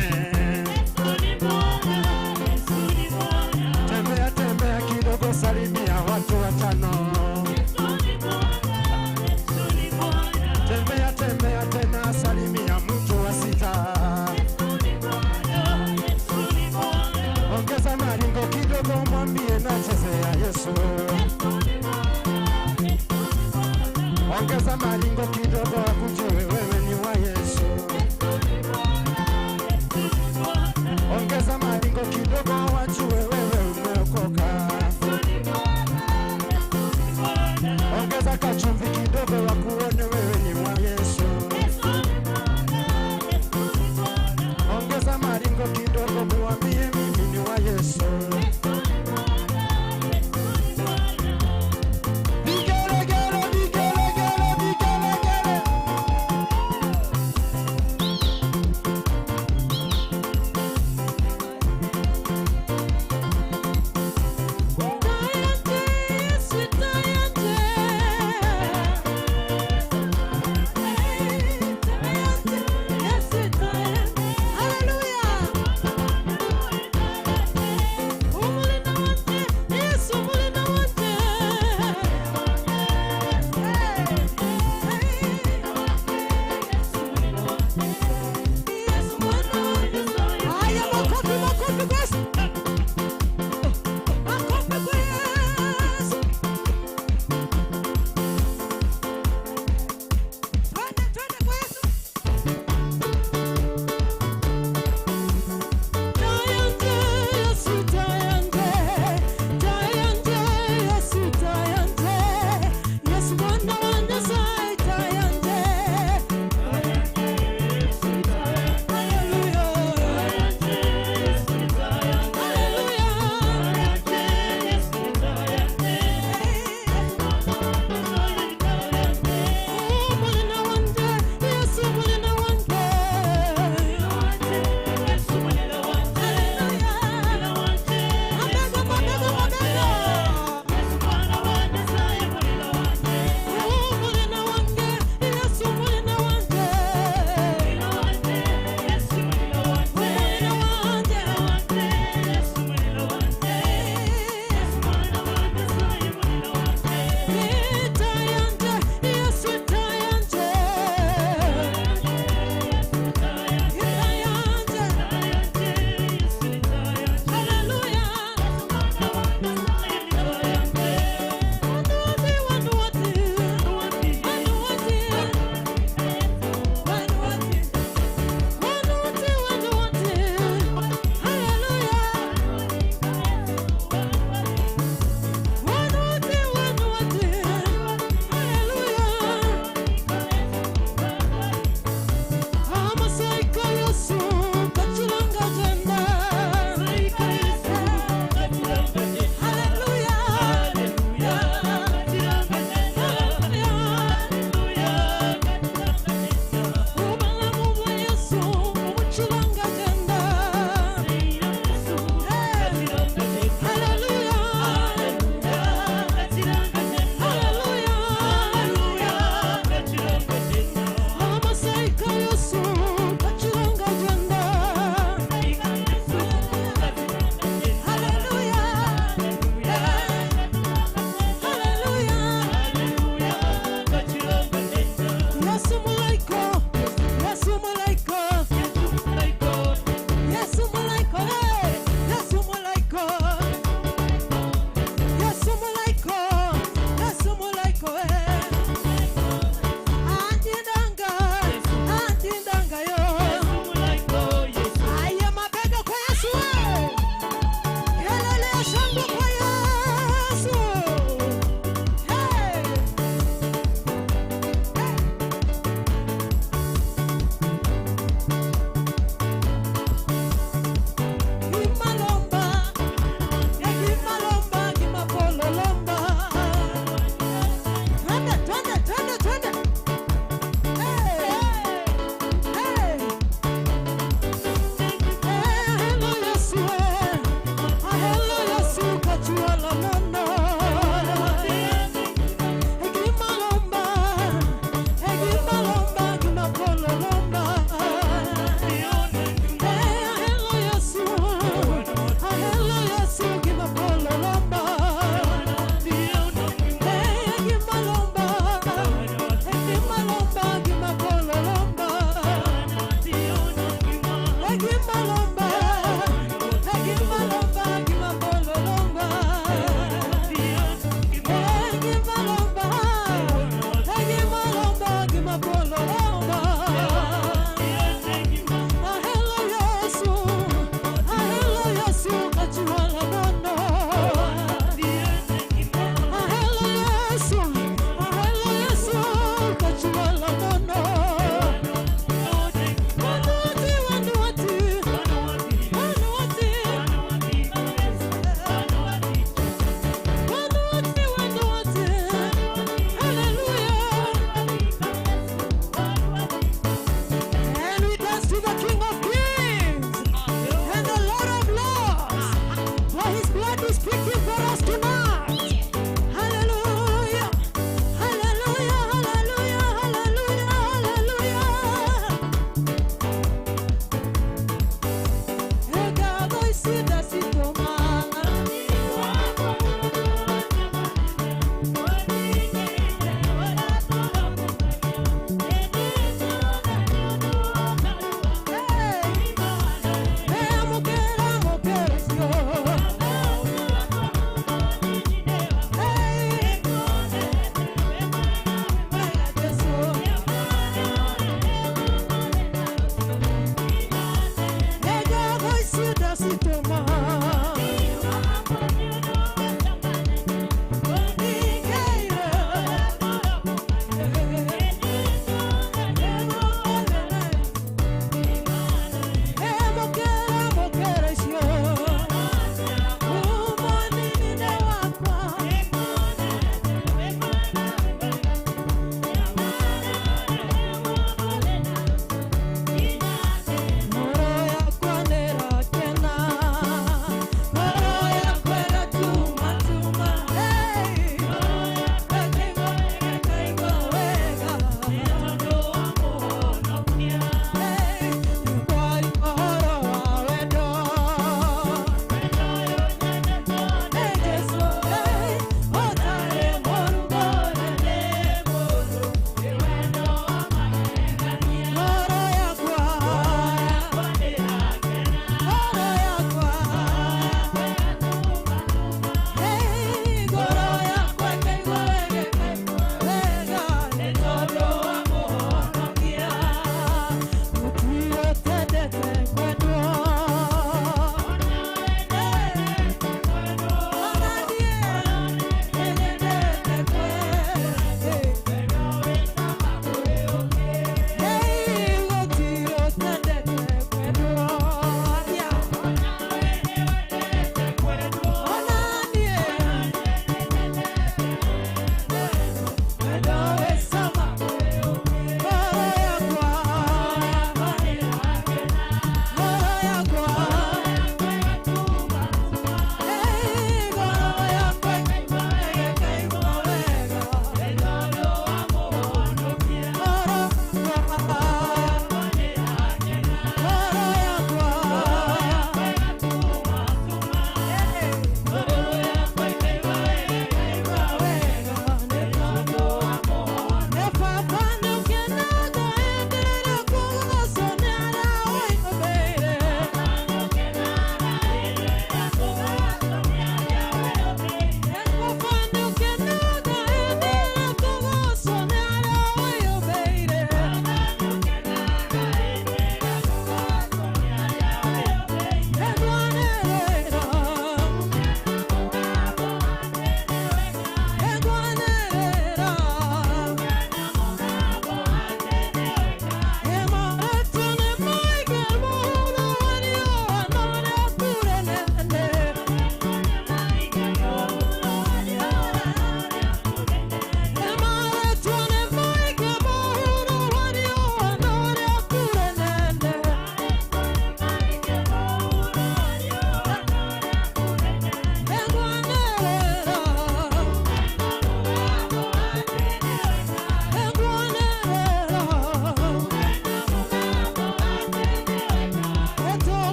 nne. Tembea tembea kidogo, salimia watu watano. Tembea tembea tena, salimia mtu wa sita. Ongeza maringo kidogo, mwambie nachezea Yesu. Ongeza maringo kidogo, akujue wewe ni wa Yesu. Egimalomba, Egimalomba, Gimabololomba. Egimalomba, Egimalomba, Gimabololomba. Ahelo Yesu, ahelo Yesu, kachiwala nono. Ahelo Yesu, ahelo Yesu, kachiwala nono. Wanuati, wanuati,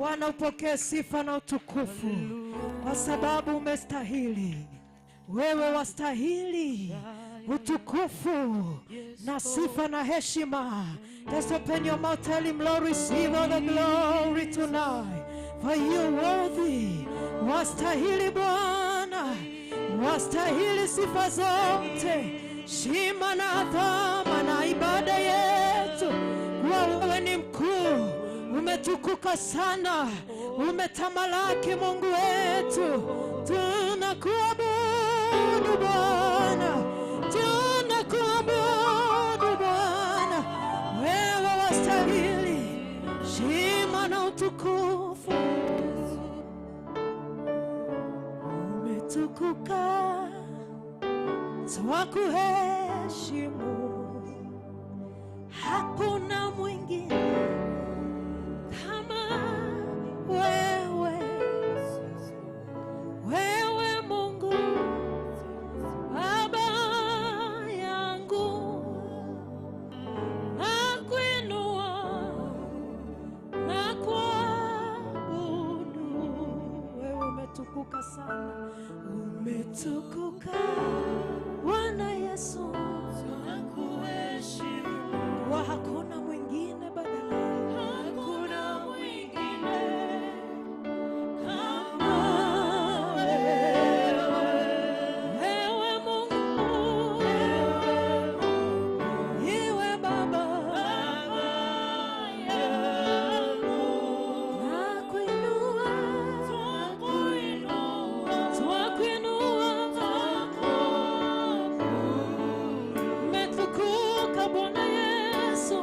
Bwana, upokee sifa na utukufu kwa sababu umestahili. Wewe wastahili utukufu na sifa na heshima. Just open your mouth, tell him, Lord, receive all the glory tonight. For you worthy, wastahili Bwana, wastahili sifa zote, shima na adhama na ibada yetu. Kwa wewe ni mkuu, umetukuka sana, umetamalaki Mungu wetu. Tunakuabudu Bwana, tunakuabudu Bwana, wewe wastahili shima na utukufu. Umetukuka, twakuheshimu, hakuna mwingine kama wewe. Wewe Mungu Baba yangu, nakuinua na kuabudu. Wewe umetukuka sana, umetukuka Bwana Yesu, Tunakuheshimu. kwa hakuna mwingine badala yako. Hakuna mwingine kama wewe. Wewe Mungu, iwe Baba yangu. Nakuinua, Twakuinua, twakuinua, twakuabudu. umetukuka Bwana Yesu.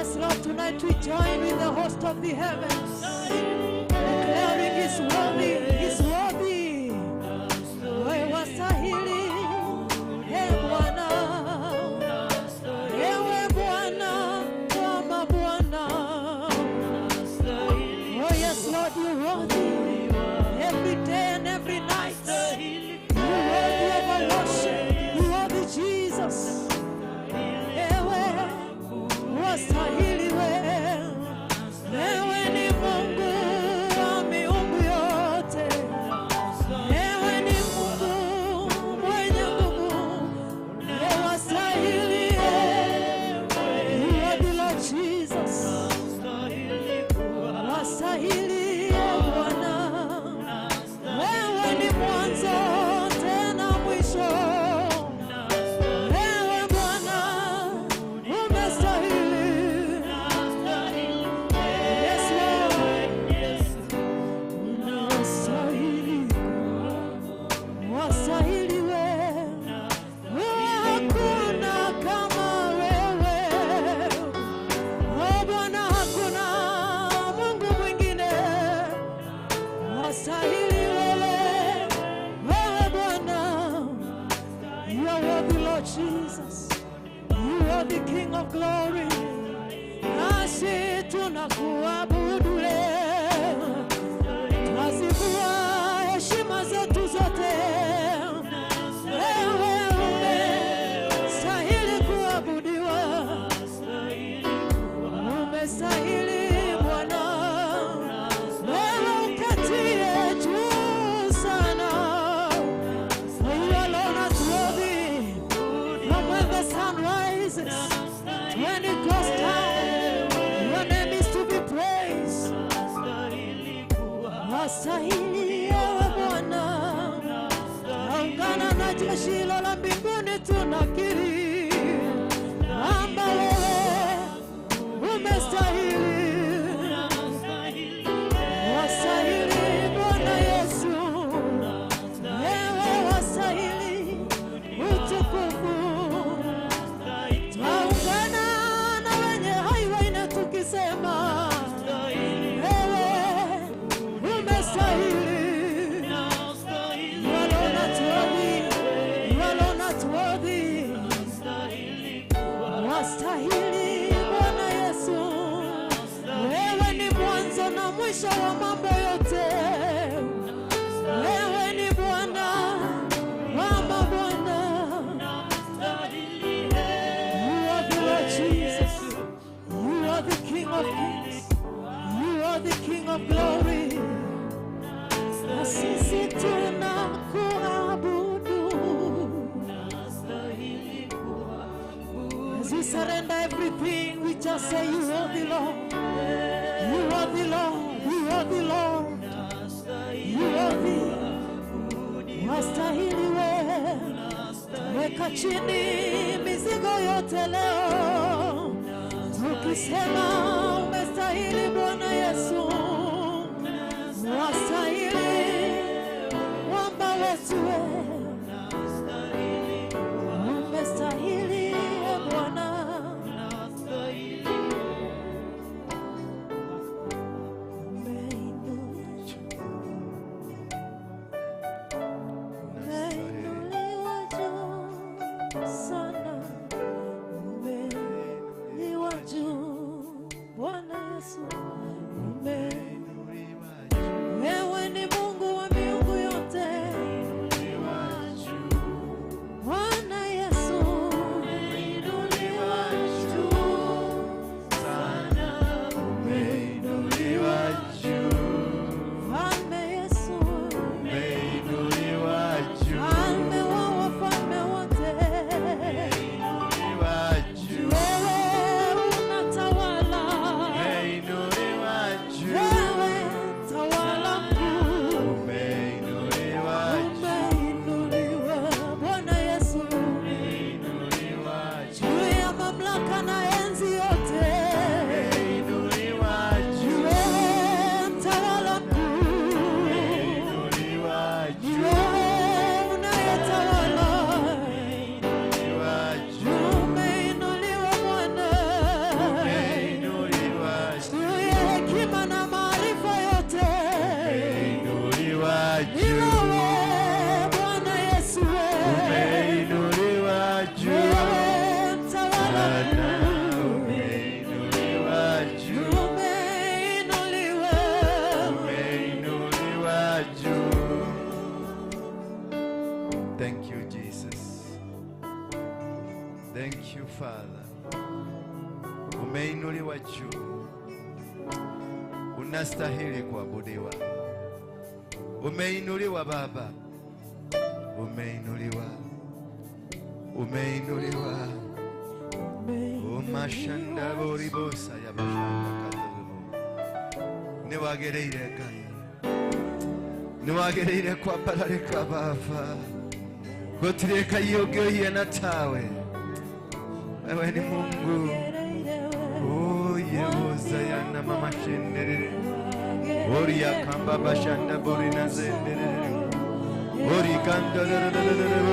Yes, Lord, tonight we join with the host of the heavens, declaring He's worthy, He's worthy. Wewe wastahili, e Bwana, ewe Bwana wa mabwana. Oh yes, Lord, you're worthy every day and every night. You're worthy of our worship. You're worthy, Jesus. Ewe wastahili wewe. Ewe ni Mungu wa miungu yote. Ewe ni Mungu mwenye nguvu. Ewe wastahili, you are the Lord Jesus. Wastahili, e Bwana. Wewe ni mwanzo tena mwisho. Ewe Bwana, umestahili. Yes, Lord. Unastahili, wastahili wewe. Hakuna kama wewe. Oh Bwana, hakuna Mungu mwingine. Wastahili wewe, wewe Bwana. You are worthy, Lord Jesus. You are the King of glory. Nasi tunakuabudu leo. Twazivua heshima zetu zote. Wewe umestahili kuabudiwa. Umestahili Bwana. Wewe uketie juu sana. You alone are worthy. From when the sun rises to when it goes down, your name is to be praised. Wastahili ewe Bwana, ungana na jeshi hilo la mbinguni, tunakiri kwamba wewe umestahili. Wastahili Bwana Yesu, wewe wastahili utukufu. Twaungana na wenye hai wanne tukisema wewe umestahili. You alone are worthy. You alone are worthy. Wastahili Bwana Yesu, wewe ni mwanzo na mwisho wa mambo yote. Wewe ni Bwana wa mabwana. You are the Lord Jesus. You are the King of kings. You are the King of glory. Na sisi tunakuabudu. As we surrender everything, we just say you are the Lord. You are the Lord. You are the Lord. You are the wastahili wewe. Weka chini mizigo yote leo, tukisema umestahili Bwana Yesu, wastahili mwamba wetu wewe. Umestahili e Bwana. Umeinuliwa juu sana, umeinuliwa juu Bwana Yesu, wewe ni Mungu wa miungu yote, Bwana Yesu, umeinuliwa juu Umeinuliwa juu, Mfalme Yesu, umeinuliwa juu, Mfalme wa wafalme wote, umeinuliwa juu, wewe unatawala. umeinuliwa Umeinuliwa juu. Unastahili kuabudiwa. Umeinuliwa Baba. Umeinuliwa. Umeinuliwa. Umashanda boribosa ya bashanda katulubo. Niwagereire Ngai. Niwagereire kwambararika Baba. Gũtirĩ Ngai ũngĩ ũhiana tawe. Wewe ni Mungu. Oyehozayana mama shenderere. Oria kamba bashanda borina zenderere. Ori kanda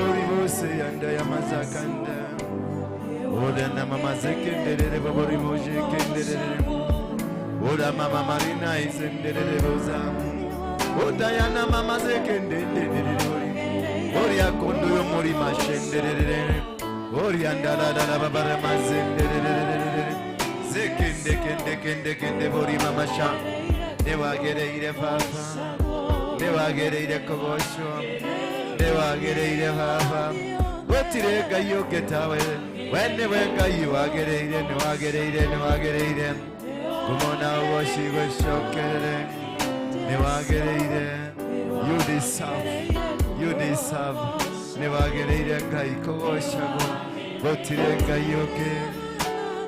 ori bose yanda yamazakanda. Ora na mama zekenderere bori boje kenderere. Ora mama marina izenderere bozamu. Odayana mama zekenderere. Oria kondo yo mori mashenderere. Oria ndala dala babara mazenderere. Zekende kende kende kende bori mama sha. Niwagereire Baba. Niwagereire kogosho. Niwagereire Baba. Gũtirĩ Ngai ũngĩ tawe. We nĩwe Ngai wagĩrĩire, nĩwagĩrĩire, nĩwagĩrĩire. Ngumo na ũgoci gũcokerere. Nĩwagĩrĩire. You deserve. You deserve. Nĩwagĩrĩire Ngai kũgocagwo. Gũtirĩ Ngai ũngĩ.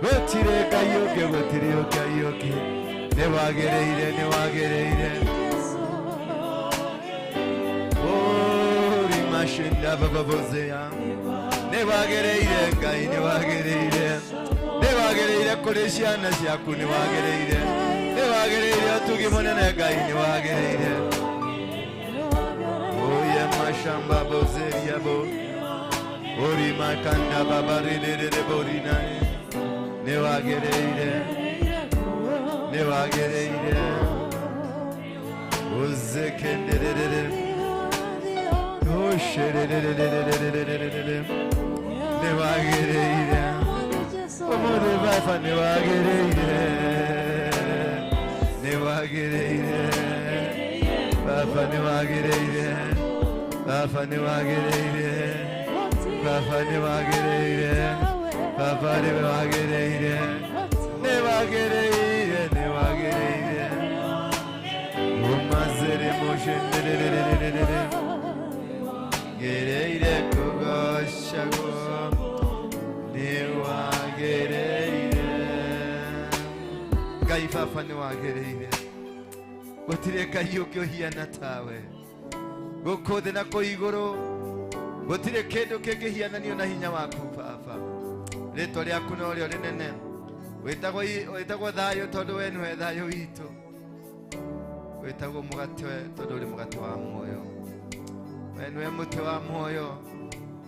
Gũtirĩ Ngai ũngĩ, gũtirĩ Ngai ũngĩ. Nĩwagĩrĩire, nĩwagĩrĩire. Ori mashinda bababozea. Nĩwagĩrĩire Ngai, nĩwagĩrĩire. Nĩwagĩrĩire kũrĩ ciana ciaku, nĩwagĩrĩire. Nĩwagĩrĩire ũtugi mũnene Ngai, nĩwagĩrĩire. Oye mashamba bozeria bo. Ori makanda babarirere borinae. Nĩwagĩrĩire. Nĩwagĩrĩire. Uzekenderere. Osherererererererere. Nĩwagĩrĩire. Ũmũthĩ Baba nĩwagĩrĩire. Nĩwagĩrĩire. Baba nĩwagĩrĩire. Baba nĩwagĩrĩire. Baba nĩwagĩrĩire. Baba nĩwagĩrĩire. Nĩwagĩrĩire, nĩwagĩrĩire. Umazere moshendererererere. Gereire kũgocagwo. Nĩwagĩrĩire. Ngai Baba nĩwagĩrĩire. Gũtirĩ Ngai ũngĩ ũhiana tawe. Gũkũ thĩ na kũu igũrũ gũtirĩ kĩndũ kĩngĩhiananio na hinya waku Baba. Rĩtwa rĩaku norĩo rĩnene. Wĩtagwo thayũ tondũ we nĩwe thayũ witũ. Wĩtagwo mũgate tondũ ũrĩ mũgate wa muoyo. We nĩwe mũtĩ wa muoyo.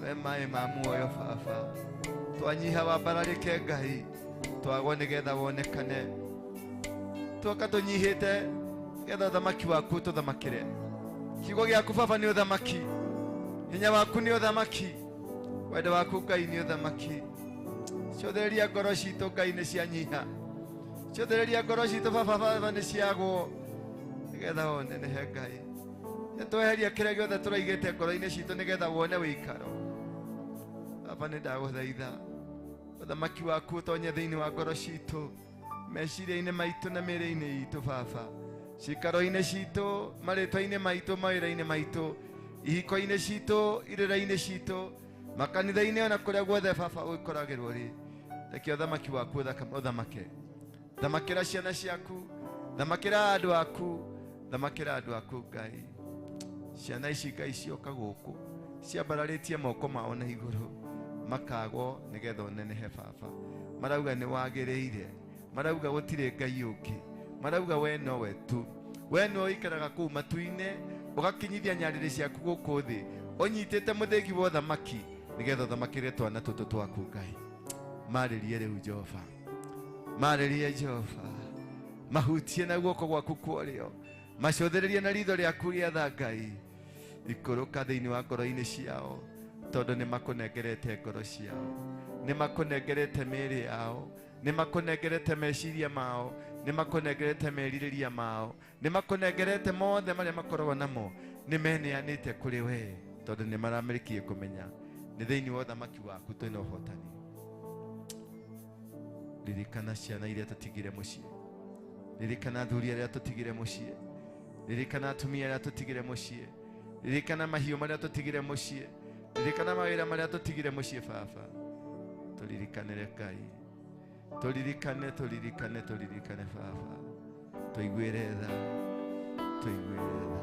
We maĩ ma muoyo Baba. Twanyiha wambararĩke Ngai. Twagwo nĩgetha wonekane. Twoka tũnyihĩte nĩgetha ũthamaki waku ũtũthamakĩre. Kiugo gĩaku Baba nĩ ũthamaki. Hinya waku nĩ ũthamaki. Wendo waku Ngai nĩ ũthamaki. Cũthĩrĩria ngoro citũ Ngai nĩ cianyiha. Cũthĩrĩria ngoro citũ Baba Baba nĩ ciagwo. Nĩgetha wonenehe Ngai. Nĩtweheria kĩrĩa gĩothe tũraigĩte ngoro-inĩ citũ nĩgetha wone wĩikaro. Baba nĩ ndagũthaitha. Ũthamaki waku ũtonye thĩinĩ wa ngoro citũ. Meciria-inĩ maitũ na mĩĩrĩ-inĩ itũ Baba. Ciikaro-inĩ citũ, marĩtwa-inĩ maitũ, mawĩra-inĩ maitũ, ihiko-inĩ citũ, irĩra-inĩ citũ, makanitha-inĩ ona kũrĩa guothe Baba ũkoragĩrwo rĩ. Reke ũthamaki waku ũthamake. Thamakĩra ciana ciaku, thamakĩra andũ aku, thamakĩra andũ aku Ngai. Ciana ici Ngai cioka gũkũ, ciambararĩtie moko mao na igũrũ, makagwo nĩgetha ũnenehe Baba. Marauga nĩwagĩrĩire, marauga gũtirĩ Ngai ũngĩ, marauga we nowe tu. We nĩwe ũikaraga kũu matu-inĩ, ũgakinyithia nyarĩrĩ ciaku gũkũ thĩ, ũnyitĩte mũthĩgi wa ũthamaki, nĩgetha ũthamakĩre twana tũtũ twaku Ngai. Marĩrie rĩu Jehova. Marĩrie Jehova. Mahutie na guoko gwaku kwa ũrĩo. Macũthĩrĩrie na ritho rĩaku rĩa tha Ngai. Ikũrũka thĩinĩ wa ngoro-inĩ ciao, tondũ nĩmakũnengerete ngoro ciao. Nĩmakũnengerete mĩĩrĩ yao. Nĩmakũnengerete meciria mao. Nĩmakũnengerete merirĩria mao. Nĩmakũnengerete mothe marĩa makoragwo namo. Nĩmeneanĩte kũrĩ we, tondũ nĩmaramĩrĩkie kũmenya nĩ thĩinĩ wa ũthamaki waku twĩna ũhotani. Ririkana ciana iria tũtigire mũciĩ, ririkana athuri arĩa tũtigire mũciĩ, ririkana atumia arĩa tũtigire mũciĩ, ririkana mahiũ marĩa tũtigire mũciĩ, ririkana mawĩra marĩa tũtigire mũciĩ. Baba, tũririkanĩre Ngai, tũririkane, tũririkane, tũririkane Baba, tũiguĩre tha, tũiguĩre tha.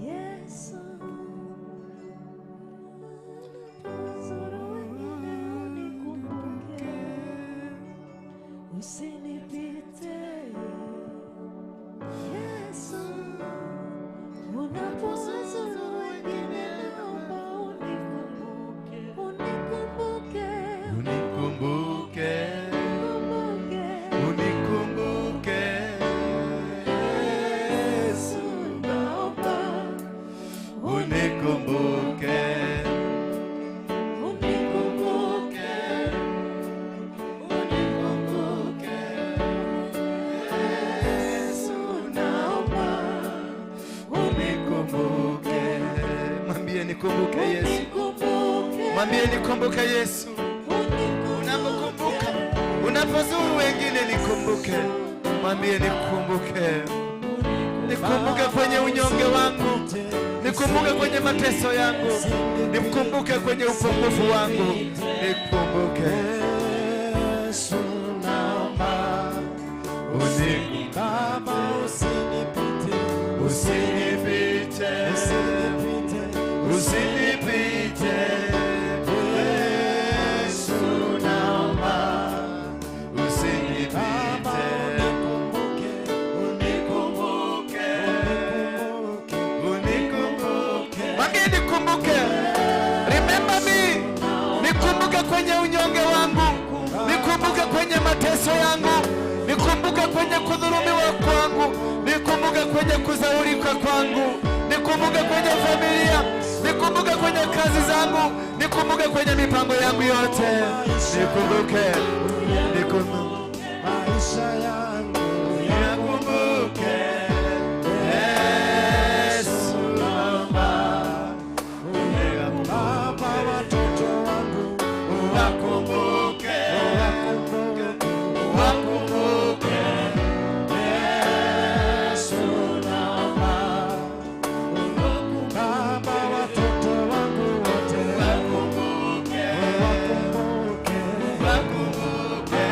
Yesu, unapozuru wengine unikumbuke, usinipite. Yesu, unapozuru wengine naomba unikumbuke, unikumbuke, Unikumbuke, unikumbuke. unikumbuke Yesu, naomba unikumbuke, unikumbuke, unikumbuke. Yesu, naomba unikumbuke. Mwambie nikumbuke Yesu, unikumbuke, mwambie nikumbuke Yesu. Unapokumbuka, unapozuru wengine nikumbuke, mwambie nikumbuke, nikumbuke kwenye unyonge wangu, nikumbuke kwenye mateso yangu, nikumbuke kwenye upungufu wangu, nikumbuke. Yesu naomba, Baba usinipite, Usinipite, usinipite, usinipite. Yesu naomba, Baba usinipite, unikumbuke, unikumbuke, unikumbuke, unikumbuke. Mwambie nikumbuke. Remember me. Nikumbuke kwenye unyonge wangu, nikumbuke kwenye mateso yangu, nikumbuke kwenye kudhulumiwa kwangu, nikumbuke kwenye kuzaurika kwangu, nikumbuke kwenye familia, nikumbuke kwenye kazi zangu, nikumbuke kwenye mipango yangu yote, nikumbuke, nikumbuke, maisha yangu nikumbuke. Yesu naomba, Baba watoto wangu wakumbuke, wakumbuke, wakumbuke. Yesu naomba, Baba watoto wangu wote Wakumbuke, wakumbuke, wakumbuke.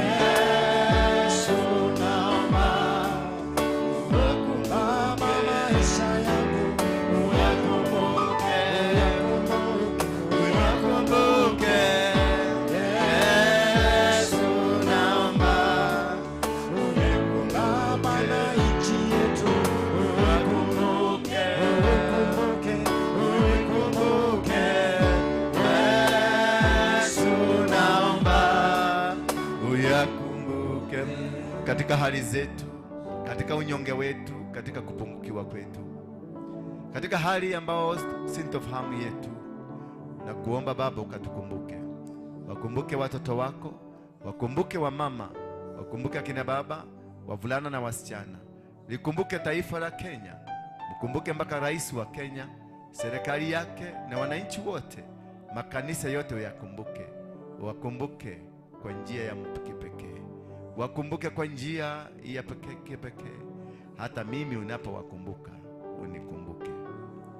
Yesu naomba, Baba maisha yangu Wakumbuke, wakumbuke, wakumbuke. Yesu naomba, Baba na nchi yetu wakumbuke, ukumbuke, ukumbuke. Yesu naomba, uyakumbuke katika hali zetu, katika unyonge wetu, katika kupungukiwa kwetu, katika hali ambayo sintofahamu yetu, na kuomba Baba ukatukumbuke. Wakumbuke watoto wako, wakumbuke wamama, wakumbuke akina baba, wavulana na wasichana. Likumbuke taifa la Kenya, mkumbuke mpaka rais wa Kenya, serikali yake na wananchi wote, makanisa yote uyakumbuke. Wakumbuke kwa njia ya kipekee, wakumbuke kwa njia ya pekee. Hata mimi unapowakumbuka unikumbuke,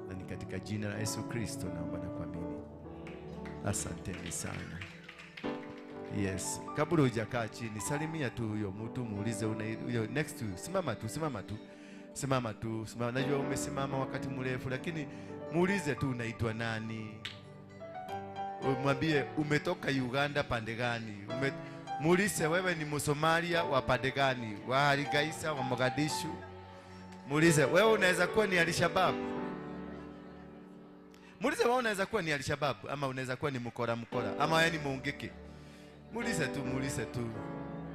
na ni katika jina la Yesu Kristo naomba na kuamini. Asanteni sana. Yes, kabla hujakaa chini, salimia tu huyo mtu, muulize una huyo next to you. Simama tu, simama tu, simama tu, simama. Najua umesimama wakati mrefu, lakini muulize tu unaitwa nani, umwambie umetoka Uganda pande gani, muulize wewe ni Msomalia wa pande gani, wa Hargeisa, wa Mogadishu. Muulize wewe unaweza kuwa ni Al-Shabaab. Muulize wewe unaweza kuwa ni Al-Shabaab ama unaweza kuwa ni mkora mkora ama wewe ni Mungiki. Muulize tu, muulize tu.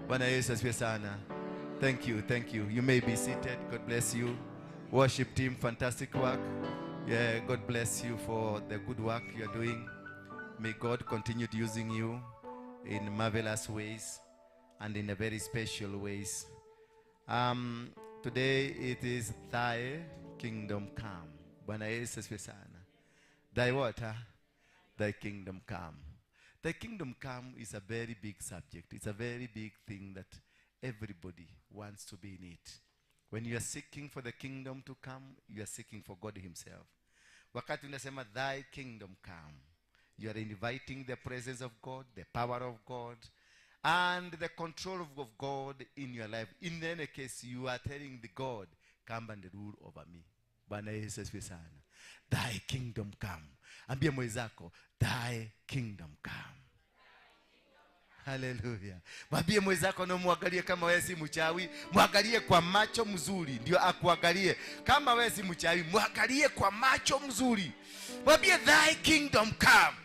Bwana Yesu asifiwe sana. Thank you, thank you. You may be seated. God bless you. Worship team, fantastic work. Yeah, God bless you for the good work you are doing. May God continue using you in marvelous ways and in a very special ways. Today it is thy kingdom come. Bwana Yesu asifiwe sana. Thy what? Thy kingdom come. Thy kingdom come is a very big subject. It's a very big thing that everybody wants to be in it. When you are seeking for the kingdom to come, you are seeking for God himself. Wakati unasema thy kingdom come, you are inviting the presence of God, the power of God, and the control of God in your life. In any case, you are telling the God, come and rule over me. Bwana Yesu asifiwe sana. Thy kingdom come. Ambia mwenzako, thy kingdom come. Hallelujah. Mwambie mwenzako na muangalie kama wewe si mchawi, muangalie kwa macho mzuri ndio akuangalie. Kama wewe si mchawi, muangalie kwa macho mzuri. Mwambie thy kingdom come.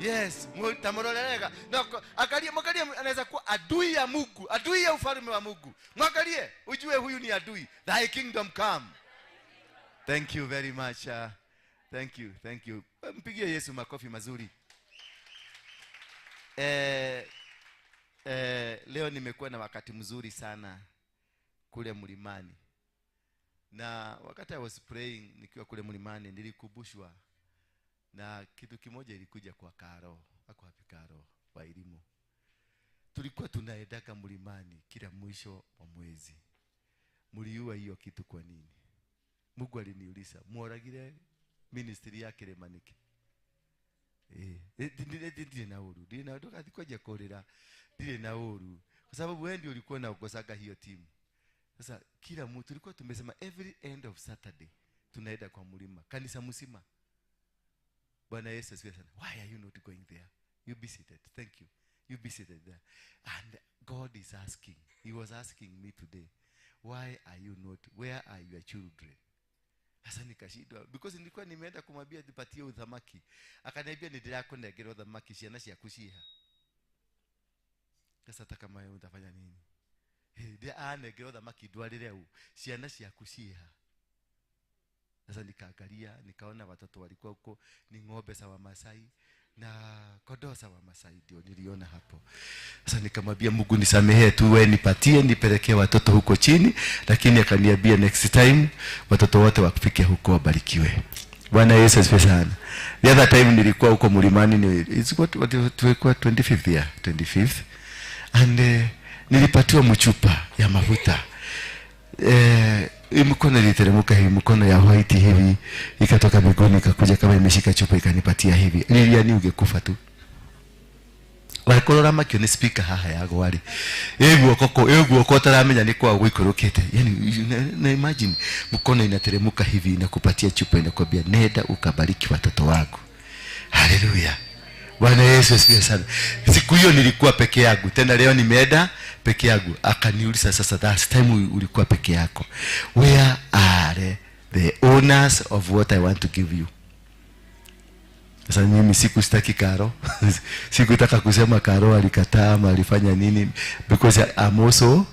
Yes, mtamroleleka. Na angalie, mwangalie, anaweza kuwa adui ya Mungu, adui ya ufalme wa Mungu. Mwangalie, ujue huyu ni adui. Thy kingdom come. Thank you very much. Thank you, thank you. Mpigie Yesu makofi mazuri. Leo nimekuwa na wakati mzuri sana kule mlimani. Na wakati I was praying nikiwa kule mlimani nilikubushwa na kitu kimoja ilikuja kwa Karo. Ako wapi Karo wa elimu? Tulikuwa tunaendaka mlimani kila mwisho wa mwezi. Mliua hiyo kitu kwa nini? Mungu aliniuliza, muoragire ministry ya Kirimaniki. Ndire na uru, ndire na ndoka thikwaje kurira, ndire na uru. Kwa sababu wewe ndio ulikuwa unaongozaga hiyo timu. Sasa kila mtu tulikuwa tumesema every end of Saturday tunaenda kwa mlima, kanisa mzima. Bwana Yesu asifiwe sana. Why are you not going there? You be seated. Thank you. You be seated there. And God is asking. He was asking me today, why are you not? Where are your children? Sasa nikashindwa because nilikuwa nimeenda kumwambia nipatie uthamaki. Akaniambia ndirakunengera uthamaki ciana ciaku ciha. Sasa hata kama wewe utafanya nini? Ndio anengera uthamaki ndwarire u ciana ciaku ciha. Sasa nikaangalia nikaona watoto walikuwa huko ni ng'ombe za Wamasai na kondoo za Wamasai ndio niliona hapo. Sasa nikamwambia Mungu nisamehe tu, wewe nipatie nipelekee watoto huko chini, lakini akaniambia next time watoto wote wafike huko wabarikiwe. Bwana Yesu asifiwe sana. The other time nilikuwa huko mlimani ni it's what tulikuwa 25th year, 25th, and nilipatiwa mchupa ya mafuta. Mkono iliteremka hivi, mkono ya white hivi ikatoka miguuni ikakuja kama imeshika chupa ikanipatia hivi. Niliani ungekufa tu. Wakorora makio ni speaker haha ya gwari. Eguoko ko eguoko taramenya ni kwa guikurukite. Yani na imagine mkono inateremka hivi inakupatia chupa inakwambia nenda ukabariki watoto wako. Hallelujah. Bwana Yesu asifiwe sana. Siku hiyo nilikuwa peke yangu. Tena leo nimeenda peke yangu. Akaniuliza sasa, that time ulikuwa peke yako, where are the owners of what I want to give you? Sasa mimi sikustaki Karo. Sikutaka kusema Karo alikataa ama alifanya nini, because I'm also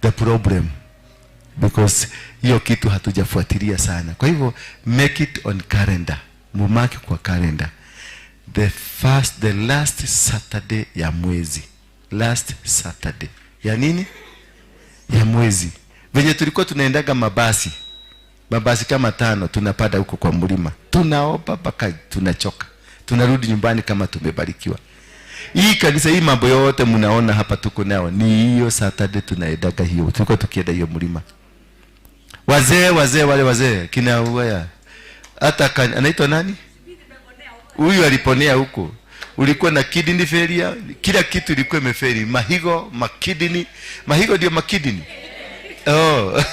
the problem. Because hiyo kitu hatujafuatilia sana. Kwa hivyo make it on calendar. Mumaki kwa calendar. The last Saturday ya mwezi. Last Saturday. Ya nini? Ya mwezi. Venye tulikuwa tunaendaga mabasi. Mabasi kama 5 tunapanda huko kwa mlima. Tunaomba mpaka tunachoka. Tunarudi nyumbani kama tumebarikiwa. Hii kanisa hii mambo yote mnaona hapa tuko nao. Ni hiyo Saturday tunaendaga hiyo. Tulikuwa tukienda hiyo mlima. Wazee wale wazee kina waya. Hata anaitwa nani? Huyu aliponea huko. Ulikuwa na kidney failure, kila kitu ilikuwa imefeli. Mahigo, makidney, mahigo ndio makidney. Oh.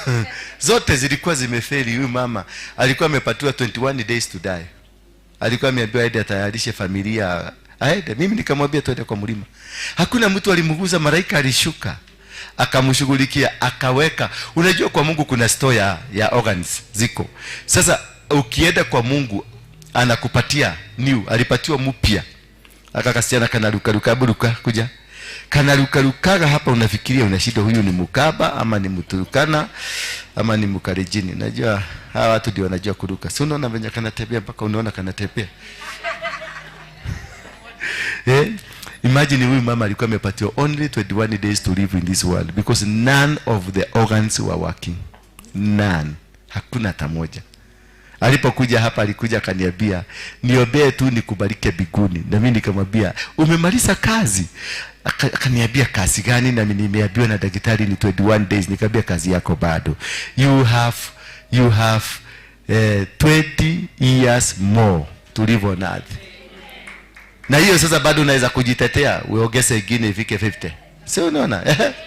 Zote zilikuwa zimefeli. Huyu mama alikuwa amepatiwa 21 days to die. Alikuwa ameambiwa aende atayarishe familia. Aende. Mimi nikamwambia twende kwa mlima. Hakuna mtu alimguza, malaika alishuka akamshughulikia, akaweka. Unajua kwa Mungu kuna store ya organs ziko. Sasa ukienda kwa Mungu anakupatia new, alipatiwa mpya. Akakasiana kanaruka ruka buruka kuja. Kanaruka rukaga hapa, unafikiria unashida huyu ni Mukaba ama ni Mturukana ama ni Mkalenjini. Unajua hawa watu ndio wanajua kuruka. Si unaona venye kanatembea mpaka unaona kanatembea. Imagine huyu mama alikuwa amepatiwa only 21 days to live in this world because none of the organs were working. None. Hakuna hata moja. Alipokuja hapa alikuja akaniambia niombee tu nikubalike mbinguni. Na mimi nikamwambia umemaliza kazi? Akaniambia kazi gani? Na mimi nimeambiwa na daktari ni 21 days. Nikamwambia kazi yako bado. You have 20 years more to live on earth. Na hiyo sasa bado unaweza kujitetea uongeze ingine ifike 50. Si unaona?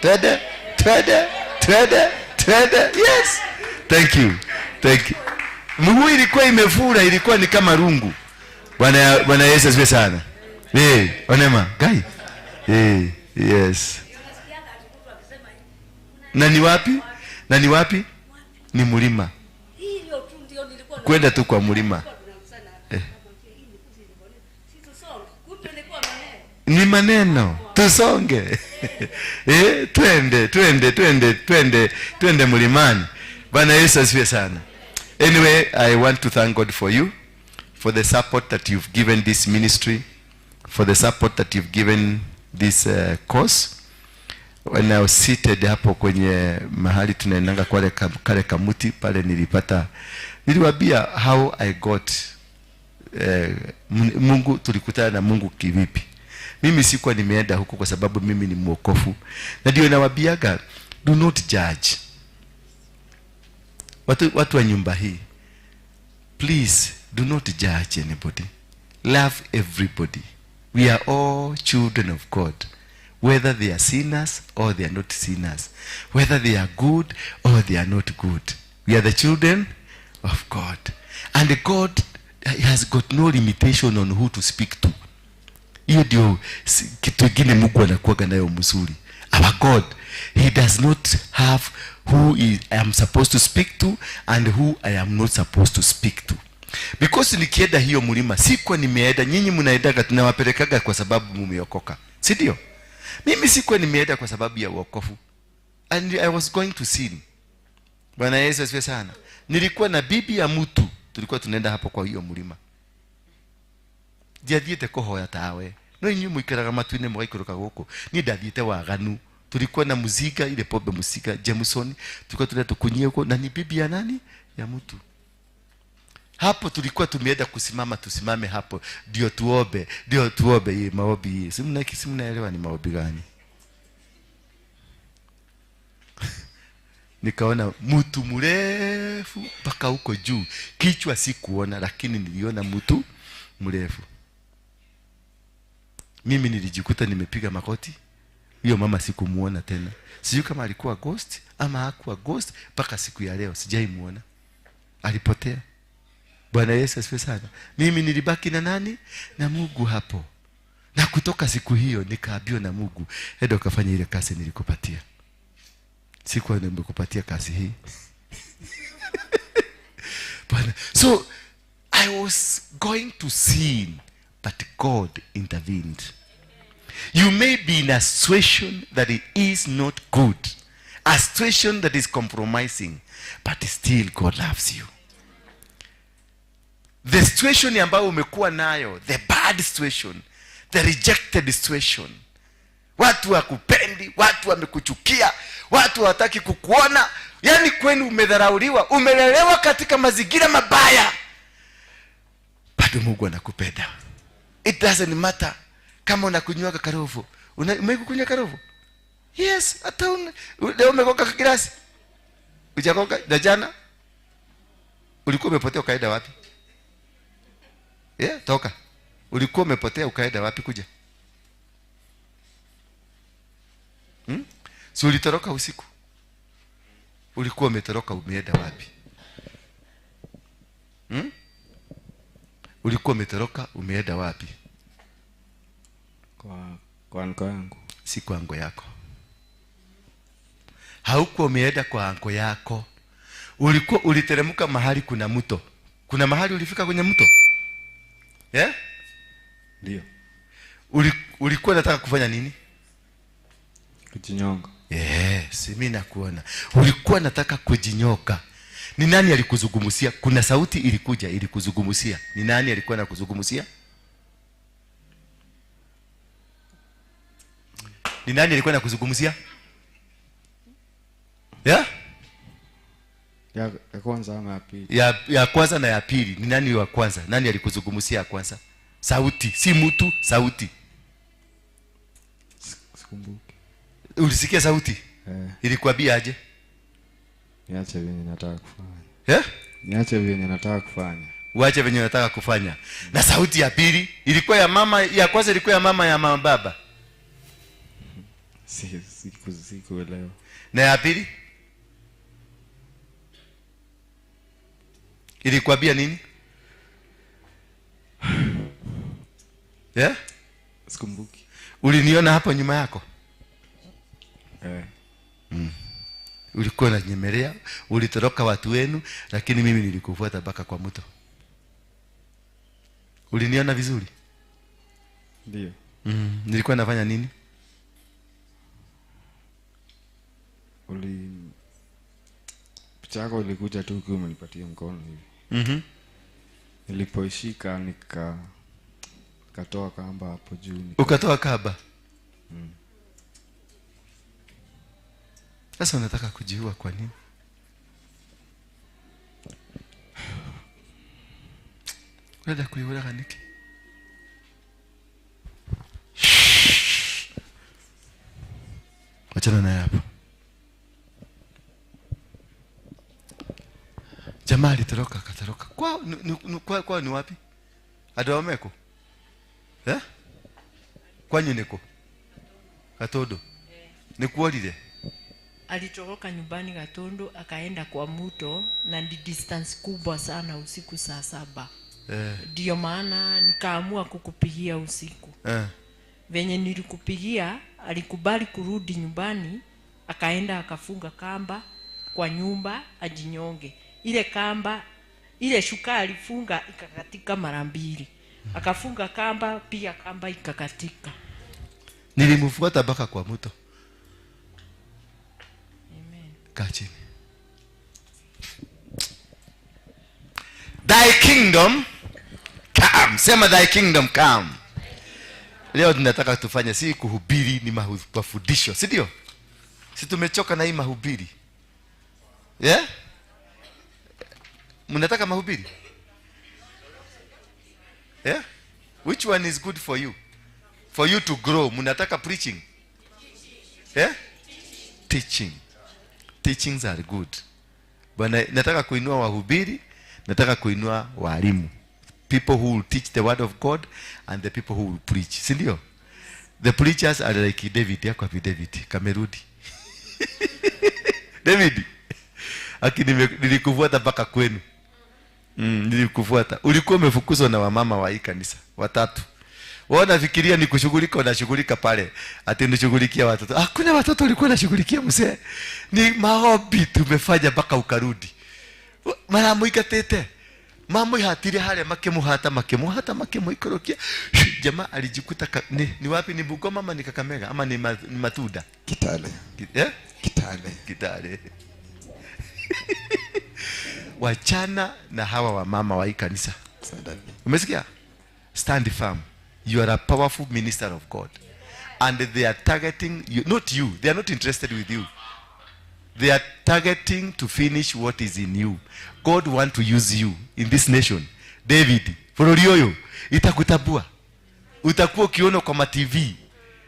Twende, twende, twende, twende. Yes. Thank you. Thank you. Mguu ilikuwa imefura, ilikuwa ni kama rungu. Bwana Yesu asifiwe sana. Onema, guy. Yes. Na ni wapi? Na ni wapi? Ni mlima. Kwenda tu kwa mlima. Ni maneno. Tusonge. Twende, twende, twende, twende, twende mlimani. Bwana Yesu asifiwe sana. Anyway, I want to thank God for you, for the support that you've given this ministry, for the support that you've given this course. When I was seated hapo kwenye mahali tunaendanga kale kamuti pale, niliwaambia how I got Mungu, tulikutana na Mungu kivipi. Mimi sikuwa nimeenda huko kwa sababu mimi ni mwokofu. Na ndio nawaambiaga, do not judge. Watu wa nyumba hii, please do not judge anybody. Love everybody. We are all children of God. Whether they are sinners or they are not sinners. Whether they are good or they are not good. We are the children of God. And God has got no limitation on who to speak to. Hiyo ndio kitu kingine Mungu anakuwaga nayo mzuri. Our God, he does not have who I am supposed to speak to and who I am not supposed to speak to. Because nikienda hiyo mlima, sikuwa nimeenda, nyinyi mnaendaga, tunawapelekaga kwa sababu mumeokoka. Si ndio? Mimi sikuwa nimeenda kwa sababu ya wokovu. And I was going to sin. Bwana Yesu asifiwe sana. Nilikuwa na bibi ya mtu, tulikuwa tunaenda hapo kwa hiyo mlima. Ndiathiĩte kũhoya tawe. No inyuĩ mũikaraga matu-inĩ mũgaikũrũka gũkũ. Niĩ ndathiĩte waganu. Tulikuwa na muziga, ile pombe muziga, Jameson. Tulikuwa tunaenda tukunyie huko, na ni bibi ya nani? Ya mtu. Hapo tulikuwa tumeenda kusimama, tusimame hapo. Ndio tuombe, ndio tuombe hii maombi hii. Si mnaelewa ni maombi gani? Nikaona mtu mrefu mpaka huko juu. Kichwa sikuona, lakini niliona mtu mrefu. Mimi nilijikuta nimepiga makoti. Hiyo mama sikumuona tena. Sijui kama alikuwa ghost ama hakuwa ghost, mpaka siku ya leo sijaimuona. Alipotea. Bwana Yesu asifiwe sana. Mimi nilibaki na nani? Na Mungu hapo. Na kutoka siku hiyo nikaambiwa na Mungu, enda ukafanye ile kazi nilikupatia. Sikuwa nimekupatia kazi hii. Bwana. So I was going to sin, but God intervened. You may be in a situation that it is not good, a situation that is compromising, but still God loves you. The situation ambayo umekuwa nayo, the bad situation, the rejected situation, watu hawakupendi, watu wamekuchukia, watu hawataki kukuona, yani kwenu umedharauliwa, umelelewa katika mazingira mabaya, bado Mungu anakupenda. It doesn't matter kama unakunywa karovu. Umekunywa karovu? Yes, hata leo umekoka kirasi. Hujakoka na jana? Ulikuwa umepotea ukaenda wapi? Yeah, toka. Ulikuwa umepotea ukaenda wapi kuja? Si ulitoroka usiku? Ulikuwa umetoroka umeenda wapi? Ulikuwa umetoroka umeenda wapi? Kwa anko yangu. Si kwa anko yako. Haukuwa umeenda kwa anko yako. Ulikuwa uliteremka mahali kuna mto. Kuna mahali ulifika kwenye mto? Yeah? Ndio. Ulikuwa unataka kufanya nini? Kujinyonga. Yes, mimi nakuona. Ulikuwa unataka kujinyoka. Ni nani alikuzungumzia? Kuna sauti ilikuja ilikuzungumzia. Ni nani alikuwa anakuzungumzia? Ni nani alikuwa anakuzungumzia? Yeah? Ya kwanza ama ya pili? Ya kwanza na ya pili. Ni nani wa kwanza? Nani alikuzungumzia ya kwanza? Sauti, si mtu, sauti. Sikumbuki. Ulisikia sauti? Ilikuambia aje? Niache vyenye nataka kufanya. Niache vyenye nataka kufanya. Uache venye unataka kufanya. Na sauti ya pili ilikuwa ya mama, ya kwanza ilikuwa ya mama, ya mama baba. Sikuelewa. Na ya pili ilikuambia nini? Yeah? Sikumbuki. Uliniona hapo nyuma yako? Ulikuwa unanyemelea, ulitoroka watu wenu, lakini mimi nilikufuata mpaka kwa mto. Uliniona vizuri? Ndio. Nilikuwa nafanya nini? Picha yako ilikuja tu ukiwa umenipatia mkono hivi. Nilipoishika nikatoa kamba hapo juu. Ukatoa kamba? Sasa unataka kujiua kwa nini? Unataka kuiua niki? Achana naye hapo. Jamaa alitoroka, akatoroka. Kwao ni wapi? Adawameko? Eh? Kwanyu niko? Katodo. Nikuolile? Alitoroka nyumbani Gatondo akaenda kwa mto, na ni distance kubwa sana, usiku saa 7. Ndio maana nikaamua kukupigia usiku. Venye nilikupigia alikubali kurudi nyumbani, akaenda akafunga kamba kwa nyumba ajinyonge. Ile kamba, ile shuka alifunga ikakatika mara 2. Akafunga kamba pia, kamba ikakatika. Nilimfuata mpaka kwa mto. Amen. Kaa chini. Thy kingdom come. Sema thy kingdom come. Leo tunataka tufanye si kuhubiri, ni mafundisho, si ndio? Si tumechoka na hii mahubiri? Yeah? Mnataka mahubiri? Yeah? Which one is good for you? For you to grow, mnataka preaching? Yeah? Teaching. Teachings are good. Bwana, nataka kuinua wahubiri, nataka kuinua walimu. People who will teach the word of God and the people who will preach. Si ndio? The preachers are like David, yako wapi David? Kamerudi. David. Aki nilikufuata mpaka kwenu. Nilikufuata. Ulikuwa umefukuzwa na wamama wa hii kanisa watatu. Wao nafikiria ni kushughulika, unashughulika pale. Ati unashughulikia watoto. Hakuna watoto ulikuwa unashughulikia mzee. Ni maombi tumefanya mpaka ukarudi. Mara muigatete. Mama hatire hale makemuhata makemuhata makemuikorokia. Jamaa alijikuta ni wapi, ni Bungoma ama ni Kakamega ama ni Matunda? Kitale. Kitale. Kitale. Wachana na hawa wamama wa hii kanisa. Umesikia? Stand firm. You are a powerful minister of God. And they are targeting you, not you. They are not interested with you. They are targeting to finish what is in you. God want to use you in this nation. David, bũrũri ũyũ itakutabua. Utakuwa ukiona kwa ma TV.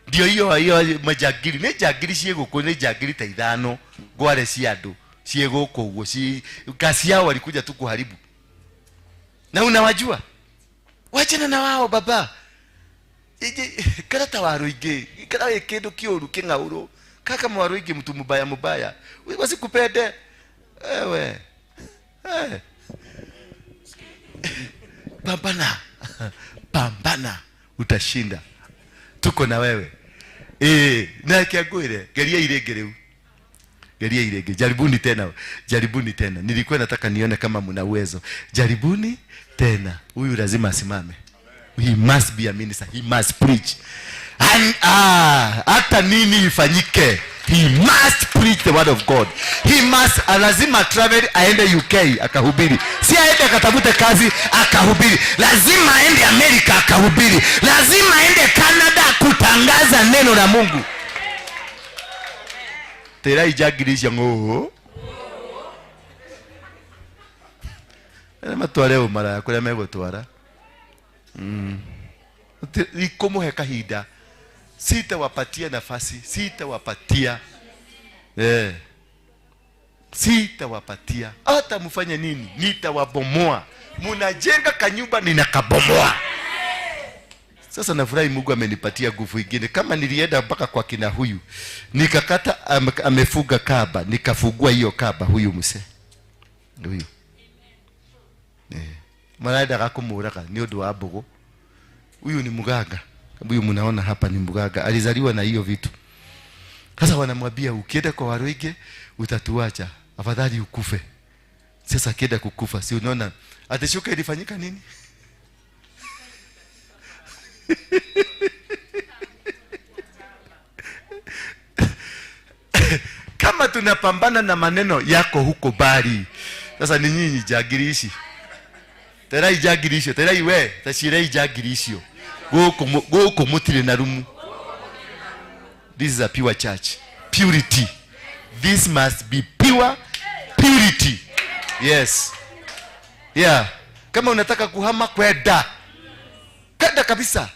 Ndio hiyo hiyo majangili, nĩ njangili ciĩ gũkũ, nĩ njangili ta ithano ngware cia andũ ciĩ gũkũ ũguo, kazi yao walikuja tu kuharibu. Na unawajua. Wachana na wao baba. Karata wa rũingĩ, kara wĩ kĩndũ kĩũru kĩng'aũrũ. Kaka mwa rũingĩ mtu mubaya mubaya. Wasikupende. Ewe. Pambana. Pambana. Utashinda. Tuko na wewe. Na kiangwire, geria irenge riu. Geria irenge. Jaribuni tena. Jaribuni tena. Nilikuwa nataka nione kama mna uwezo. Jaribuni tena. Huyu lazima asimame. He must be a minister. He must preach. And hata nini ifanyike, he must preach the word of God. He must, lazima travel aende UK akahubiri. Si aende akatafute kazi akahubiri. Lazima aende America akahubiri. Lazima aende Canada kutangaza neno la Mungu. Tera ijagiri icio ng'ũũ. Arĩa matware ũmaraya kũrĩa megũtwara. Ikũmũhe kahinda. Sitawapatia nafasi, sitawapatia. Sitawapatia. Hata mfanye nini, nitawabomoa. Munajenga kanyumba, ninakabomoa. Sasa nafurahi Mungu amenipatia nguvu ingine. Kama nilienda mpaka kwa kina huyu, nikakata amefuga kaba, nikafungua hiyo kaba huyu mse. Huyu. Maraendaga kumuraga ni undu wa mbugu. Huyu ni muganga. Huyu mnaona hapa ni muganga. Alizaliwa na hiyo vitu. Sasa wanamwambia ukienda kwa Waruinge utatuacha, afadhali ukufe. Sasa akienda kukufa, si unaona atashuka ilifanyika nini? Kama tunapambana na maneno yako huko bali. Sasa ni nyinyi jagirishi. Terai jagirisho, terai we, tashirei jagirisho. Goko mutire na rumu. This is a pure church. Purity. This must be pure purity. Yes. Yeah. Kama unataka kuhama kwenda. Kwenda kabisa.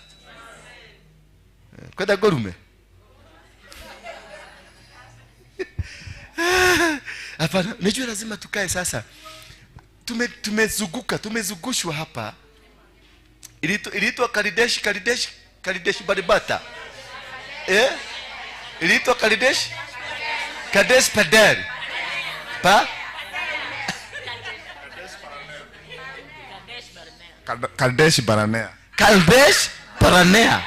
Kwenda gorume. Hapana, unajua lazima tukae sasa. Tumezunguka, tumezungushwa hapa. Iliitwa Kadesh, Kadesh, Kadesh Baribata. Iliitwa Kadesh? Kadesh Pader. Pa? Kadesh Baranea. Kadesh Baranea.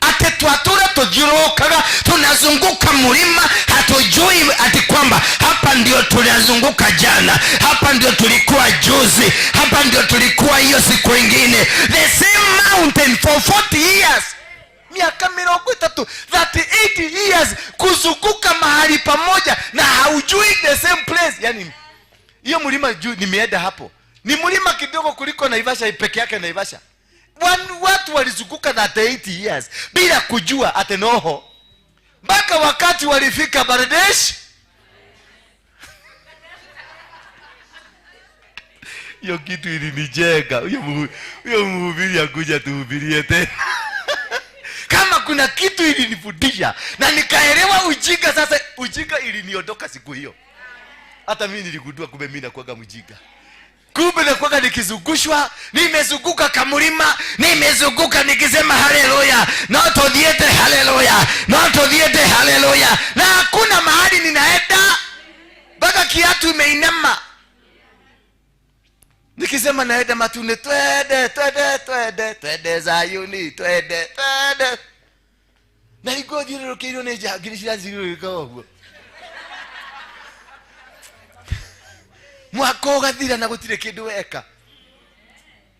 Ate twatura tujirokaga, tunazunguka mlima, hatujui ati kwamba hapa ndio tulizunguka jana, hapa ndio tulikuwa juzi, hapa ndio tulikuwa hiyo siku nyingine. The same mountain for 40 years. Miaka 30, 38 years kuzunguka mahali pamoja na haujui the same place. Yani hiyo mlima juu nimeenda hapo. Ni mlima kidogo kuliko Naivasha peke yake Naivasha. Watu walizunguka 38 years bila kujua ate noho. Mpaka wakati walifika Bangladesh. Hiyo kitu ilinijenga. Huyo mhubiri akuja tuhubirie tena. Kama kuna kitu ilinifundisha na nikaelewa ujinga, sasa ujinga iliniondoka siku hiyo. Hata mimi niligundua kumbe mimi nakuaga mjinga. Kumbe nakuaga nikizungushwa, nimezunguka kamlima, nimezunguka nikisema haleluya, na todhiete haleluya, na todhiete haleluya, na hakuna mahali ninaenda mpaka kiatu imeinama. Nikisema naenda matune, twende twende twende twende Zayuni, twende twende. Na iko jiro ne jagiri cirazirũrũka ũguo. Mwaka ũgathira na gũtirĩ kĩndũ weka.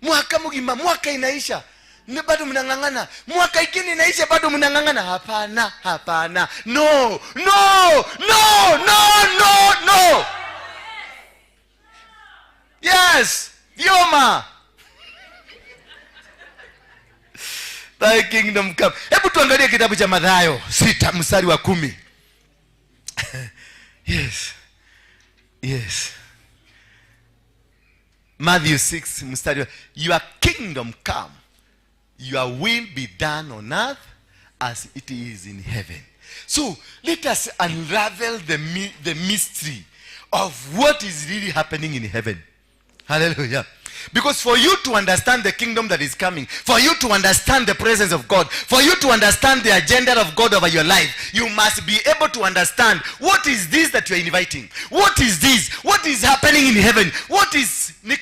Mwaka mugima, mwaka inaisha, ni bado mnang'ang'ana. Mwaka ingine inaisha bado mnang'ang'ana. Hapana, hapana. No, no, no, no, no, no. Yes, Vyoma. Thy kingdom come. Hebu tuangalie kitabu cha Mathayo 6 mstari wa 10. Yes. Yes. Matthew 6 mstari wa, your kingdom come, your will be done on earth as it is in heaven. So let us unravel the mystery of what is really happening in heaven. Hallelujah. Because for you to understand the kingdom that is coming, for you to understand the presence of God, for you to understand the agenda of God over your life, you must be able to understand what is this that you are inviting? What is this? What is happening in heaven? What is ni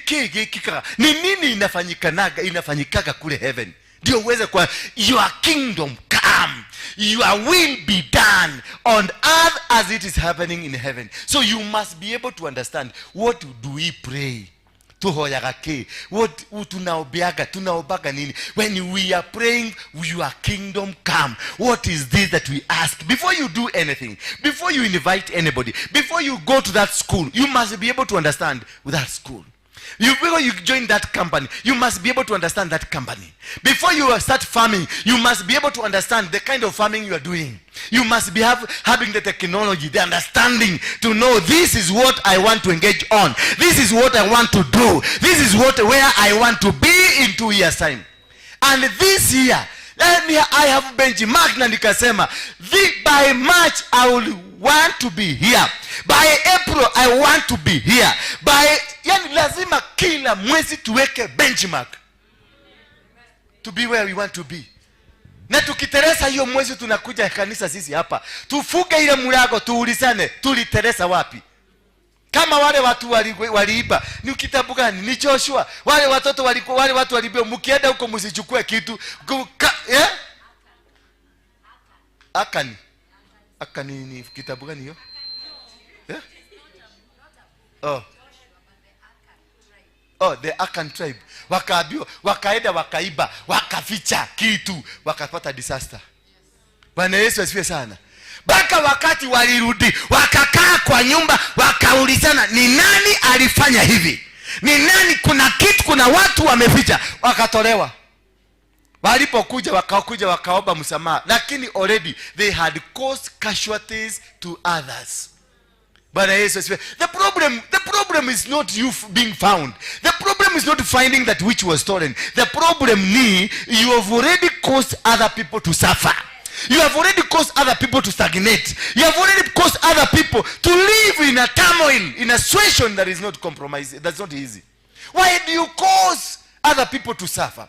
nini inafanyikaga kule heaven? Ndio uweze kwa your kingdom come, your will be done on earth as it is happening in heaven. So you must be able to understand what do we pray? Tuhoyaga ke? What tunaobeaga, tunaobaga nini? When we are praying your kingdom come, what is this that we ask? Before you do anything, before you invite anybody, before you go to that school, you must be able to understand that school. Before you join that company, you must be able to understand that company. Before you start farming, you must be able to understand the kind of farming you are doing. You must be having the technology, the understanding to know this is what I want to engage on. This is what I want to do. This is where I want to be in 2 years' time. And this year, let me, I have benchmark na nikasema, by March I will want to be here. By April I want to be here. By yani lazima kila mwezi tuweke benchmark to be where we want to be. Na tukiteresa hiyo mwezi, tunakuja kanisa sisi hapa, tufunge ile mlango, tuulizane tuliteresa wapi. Kama wale watu waliiba, ni kitabu gani? Ni Joshua. Wale watoto walikuwa, wale watu waliiba, mkienda huko msichukue kitu. Eh? Akani. Akani ni kitabu gani hiyo? Eh? Oh. Oh, the Akan tribe. Wakaambiwa, wakaenda, wakaiba, wakaficha kitu, wakapata disaster. Bwana Yesu asifiwe sana. Mpaka wakati walirudi, wakakaa kwa nyumba, wakaulizana, ni nani alifanya hivi? Ni nani? Kuna kitu, kuna watu wameficha, wakatolewa. Walipokuja, wakakuja wakaomba msamaha, lakini already they had caused casualties to others. Bwana Yesu asifiwe. The problem is not you being found. The problem is not finding that which was stolen. The problem ni you have already caused other people to suffer. You have already caused other people to stagnate. You have already caused other people to live in a turmoil, in a situation that is not compromised, that's not easy. Why do you cause other people to suffer?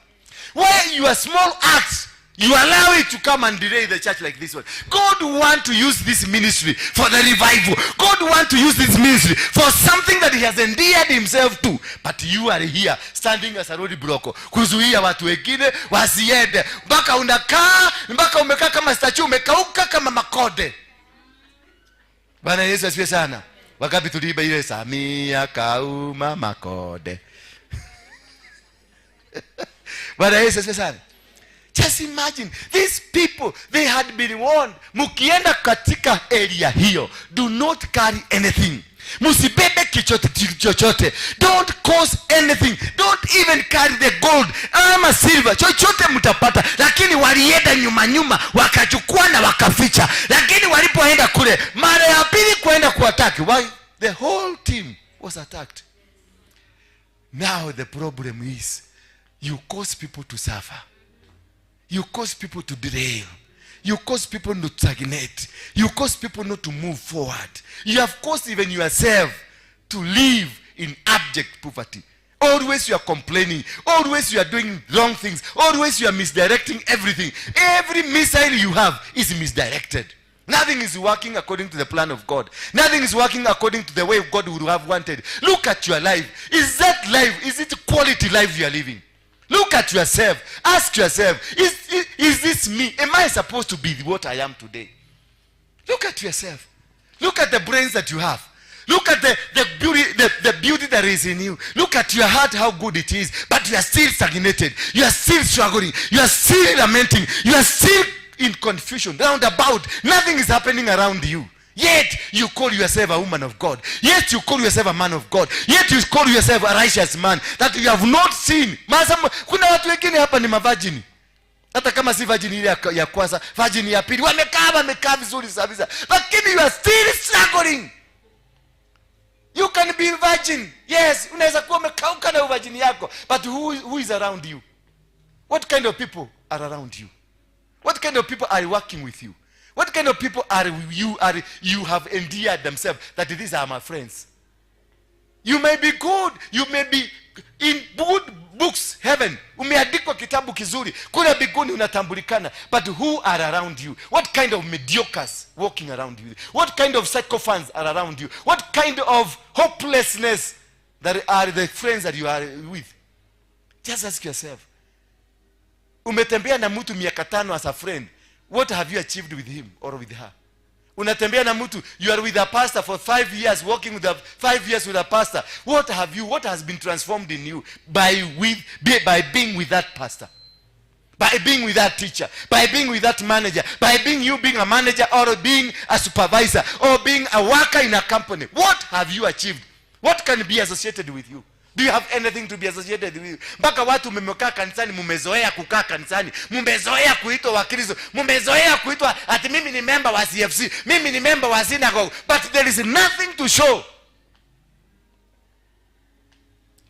Why your small acts, you allow it to come and delay the church like this one? God want to use this ministry for the revival. God want to use this ministry for something that he has endeared himself to. But you are here standing as a road block kuzuia watu wengine wasiende, mpaka unakaa, mpaka umekaa kama statue, umekauka kama makode. Bwana Yesu asifiwe sana. Wakati tuliimba ile, "Samia kauma makode." Bwana Yesu asifiwe sana. Just imagine, these people, they had been warned, mkienda katika area hiyo, do not carry anything, msibebe kichote chochote, don't cause anything, don't even carry the gold ama silver, chochote mtapata. Lakini walienda nyuma nyuma, wakachukua na wakaficha. Lakini walipoenda kule mara ya pili kuenda kuattack, why the whole team was attacked. Now the problem is you cause people to suffer. You cause people to derail. You cause people to stagnate. You cause people not to move forward. You have caused even yourself to live in abject poverty. Always you are complaining. Always you are doing wrong things. Always you are misdirecting everything. Every missile you have is misdirected. Nothing is working according to the plan of God. Nothing is working according to the way God would have wanted. Look at your life. Is that life, is it quality life you are living? Look at yourself. Ask yourself, is this me? Am I supposed to be what I am today? Look at yourself. Look at the brains that you have. Look at the beauty that is in you. Look at your heart, how good it is. But you are still stagnated. You are still struggling. You are still lamenting. You are still in confusion. Round about. Nothing is happening around you. Yet you call yourself a woman of God. Yet you call yourself a man of God. Yet you call yourself a righteous man that you have not seen. Kuna watu wengine hapa ni mavirgin. Hata kama si virgin ile ya kwanza, virgin ya pili, wamekaa vizuri kabisa. Lakini you are still struggling. You can be virgin. Yes, unaweza kuwa umekauka na uvirgin yako. But who is around you? What kind of people are around you? What kind of people are working with you? What kind of people are you have endeared themselves that these are my friends? You may be good, you may be in good books, heaven. Umeandikwa kitabu kizuri. Kule mbinguni unatambulikana. But who are around you? What kind of mediocres walking around you? What kind of sycophants are around you? What kind of hopelessness that are the friends that you are with? Just ask yourself. Umetembea na mtu miaka 5 as a friend. What have you achieved with him or with her? Unatembea na mtu, you are with a pastor for 5 years, walking with a 5 years with a pastor. What has been transformed in you by being with that pastor, by being with that teacher, by being with that manager, by being you being a manager or being a supervisor or being a worker in a company? What have you achieved? What can be associated with you? Do you have anything to be associated with? Mpaka watu mmekaa kanisani, mmezoea kukaa kanisani, mmezoea kuitwa Wakristo, mmezoea kuitwa ati mimi ni member wa CFC, mimi ni member wa synagogue, but there is nothing to show.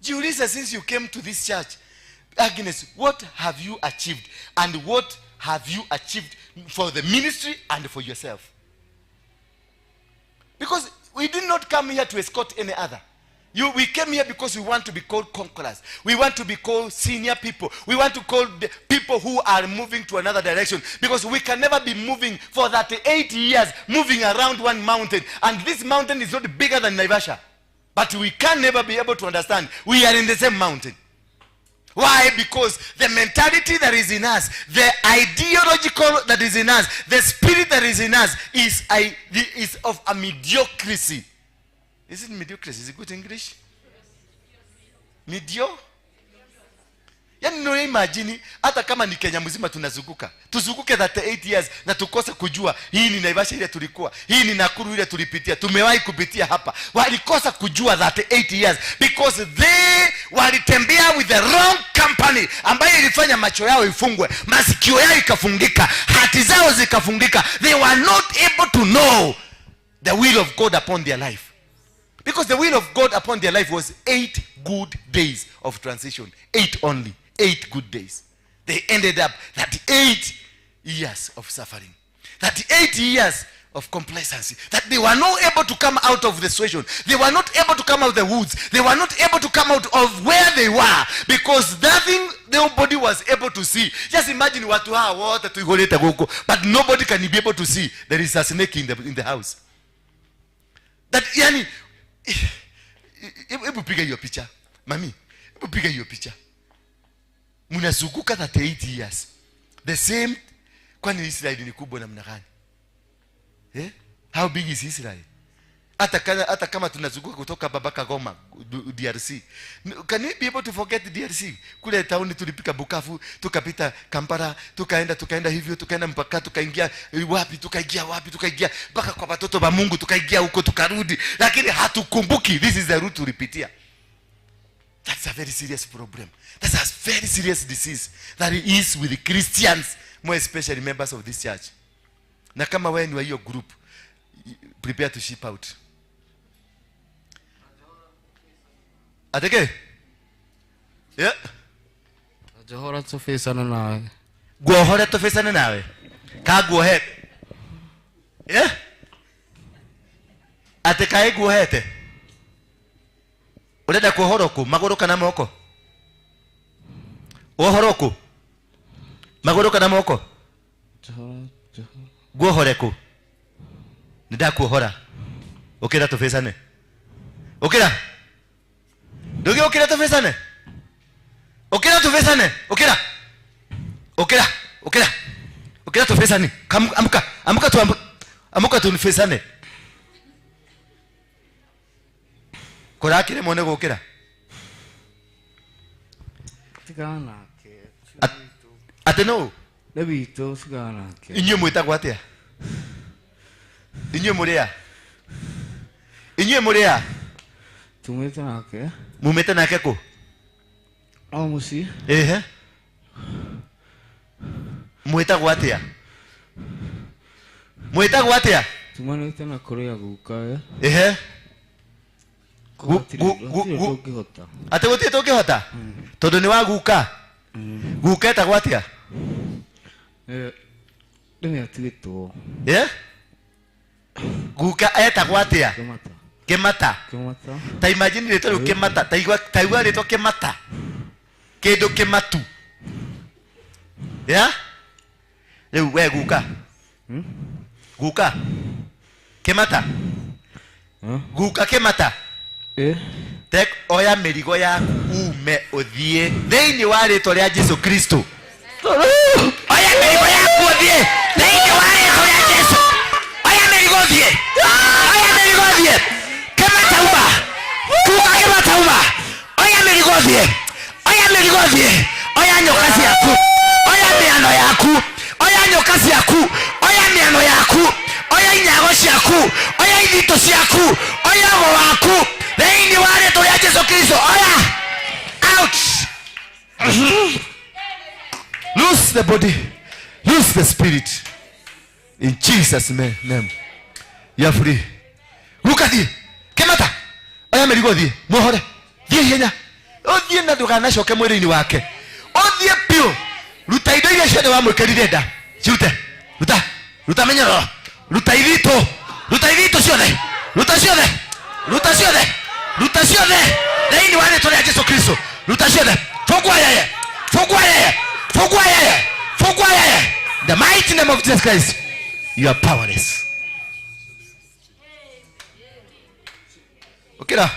Jiulize, since you came to this church, Agnes, what have you achieved? And what have you achieved for the ministry and for yourself? Because we did not come here to escort any other. We came here because we want to be called conquerors. We want to be called senior people. We want to call the people who are moving to another direction. Because we can never be moving for 38 years, moving around one mountain. And this mountain is not bigger than Naivasha. But we can never be able to understand. We are in the same mountain. Why? Because the mentality that is in us, the ideological that is in us, the spirit that is in us is of a mediocrity. Is it mediocrity? Is it good English? Medio? Yaani no imagine hata kama ni Kenya mzima tunazunguka. Tuzunguke 38 years na tukose kujua hii ni Naivasha ile tulikuwa, hii ni Nakuru ile tulipitia, tumewahi kupitia hapa. Walikosa kujua 38 years because they walitembea with the wrong company ambayo ilifanya macho yao ifungwe, masikio yao ikafungika, hati zao zikafungika. They were not able to know the will of God upon their life. Because the will of God upon their life was 8 good days of transition. 8 only. 8 good days. They ended up 38 years of suffering. 38 years of complacency. That they were not able to come out of the situation. They were not able to come out of the woods. They were not able to come out of where they were. Because nothing, nobody was able to see. Just imagine watu hawa wote tuihorete gũkũ, but nobody can be able to see there is a snake in the house. That, yani, hebu piga hiyo picha. Mami, hebu piga hiyo picha. Mnazunguka 38 years. The same. Kwani Israel ni kubwa namna gani? How big is Israel? Hata kama tunazunguka kutoka Babaka Goma, DRC. Can we be able to forget DRC? Kule town tulipika Bukavu, tukapita Kampala, tukaenda hivyo, tukaenda mpaka tukaingia wapi, tukaingia wapi, tukaingia mpaka kwa watoto wa Mungu, tukaingia huko tukarudi. Lakini hatukumbuki this is the route tulipitia. That's a very serious problem. That's a very serious disease that is with the Christians, more especially members of this church. Na kama wewe ni wa hiyo group, prepare to ship out. Ateke? Yeah. Johora tufisana nawe. Guohora tufisana nawe. Ka guohe. Yeah? Atekae guohete. Urenda kuohorwo kũ? Magũrũ kana moko? Wohorwo kũ? Magũrũ kana moko? Guohore kũ? Nĩ ndakuohora. Ũkĩra tũbĩcane. Ũkĩra. Ndũgĩ ũkĩra tũbĩcane. Ũkĩra tũbĩcane. Ũkĩra. Ũkĩra. Ũkĩra. Ũkĩra tũbĩcane. Amka. Amka tu, amka tũbĩcane. Kũrakĩrĩ mone gũkĩra. Tigana nake. Atĩ nũ? Nĩ witũ, tigana nake. Inyuĩ mwĩtagwo atĩa? Inyuĩ mũrĩ a? Inyuĩ mũrĩ a? Tumĩte nake. Mumĩte nake kũ? O mũciĩ. Ehe. Mwĩtagwo atĩa? Mwĩtagwo atĩa? Tumanĩte na kũrĩa guka. Ehe. Tũngĩhota. Atĩ gũtirĩ tũngĩhota? Tondũ nĩ wa guka. Guka etagwo atĩa? Nĩ atigĩtwo. Guka etagwo atĩa? Kĩmata. Kĩmata. Kĩmata. Ta imagine rĩtwa rĩu Kĩmata, ta igua rĩtwa Kĩmata. Kĩndũ kĩmatu. Yeah? Rĩu we guka. Guka. Kĩmata. Guka Kĩmata. Tek oya mĩrigo yaku ume ũthiĩ thĩinĩ wa rĩtwa rĩa Jesu Kristo. Oya mĩrigo yaku ũthiĩ thĩinĩ wa rĩtwa rĩa Jesu. Oya mĩrigo ũthiĩ. Oya mĩrigo ũthiĩ. Kĩmata uma. Kuka Kĩmata uma. Oya mĩrigo ũthiĩ. Oya mĩrigo ũthiĩ. Oya nyoka ciaku. Oya mĩano yaku. Oya nyoka ciaku. Oya mĩano yaku. Oya inyago ciaku. Oya ithito ciaku. Oya ũgo waku. Thĩinĩ wa rĩtwa rĩa Jesu Kristo. Oya. Loose the body. Loose the spirit. In Jesus' name. You are free. Ruka thiĩ. Kĩmata. Oya mĩrigo thiĩ. Muohore. Thiĩ ihenya. Ũthiĩ na ndũkanacoke mwĩrĩ-inĩ wake. Ũthiĩ biũ. Ruta indo iria ciothe wamwĩkĩrire nda. Cirute. Ruta. Ruta mĩnyororo. Ruta ithitũ. Ruta ithitũ ciothe. Ruta ciothe. Ruta ciothe. Ruta ciothe. Thĩinĩ wa rĩtwa rĩa Jesu Kristo. Ruta ciothe. Fungua yeye. Fungua yeye. Fungua yeye. Fungua yeye. The mighty name of Jesus Christ. You are powerless. Ukira.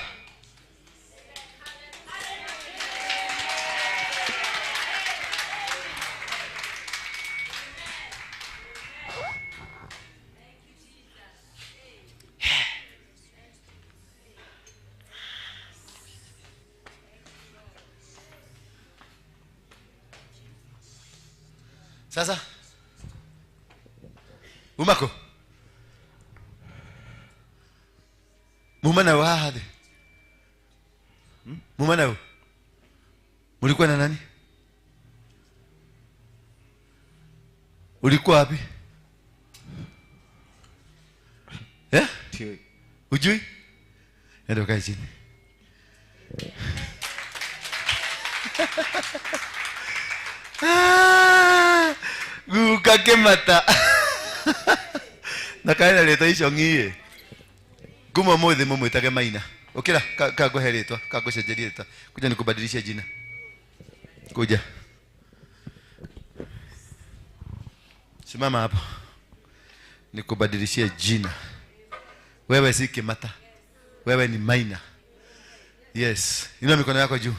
Sasa umako muma nawe haha thĩ, muma nawe mulikuwa na nani? Ulikuwa wapi? Eh? Ujui? Enda ukae chini. Guka Kĩmata. Na kaĩ na rĩtwa icong'i. Kuma ũmũthĩ mũmwĩtage Maina. Ũkĩra kangũhe rĩtwa, kangũcenjerie rĩtwa. Kuja nikubadilishe jina. Kuja. Simama hapo. Nikubadilishie jina. Wewe si Kĩmata. Wewe ni Maina. Yes. Inua mikono yako juu.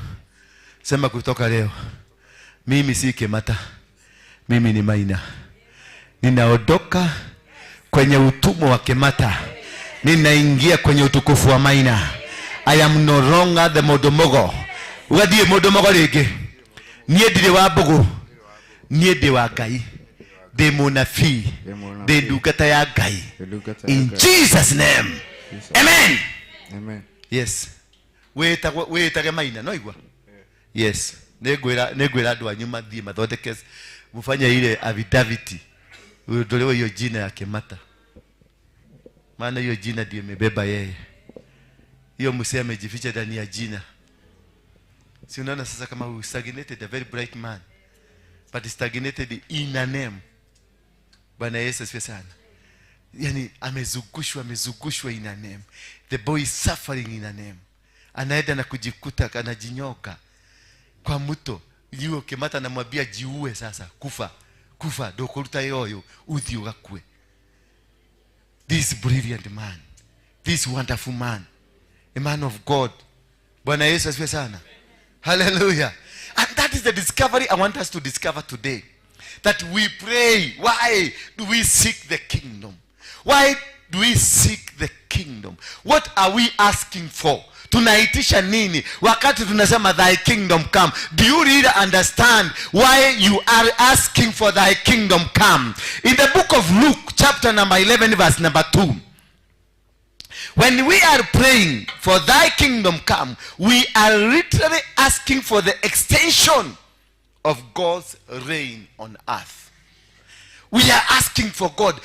Sema kutoka leo, mimi si Kĩmata. Mimi ni Maina. Ninaondoka kwenye utumwa wa Kĩmata. Ninaingia kwenye utukufu wa Maina. I am no longer the Modomogo. Ugathiĩ Modomogo rĩngĩ. Niĩ ndirĩ wa mbũgũ. Niĩ ndĩ wa Ngai. Ndĩ mũnabii. Ndĩ ndungata ya Ngai. In Jesus name. Amen. Amen. Yes. Wĩtage Maina, no igua? Yes. Nĩngwĩra andũ anyu mathiĩ mathondeke mufanye ile affidavit. Uondolewe hiyo jina ya Kĩmata. Maana hiyo jina ndiyo imebeba yeye. Hiyo msee amejificha ndani ya jina. Si unaona sasa kama huyu stagnated, a very bright man, but stagnated in a name. Bwana Yesu asifiwe sana. Yani amezungushwa in a name. The boy is suffering in a name. Anaenda na kujikuta anajinyoka kwa mto. Yule Kĩmata anamwambia jiue sasa, kufa. Kufa ndokuruta yoyo uthi ugakue. This brilliant man, this wonderful man, a man of God. Bwana Yesu asifiwe sana. Hallelujah. And that is the discovery I want us to discover today. That we pray. Why do we seek the kingdom? Why do we seek the kingdom? What are we asking for? Tunaitisha nini wakati tunasema thy kingdom come? Do you really understand why you are asking for thy kingdom come? In the book of Luke chapter number 11 verse number 2, when we are praying for thy kingdom come, we are literally asking for the extension of God's reign on earth. We are asking for God.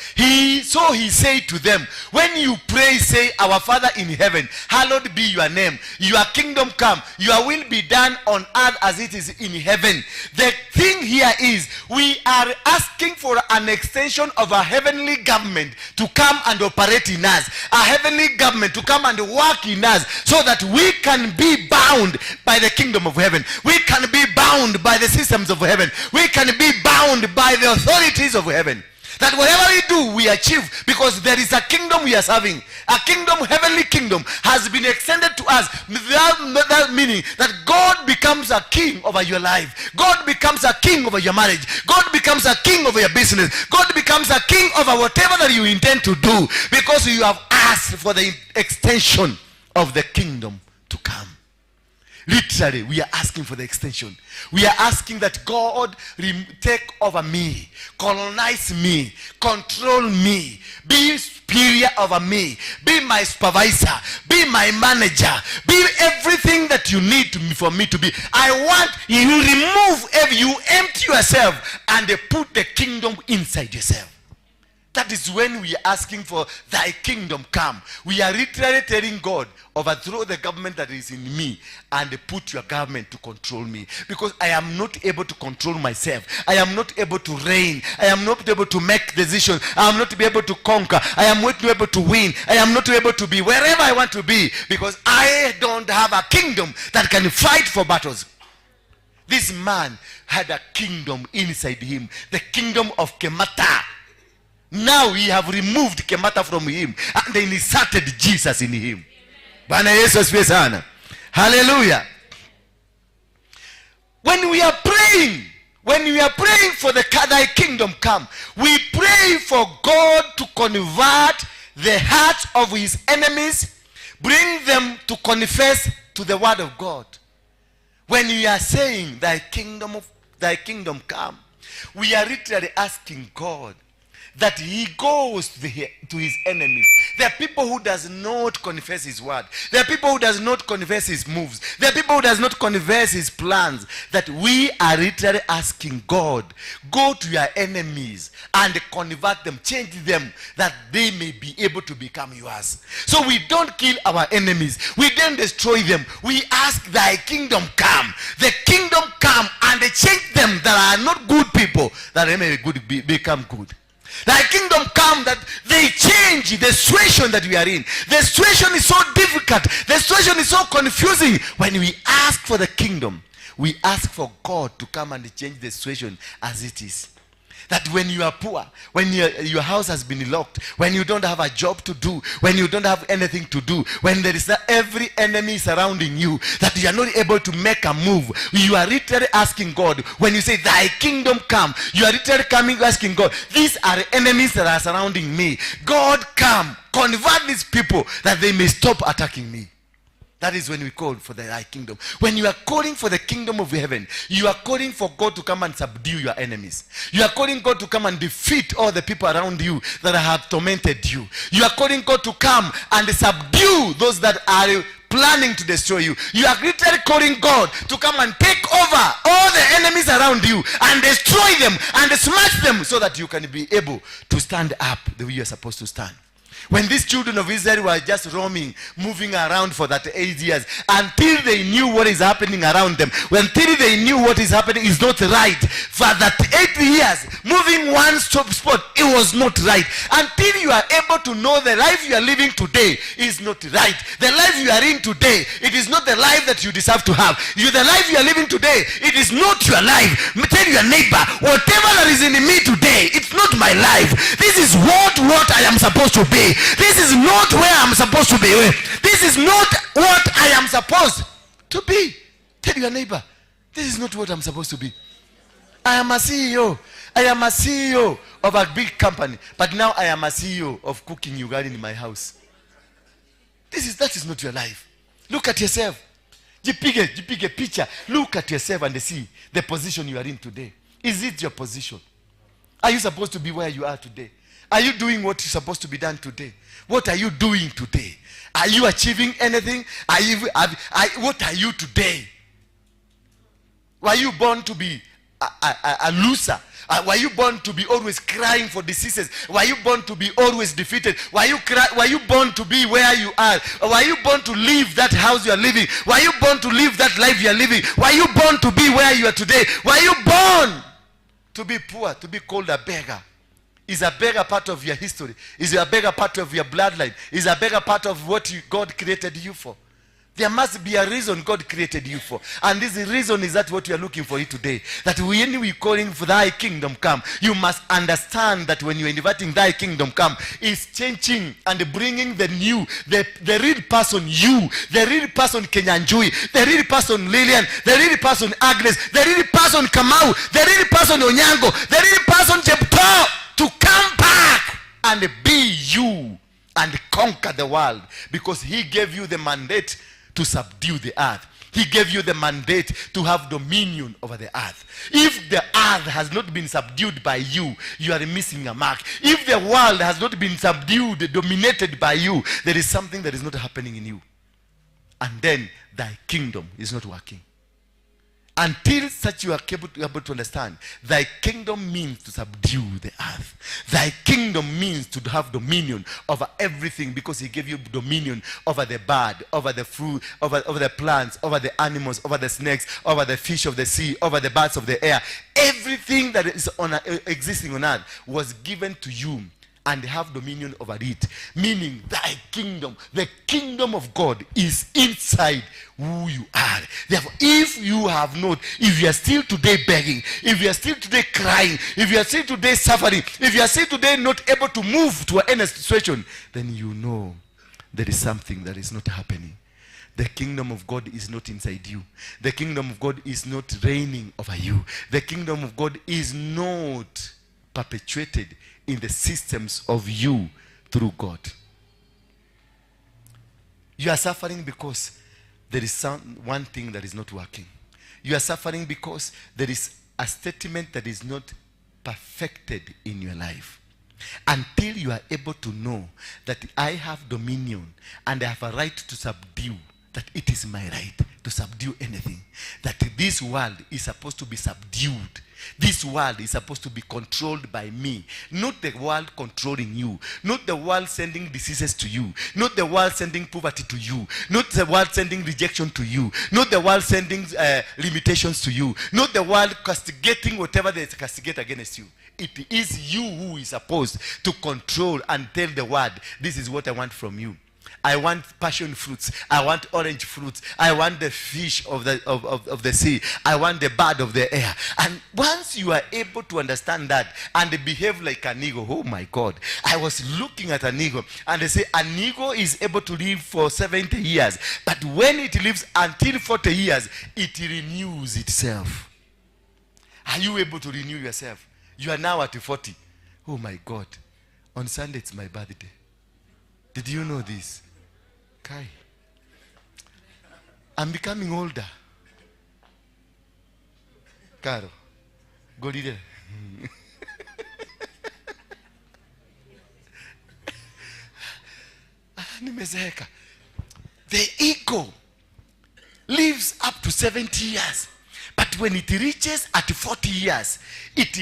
So he said to them, when you pray, say, our Father in heaven, hallowed be your name. Your kingdom come, your will be done on earth as it is in heaven. The thing here is, we are asking for an extension of a heavenly government to come and operate in us. A heavenly government to come and work in us, so that we can be bound by the kingdom of heaven. We can be bound by the systems of heaven. We can be bound by the authorities of heaven. That whatever we do, we achieve, because there is a kingdom we are serving. A kingdom, heavenly kingdom, has been extended to us. That meaning that God becomes a king over your life. God becomes a king over your marriage. God becomes a king over your business. God becomes a king over whatever that you intend to do, because you have asked for the extension of the kingdom to come. Literally, we are asking for the extension. We are asking that God take over me, colonize me, control me, be superior over me, be my supervisor, be my manager, be everything that you need for me to be. I want you remove, you empty yourself and put the kingdom inside yourself. That is when we are asking for thy kingdom come. We are literally telling God, overthrow the government that is in me and put your government to control me. Because I am not able to control myself. I am not able to reign. I am not able to make decisions. I am not able to conquer. I am not able to win. I am not able to be wherever I want to be. Because I don't have a kingdom that can fight for battles. This man had a kingdom inside him. The kingdom of Kemata. Now we have removed Kemata from him and then inserted Jesus in him. Bwana Yesu asifiwe sana. Hallelujah. When we are praying, when we are praying for the thy kingdom come, we pray for God to convert the hearts of his enemies, bring them to confess to the word of God. When we are saying thy kingdom come, we are literally asking God that he goes to his enemies. There are people who does not confess his word. There are people who does not confess his moves. There are people who does not confess his plans. That we are literally asking God, go to your enemies and convert them, change them, that they may be able to become yours. So we don't kill our enemies. We don't destroy them. We ask thy kingdom come. The kingdom come and change them that are not good people, that they may become good. Thy kingdom come, that they change the situation that we are in. The situation is so difficult. The situation is so confusing. When we ask for the kingdom, we ask for God to come and change the situation as it is. That when you are poor, when your house has been locked, when you don't have a job to do, when you don't have anything to do, when there is every enemy surrounding you, that you are not able to make a move, you are literally asking God. When you say, thy kingdom come, you are literally coming asking God, these are enemies that are surrounding me. God come, convert these people that they may stop attacking me. That is when we call for the thy kingdom. When you are calling for the kingdom of heaven, you are calling for God to come and subdue your enemies. You are calling God to come and defeat all the people around you that have tormented you. You are calling God to come and subdue those that are planning to destroy you. You are literally calling God to come and take over all the enemies around you and destroy them and smash them so that you can be able to stand up the way you are supposed to stand. When these children of Israel were just roaming, moving around for that 8 years, until they knew what is happening around them, until they knew what is happening is not right, for that 8 years, moving one spot, it was not right. Until you are able to know the life you are living today is not right. The life you are in today, it is not the life that you deserve to have. The life you are living today, it is not your life. Tell your neighbor, whatever that is in me today, it's not my life. This is what I am supposed to be. This is not where I'm supposed to be. This is not what I am supposed to be. Tell your neighbor, this is not what I'm supposed to be. I am a CEO. I am a CEO of a big company. But now I am a CEO of cooking ugali in my house. That is not your life. Look at yourself. Jipige picture. Look at yourself and see the position you are in today. Is it your position? Are you supposed to be where you are today? Are you doing what is supposed to be done today? What are you doing today? Are you achieving anything? What are you today? Were you born to be a loser? Were you born to be always crying for diseases? Were you born to be always defeated? Were you born to be where you are? Were you born to leave that house you are living? Were you born to live that life you are living? Were you born to be where you are today? Were you born to be poor, to be called a beggar? Is a beggar part of your history? Is a beggar part of your bloodline? Is a beggar part of what God created you for? There must be a reason God created you for. And this reason is that what you are looking for it today. That when we are calling for thy kingdom come, you must understand that when you are inviting thy kingdom come, it's changing and bringing the new, the real person you, the real person Kenyanjui, the real person Lillian, the real person Agnes, the real person Kamau, the real person Onyango, the real person Jepto, to come back and be you and conquer the world, because he gave you the mandate to subdue the earth. He gave you the mandate to have dominion over the earth. If the earth has not been subdued by you, you are missing a mark. If the world has not been subdued, dominated by you, there is something that is not happening in you. And then thy kingdom is not working. Until such you are able to understand, thy kingdom means to subdue the earth. Thy kingdom means to have dominion over everything, because he gave you dominion over the bird, over the fruit, over the plants, over the animals, over the snakes, over the fish of the sea, over the birds of the air. Everything that is existing on earth was given to you and have dominion over it. Meaning thy kingdom, the kingdom of God is inside who you are. Therefore, if you have not, if you are still today begging, if you are still today crying, if you are still today suffering, if you are still today not able to move to any situation, then you know there is something that is not happening. The kingdom of God is not inside you. The kingdom of God is not reigning over you. The kingdom of God is not perpetuated in the systems of you through God. You are suffering because there is one thing that is not working. You are suffering because there is a statement that is not perfected in your life. Until you are able to know that I have dominion and I have a right to subdue, that it is my right to subdue anything, that this world is supposed to be subdued. This world is supposed to be controlled by me, not the world controlling you, not the world sending diseases to you, not the world sending poverty to you, not the world sending rejection to you, not the world sending limitations to you, not the world castigating whatever they castigate against you. It is you who is supposed to control and tell the world, this is what I want from you. I want passion fruits. I want orange fruits. I want the fish of the sea. I want the bird of the air. And once you are able to understand that and behave like an eagle, oh my God. I was looking at an eagle and they say an eagle is able to live for 70 years. But when it lives until 40 years, it renews itself. Are you able to renew yourself? You are now at 40. Oh my God. On Sunday, it's my birthday. Did you know this? Kai. I'm becoming older. Caro. Golide. Nimezeeka. The ego lives up to 70 years. But when it reaches at 40 years, it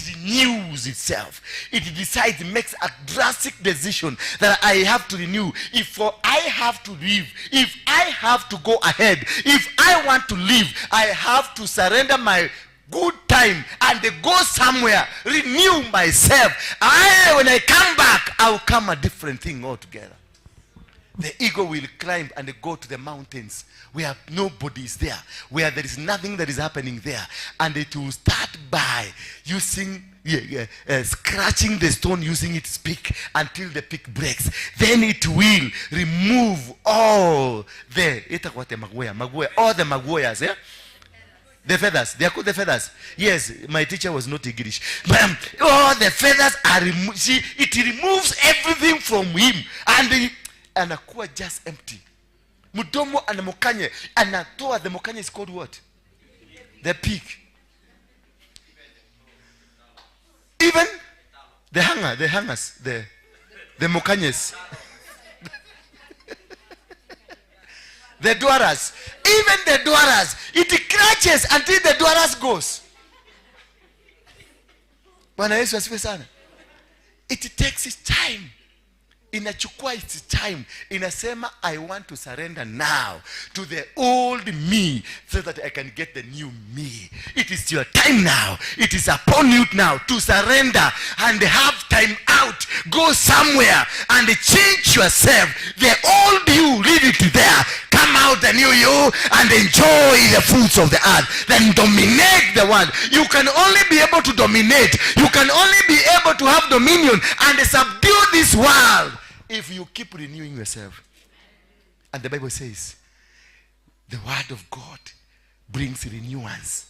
renews itself. It decides, makes a drastic decision that I have to renew. If I have to live, if I have to go ahead, if I want to live, I have to surrender my good time and go somewhere, renew myself. When I come back, I'll come a different thing altogether. The eagle will climb and go to the mountains where nobody is there, where there is nothing that is happening there. And it will start by using, scratching the stone using its pick until the pick breaks. Then it will remove all the, all the maguayas, yeah? The feathers. They are called the feathers. Yes, my teacher was not English. But all the feathers are removed. See, it removes everything from him. And anakuwa just empty. Mdomo anamokanye. Anatoa, the mokanye is called what? The pig. Even the hanger, the hangers, the mokanyes. The dwaras. Even the dwaras. It crutches until the dwaras goes. Bwana Yesu asifiwe sana. It takes its time. Inachukua its time. Inasema, I want to surrender now to the old me so that I can get the new me. It is your time now. It is upon you now to surrender and have time out. Go somewhere and change yourself. The old you, leave it there. Come out the new you and enjoy the fruits of the earth. Then dominate the world. You can only be able to dominate. You can only be able to have dominion and subdue this world if you keep renewing yourself. And the Bible says, the word of God brings renewance.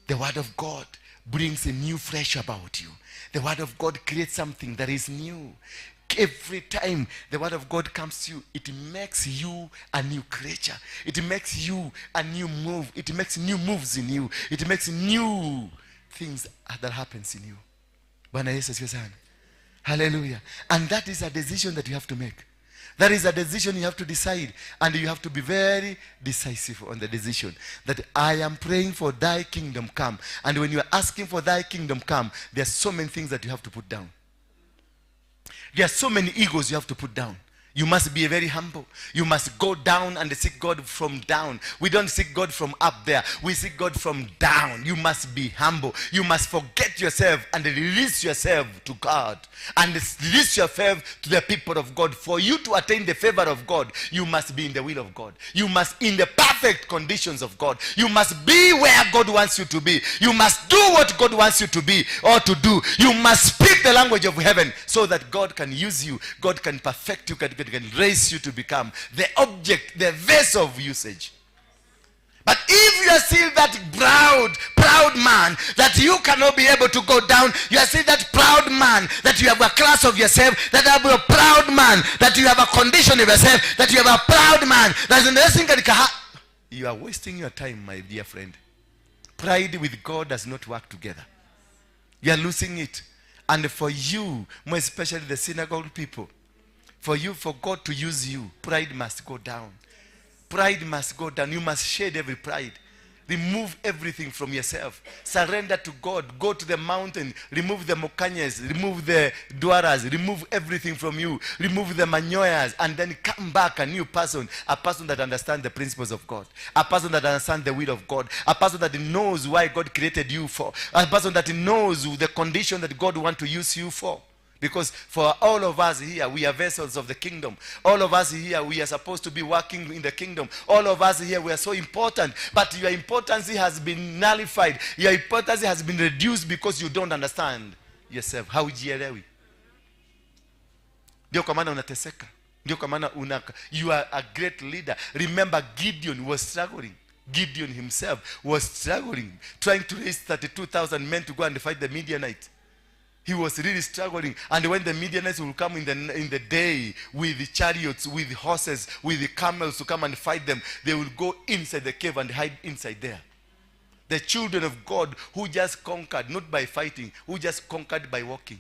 The word of God brings a new fresh about you. The word of God creates something that is new. Every time the word of God comes to you, it makes you a new creature. It makes you a new move. It makes new moves in you. It makes new things that happens in you. Bwana Yesu asifiwe sana. Hallelujah. And that is a decision that you have to make. That is a decision you have to decide. And you have to be very decisive on the decision. That I am praying for thy kingdom come. And when you are asking for thy kingdom come, there are so many things that you have to put down. There are so many egos you have to put down. You must be very humble. You must go down and seek God from down. We don't seek God from up there. We seek God from down. You must be humble. You must forget yourself and release yourself to God. And release yourself to the people of God. For you to attain the favor of God, you must be in the will of God. You must in the perfect conditions of God. You must be where God wants you to be. You must do what God wants you to be or to do. You must speak the language of heaven so that God can use you. God can perfect you. God can raise you to become the object, the vessel of usage. But if you are still that proud man that you cannot be able to go down, you are still that proud man that you have a class of yourself, that you have a proud man, that you have a condition of yourself, that you have a proud man, that the next thing that you are wasting your time, my dear friend. Pride with God does not work together. You are losing it. And for you, more especially the synagogue people, for you, for God to use you, pride must go down. Pride must go down. You must shed every pride. Remove everything from yourself. Surrender to God. Go to the mountain. Remove the mokanyes. Remove the dwaras. Remove everything from you. Remove the manyoyas. And then come back a new person. A person that understands the principles of God. A person that understands the will of God. A person that knows why God created you for. A person that knows the condition that God wants to use you for. Because for all of us here, we are vessels of the kingdom. All of us here, we are supposed to be working in the kingdom. All of us here, we are so important. But your importance has been nullified. Your importance has been reduced because you don't understand yourself. Haujielewi. Ndio kwa maana unateseka. Ndio kwa maana you are a great leader. Remember, Gideon was struggling. Gideon himself was struggling, trying to raise 32,000 men to go and fight the Midianites. He was really struggling. And when the Midianites will come in the day with the chariots, with horses, with the camels to come and fight them, they will go inside the cave and hide inside there. The children of God who just conquered, not by fighting, who just conquered by walking.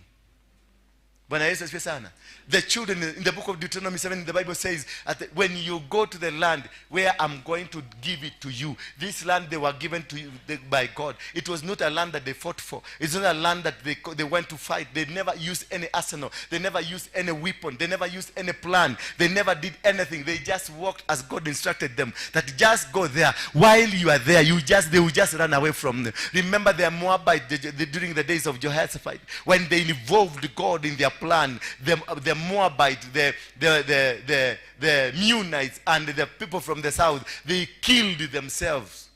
The children in the book of Deuteronomy 7, the Bible says that when you go to the land where I'm going to give it to you, this land they were given to you by God. It was not a land that they fought for. It's not a land that they went to fight. They never used any arsenal. They never used any weapon. They never used any plan. They never did anything. They just walked as God instructed them. That just go there. While you are there, they will just run away from them. Remember the Moabites during the days of Jehoshaphat, when they involved God in their plan, the Moabite, the Meunites, and the people from the south, they killed themselves.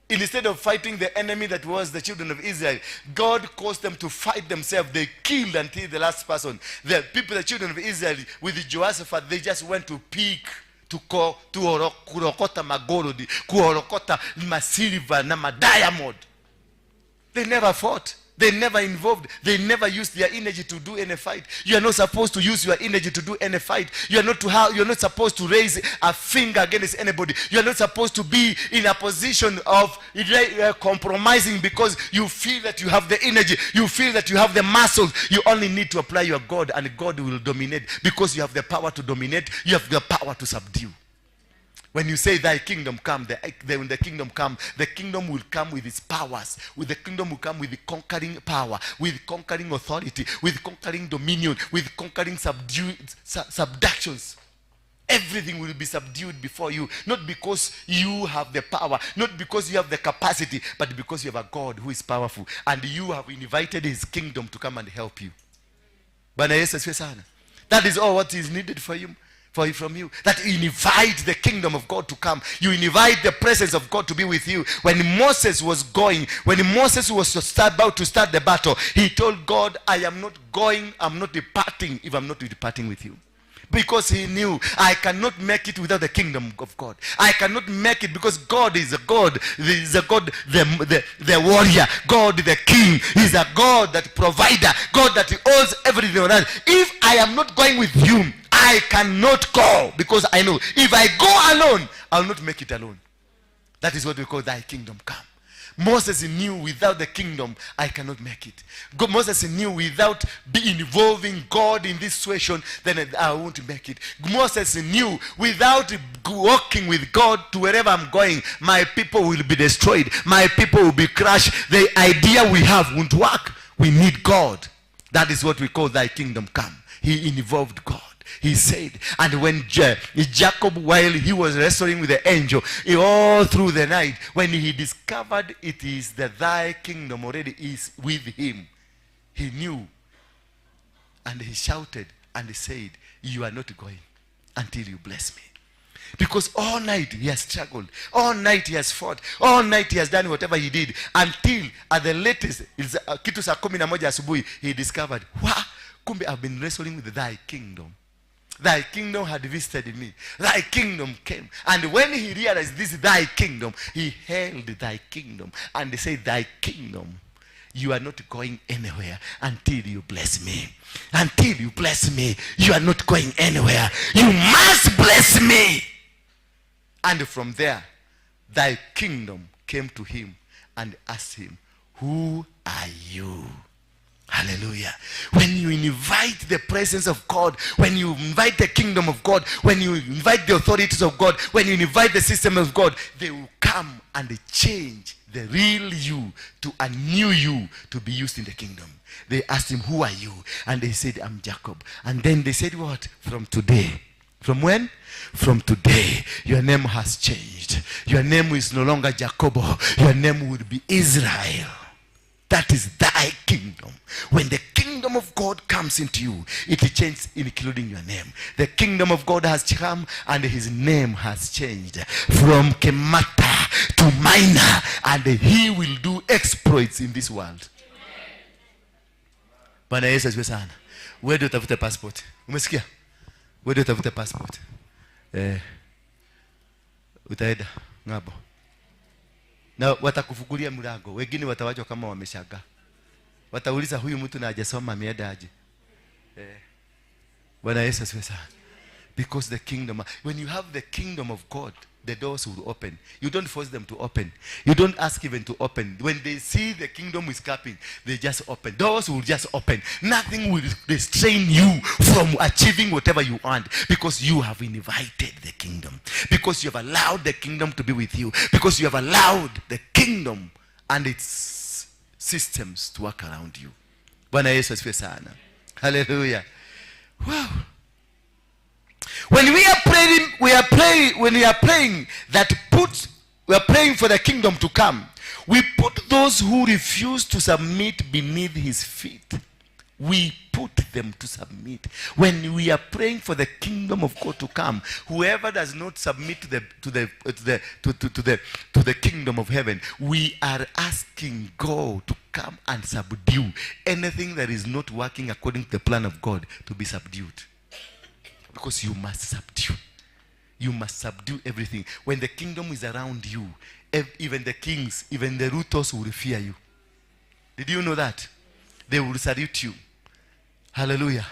Instead of fighting the enemy that was the children of Israel, God caused them to fight themselves. They killed until the last person. The people, the children of Israel, with Jehoshaphat, they just went to pick, to kurokota magolodi, kurokota masilva na madiamond. They never fought. They never involved. They never used their energy to do any fight. You are not supposed to use your energy to do any fight. You are not supposed to raise a finger against anybody. You are not supposed to be in a position of compromising because you feel that you have the energy. You feel that you have the muscles. You only need to apply your God, and God will dominate, because you have the power to dominate. You have the power to subdue. When you say thy kingdom come, when the kingdom come, the kingdom will come with its powers. With the kingdom will come with the conquering power, with conquering authority, with conquering dominion, with conquering subductions. Everything will be subdued before you. Not because you have the power, not because you have the capacity, but because you have a God who is powerful. And you have invited his kingdom to come and help you. That is all what is needed for you. From you, that you invite the kingdom of God to come. You invite the presence of God to be with you. When Moses was going, when Moses was about to start the battle, he told God, I am not going, I'm not departing if I'm not departing with you. Because he knew, I cannot make it without the kingdom of God. I cannot make it because God is a God. He is a God, the warrior. God the king. He's a God that provider. God that owns everything on earth. If I am not going with you, I cannot go. Because I know, if I go alone, I will not make it alone. That is what we call thy kingdom come. Moses knew without the kingdom, I cannot make it. Moses knew without be involving God in this situation, then I won't make it. Moses knew without walking with God to wherever I'm going, my people will be destroyed. My people will be crushed. The idea we have won't work. We need God. That is what we call thy kingdom come. He involved God. He said, and when Jacob, while he was wrestling with the angel, all through the night, when he discovered it is that thy kingdom already is with him, he knew, and he shouted and he said, you are not going until you bless me. Because all night he has struggled, all night he has fought, all night he has done whatever he did, until at the latest, kitu saa 11 asubuhi, he discovered, wow, kumbe I've been wrestling with thy kingdom. Thy kingdom had visited me. Thy kingdom came. And when he realized this thy kingdom, he held thy kingdom. And he said, thy kingdom, you are not going anywhere until you bless me. Until you bless me, you are not going anywhere. You must bless me. And from there, thy kingdom came to him and asked him, who are you? Hallelujah. When you invite the presence of God, when you invite the kingdom of God, when you invite the authorities of God, when you invite the system of God, they will come and change the real you to a new you to be used in the kingdom. They asked him, who are you? And they said, I'm Jacob. And then they said what? From today. From when? From today, your name has changed. Your name is no longer Jacobo. Your name will be Israel. That is thy kingdom. When the kingdom of God comes into you, it changes, including your name. The kingdom of God has come and his name has changed from Kemata to Maina, and he will do exploits in this world. Bwana Yesu asifiwe sana. Wewe ndio utafute passport. Umesikia? Wewe ndio utafute passport. Utaenda ng'ambo. Na watakufungulia mlango. Wengine watawachwa kama wameshangaa. Watauliza huyu mtu na hajasoma ameenda aje. Bwana Yesu asifiwe sana. Because the kingdom, when you have the kingdom of God, the doors will open. You don't force them to open. You don't ask even to open. When they see the kingdom is coming, they just open. Doors will just open. Nothing will restrain you from achieving whatever you want, because you have invited the kingdom. Because you have allowed the kingdom to be with you. Because you have allowed the kingdom and its systems to work around you. Bwana Yesu asifiwe sana. Hallelujah. Wow. When we are praying, we are praying, when we are praying that put, we are praying for the kingdom to come, we put those who refuse to submit beneath his feet. We put them to submit. When we are praying for the kingdom of God to come, whoever does not submit to the kingdom of heaven, we are asking God to come and subdue anything that is not working according to the plan of God to be subdued. Because you must subdue. You must subdue everything. When the kingdom is around you, even the kings, even the Rutos will fear you. Did you know that? They will salute you. Hallelujah.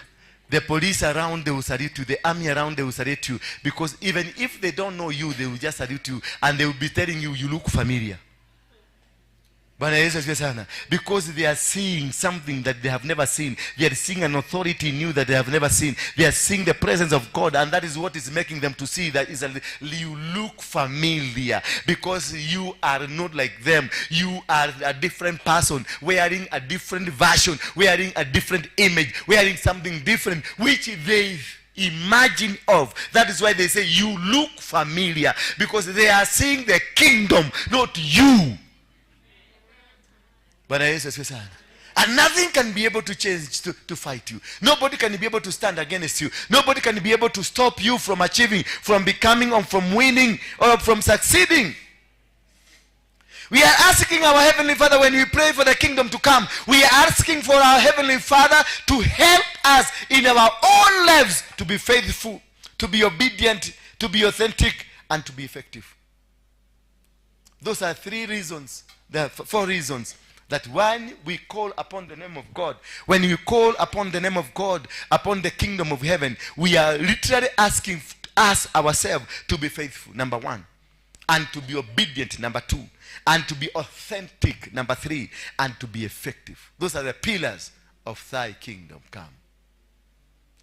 The police around, they will salute you. The army around, they will salute you. Because even if they don't know you, they will just salute you. And they will be telling you, you look familiar. Because they are seeing something that they have never seen. They are seeing an authority in you that they have never seen. They are seeing the presence of God, and that is what is making them to see that is you look familiar, because you are not like them. You are a different person, wearing a different version, wearing a different image, wearing something different, which they imagine of. That is why they say you look familiar, because they are seeing the kingdom, not you. And nothing can be able to change to fight you. Nobody can be able to stand against you. Nobody can be able to stop you from achieving, from becoming, or from winning, or from succeeding. We are asking our Heavenly Father, when we pray for the kingdom to come, we are asking for our Heavenly Father to help us in our own lives to be faithful, to be obedient, to be authentic, and to be effective. Those are three reasons, there are four reasons that when we call upon the name of God, when we call upon the name of God, upon the kingdom of heaven, we are literally asking us ourselves to be faithful, number one, and to be obedient, number two, and to be authentic, number three, and to be effective. Those are the pillars of thy kingdom come.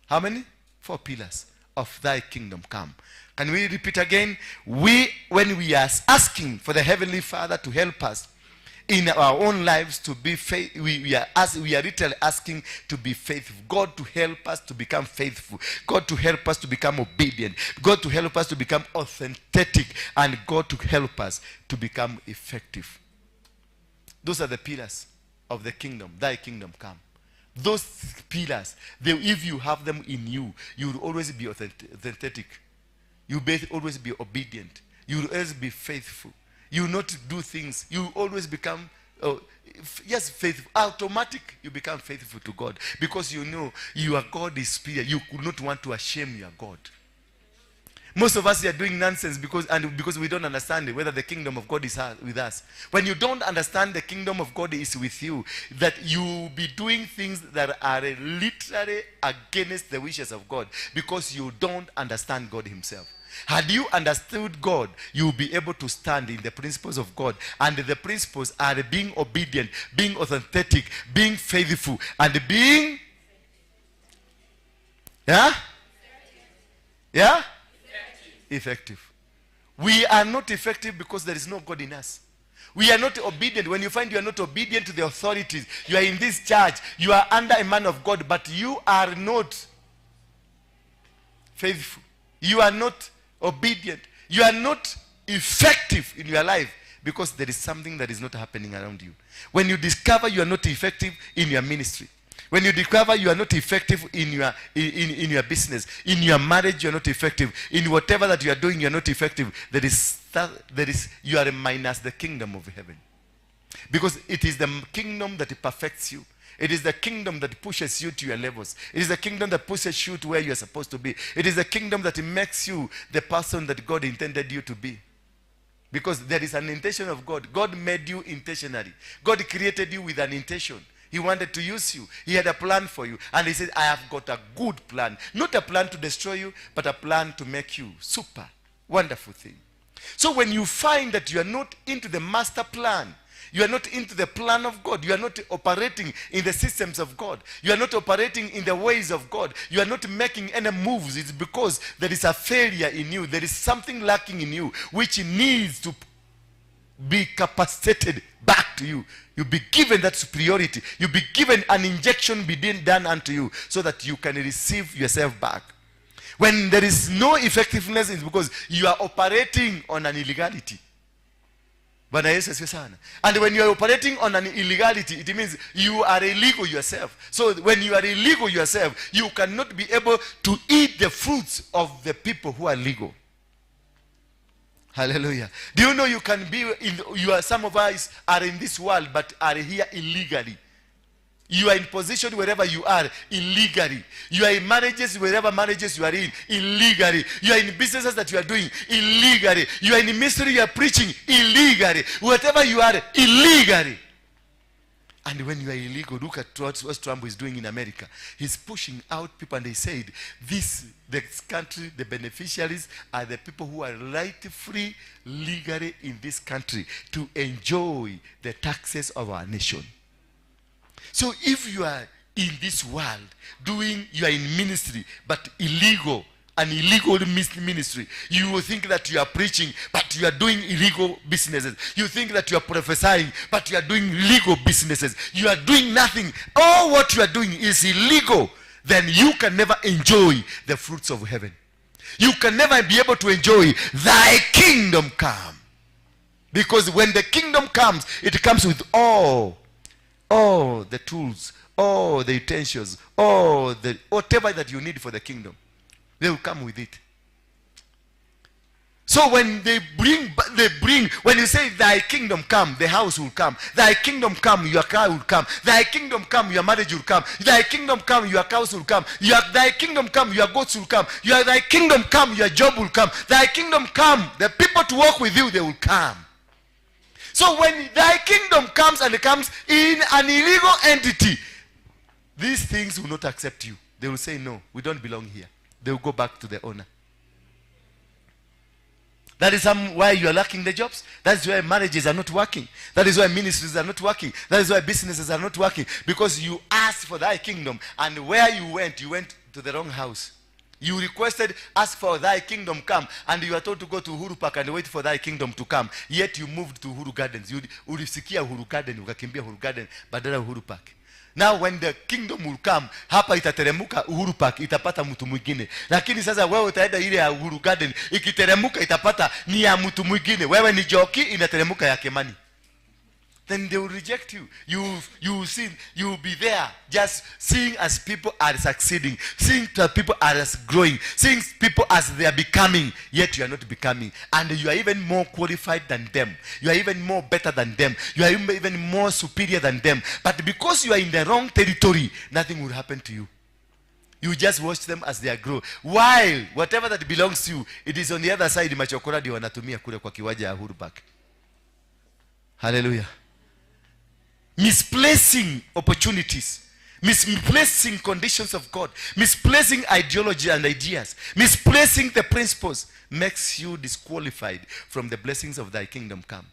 How many? 4 pillars of thy kingdom come. Can we repeat again? When we are asking for the Heavenly Father to help us in our own lives to be faithful, we are literally asking to be faithful. God to help us to become faithful. God to help us to become obedient. God to help us to become authentic. And God to help us to become effective. Those are the pillars of the kingdom. Thy kingdom come. Those pillars, if you have them in you, you will always be authentic. You will always be obedient. You will always be faithful. You will not do things. You will always become, yes, faithful. Automatic, you become faithful to God. Because you know your God is spirit. You could not want to shame your God. Most of us are doing nonsense because we don't understand whether the kingdom of God is with us. When you don't understand the kingdom of God is with you, that you be doing things that are literally against the wishes of God because you don't understand God himself. Had you understood God, you will be able to stand in the principles of God. And the principles are being obedient, being authentic, being faithful, and being... Yeah? Yeah? Effective. We are not effective because there is no God in us. We are not obedient. When you find you are not obedient to the authorities, you are in this church, you are under a man of God, but you are not faithful. You are not obedient. You are not effective in your life because there is something that is not happening around you. When you discover you are not effective in your ministry, when you discover you are not effective in your business, in your marriage, you are not effective. In whatever that you are doing, you are not effective. You are minus the kingdom of heaven. Because it is the kingdom that perfects you. It is the kingdom that pushes you to your levels. It is the kingdom that pushes you to where you are supposed to be. It is the kingdom that makes you the person that God intended you to be. Because there is an intention of God. God made you intentionally. God created you with an intention. He wanted to use you. He had a plan for you. And he said, I have got a good plan. Not a plan to destroy you, but a plan to make you super wonderful thing. So when you find that you are not into the master plan, you are not into the plan of God, you are not operating in the systems of God, you are not operating in the ways of God, you are not making any moves, it's because there is a failure in you. There is something lacking in you which needs to be capacitated back to you. You'll be given that superiority. You'll be given an injection be done unto you so that you can receive yourself back. When there is no effectiveness, it's because you are operating on an illegality. And when you are operating on an illegality, it means you are illegal yourself. So when you are illegal yourself, you cannot be able to eat the fruits of the people who are legal. Hallelujah. Do you know you can be in, you are, some of us are in this world but are here illegally. You are in position wherever you are illegally. You are in marriages wherever marriages you are in illegally. You are in businesses that you are doing illegally. You are in ministry you are preaching illegally. Whatever you are, illegally. And when you are illegal, look at what Trump is doing in America. He's pushing out people, and they said, this country, the beneficiaries are the people who are rightfully, legally in this country to enjoy the taxes of our nation. So if you are in this world, you are in ministry, but illegal, an illegal ministry, you will think that you are preaching, but you are doing illegal businesses. You think that you are prophesying, but you are doing illegal businesses. You are doing nothing. All what you are doing is illegal. Then you can never enjoy the fruits of heaven. You can never be able to enjoy thy kingdom come. Because when the kingdom comes, it comes with all the tools, all the utensils, all the whatever that you need for the kingdom. They will come with it. So when they bring, when you say thy kingdom come, the house will come. Thy kingdom come, your car will come. Thy kingdom come, your marriage will come. Thy kingdom come, your cows will come. Thy kingdom come, your goats will come. Thy kingdom come, your job will come. Thy kingdom come, the people to walk with you, they will come. So when thy kingdom comes and it comes in an illegal entity, these things will not accept you. They will say, no, we don't belong here. They will go back to the owner. That is why you are lacking the jobs. That is why marriages are not working. That is why ministries are not working. That is why businesses are not working. Because you asked for thy kingdom, and where you went to the wrong house. You requested, ask for thy kingdom come, and you are told to go to Uhuru Park and wait for thy kingdom to come. Yet you moved to Uhuru Gardens. You ulisikia Uhuru Garden, ukakimbia Uhuru Garden, badala Uhuru Park. Now when the kingdom will come, hapa itateremuka Uhuru Park, itapata mtu mwingine. Lakini sasa wewe utaenda ile ya Uhuru Garden, ikiteremuka itapata ni ya mtu mwingine. Wewe ni joki, inateremuka ya Kimani. Then they will reject you. You will see, you will be there just seeing as people are succeeding, seeing that people are as growing, seeing people as they are becoming, yet you are not becoming. And you are even more qualified than them. You are even more better than them. You are even more superior than them. But because you are in the wrong territory, nothing will happen to you. You just watch them as they grow. While whatever that belongs to you, it is on the other side. Machokora ndio wanatumia kule kwa kiwanja ya Uhuru Park. Hallelujah. Misplacing opportunities, misplacing conditions of God, misplacing ideology and ideas, misplacing the principles makes you disqualified from the blessings of thy kingdom come.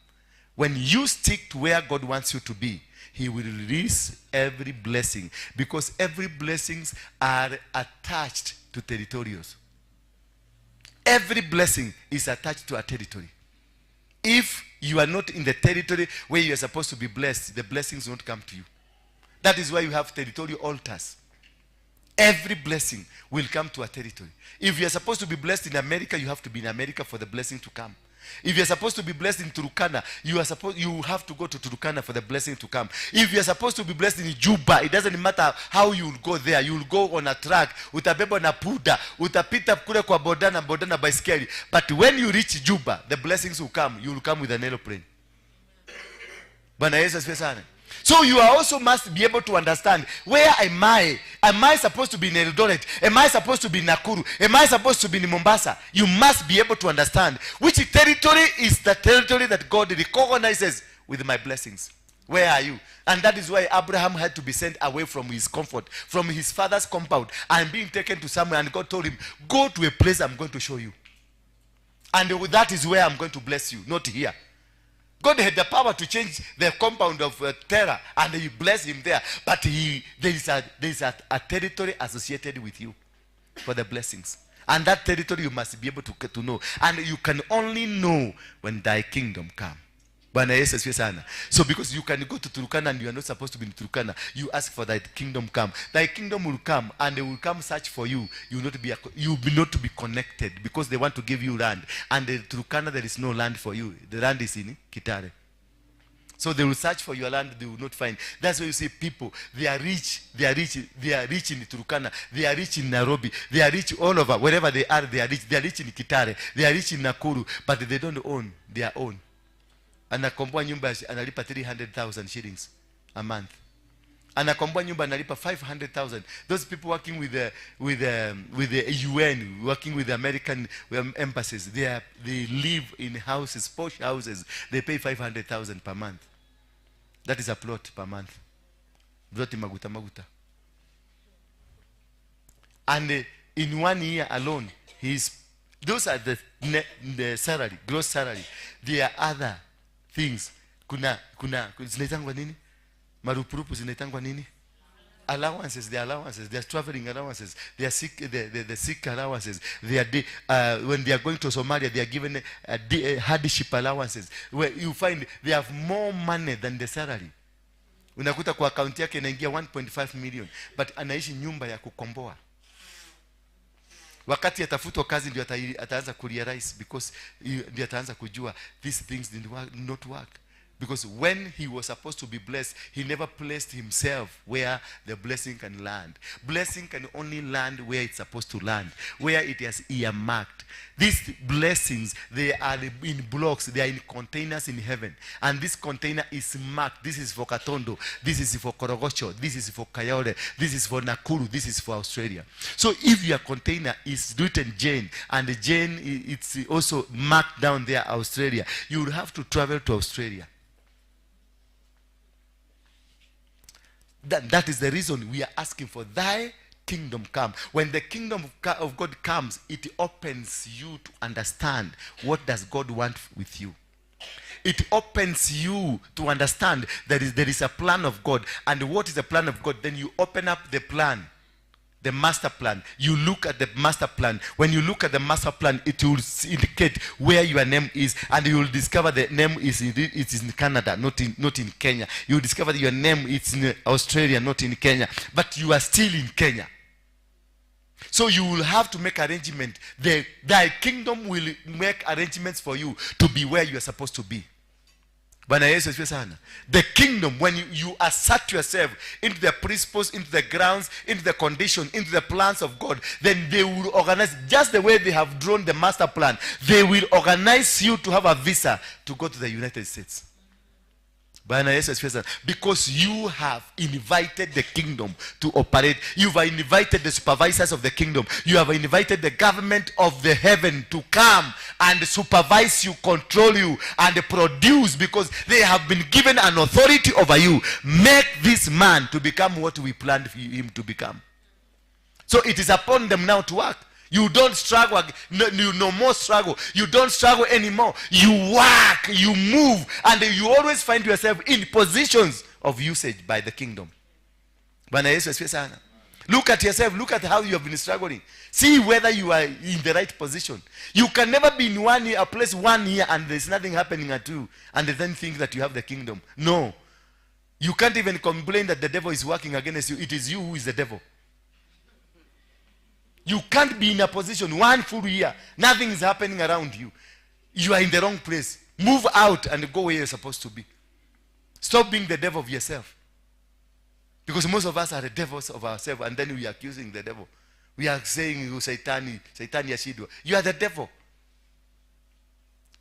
When you stick to where God wants you to be, he will release every blessing, because every blessings are attached to territories. Every blessing is attached to a territory. If you are not in the territory where you are supposed to be blessed, the blessings won't come to you. That is why you have territorial altars. Every blessing will come to a territory. If you are supposed to be blessed in America, you have to be in America for the blessing to come. If you are supposed to be blessed in Turkana, you have to go to Turkana for the blessing to come. If you are supposed to be blessed in Juba, it doesn't matter how you will go there. You will go on a truck, utabebwa na puda, utapita kule kwa bodana, bodana baiskeli. But when you reach Juba, the blessings will come. You will come with an aeroplane. Bwana Yesu asifiwe sana. So you are also must be able to understand, where am I? Am I supposed to be in Eldoret? Am I supposed to be in Nakuru? Am I supposed to be in Mombasa? You must be able to understand which territory is the territory that God recognizes with my blessings. Where are you? And that is why Abraham had to be sent away from his comfort, from his father's compound, and being taken to somewhere. And God told him, go to a place I'm going to show you. And that is where I'm going to bless you, not here. God had the power to change the compound of Terah, and he blessed him there. But there is a territory associated with you for the blessings. And that territory you must be able to know. And you can only know when thy kingdom come. Bwana Yesu asifiwe sana. So because you can go to Turkana and you are not supposed to be in Turkana, you ask for thy kingdom come. Thy kingdom will come, and they will come search for you. You will not be connected, because they want to give you land. And in Turkana there is no land for you. The land is in Kitale. So they will search for your land, they will not find. That's why you see people, they are rich, they are rich, they are rich in Turkana, they are rich in Nairobi, they are rich all over, wherever they are rich. They are rich in Kitale, they are rich in Nakuru, but they don't own their own. Anakomboa nyumba analipa 300,000 shillings a month. Anakomboa nyumba analipa 500,000. Those people working with the UN, working with the American embassies, they live in houses, posh houses. They pay 500,000 per month. That is a plot per month. Plot maguta maguta. And in 1 year alone, those are the salary, gross salary. There are other things. Kuna zinaitangwa nini? Marupurupu zinaitangwa nini? Allowances, their allowances, their traveling allowances, their sick, the sick allowances. They are when they are going to Somalia, they are given hardship allowances. Where you find they have more money than the salary. Unakuta kwa account yake inaingia 1.5 million, but anaishi nyumba ya kukomboa. Wakati atafutwa kazi ndio ataanza kurealize, because ndio ataanza kujua these things did not work. Because when he was supposed to be blessed, he never placed himself where the blessing can land. Blessing can only land where it's supposed to land, where it has earmarked. These blessings, they are in blocks, they are in containers in heaven. And this container is marked. This is for Katondo, this is for Korogocho, this is for Kayole, this is for Nakuru, this is for Australia. So if your container is written Jane, and Jane, it's also marked down there, Australia, you will have to travel to Australia. That is the reason we are asking for thy kingdom come. When the kingdom of God comes, it opens you to understand what does God want with you. It opens you to understand that there is a plan of God. And what is the plan of God? Then you open up the plan, the master plan. You look at the master plan. When you look at the master plan, it will indicate where your name is, and you will discover the name is in Canada, not in Kenya. You will discover that your name is in Australia, not in Kenya. But you are still in Kenya. So you will have to make arrangement. Thy kingdom will make arrangements for you to be where you are supposed to be. The kingdom, when you assert yourself into the principles, into the grounds, into the condition, into the plans of God, then they will organize, just the way they have drawn the master plan, they will organize you to have a visa to go to the United States. Because you have invited the kingdom to operate. You've invited the supervisors of the kingdom. You have invited the government of the heaven to come and supervise you, control you, and produce, because they have been given an authority over you. Make this man to become what we planned for him to become. So it is upon them now to work. You don't struggle. No more struggle. You don't struggle anymore. You work, you move, and you always find yourself in positions of usage by the kingdom. Look at yourself. Look at how you have been struggling. See whether you are in the right position. You can never be in one year, a place 1 year, and there's nothing happening at you, and then think that you have the kingdom. No. You can't even complain that the devil is working against you. It is you who is the devil. You can't be in a position 1 full year, nothing is happening around you. You are in the wrong place. Move out and go where you're supposed to be. Stop being the devil of yourself. Because most of us are the devils of ourselves, and then we are accusing the devil. We are saying, you Saitani, Saitani Yashidwa. You are the devil.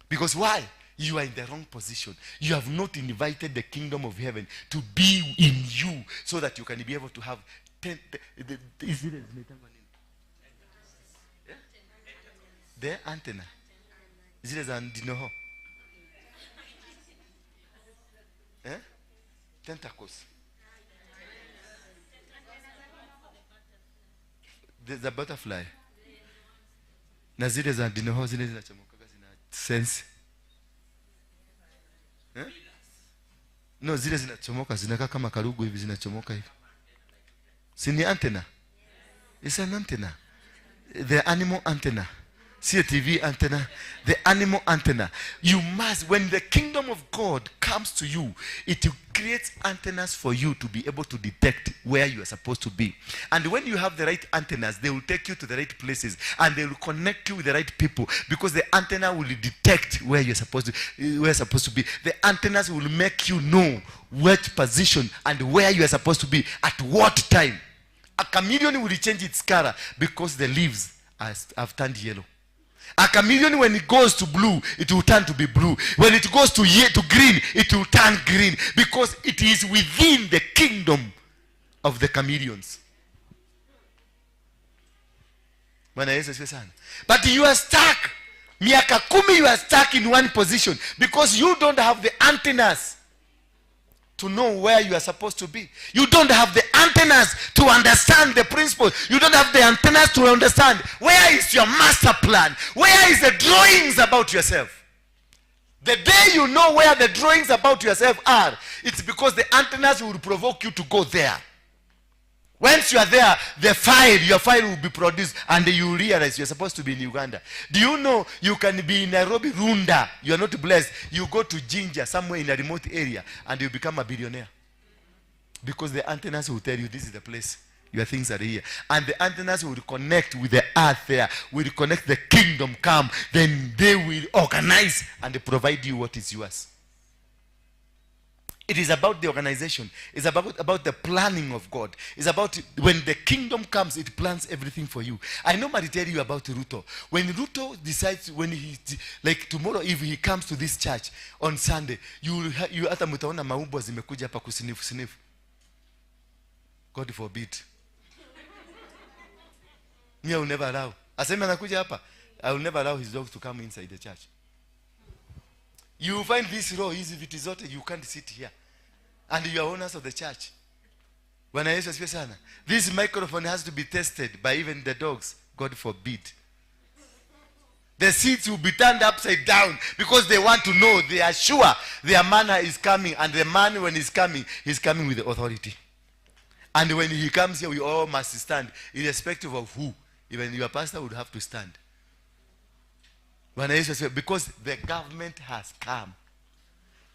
Because why? You are in the wrong position. You have not invited the kingdom of heaven to be in you so that you can be able to have 10. The antenna. Zile za ndinoho. Eh? Tentacles. The butterfly. Na zile za ndinoho zile zinachomokaga zina sense. Eh? No, zile zinachomoka zinakaa kama karugu hivi, zinachomoka hivi. Si ni antenna? It's an antenna. The animal antenna. CTV antenna, the animal antenna. You must, when the kingdom of God comes to you, it creates antennas for you to be able to detect where you are supposed to be. And when you have the right antennas, they will take you to the right places, and they will connect you with the right people, because the antenna will detect where you're supposed to be. The antennas will make you know what position and where you are supposed to be at what time. A chameleon will change its color because the leaves have turned yellow. A chameleon, when it goes to blue, it will turn to be blue. When it goes to green, it will turn green, because it is within the kingdom of the chameleons. But you are stuck. Miaka kumi, you are stuck in one position because you don't have the antennas to know where you are supposed to be. You don't have the antennas to understand the principles. You don't have the antennas to understand where is your master plan. Where is the drawings about yourself? The day you know where the drawings about yourself are, it's because the antennas will provoke you to go there. Once you are there, the file, your file will be produced, and you realize you're supposed to be in Uganda. Do you know you can be in Nairobi, Runda? You are not blessed. You go to Jinja, somewhere in a remote area, and you become a billionaire. Because the antennas will tell you this is the place. Your things are here. And the antennas will connect with the earth there, will connect the kingdom come. Then they will organize and provide you what is yours. It is about the organization. It's about the planning of God. It's about when the kingdom comes, it plans everything for you. I normally tell you about Ruto. When Ruto decides, when he, like tomorrow, if he comes to this church on Sunday, you hata mtaona maumbwa zimekuja hapa kusniff sniff. God forbid. Me, I will never allow. Aseme anakuja hapa, I will never allow his dogs to come inside the church. You find this row, hizi viti zote, you can't sit here. And you are owners of the church. Bwana Yesu asifiwe sana. This microphone has to be tested by even the dogs. God forbid. The seats will be turned upside down because they want to know, they are sure their manna is coming. And the man, when he's coming with the authority. And when he comes here, we all must stand, irrespective of who. Even your pastor would have to stand. Because the government has come.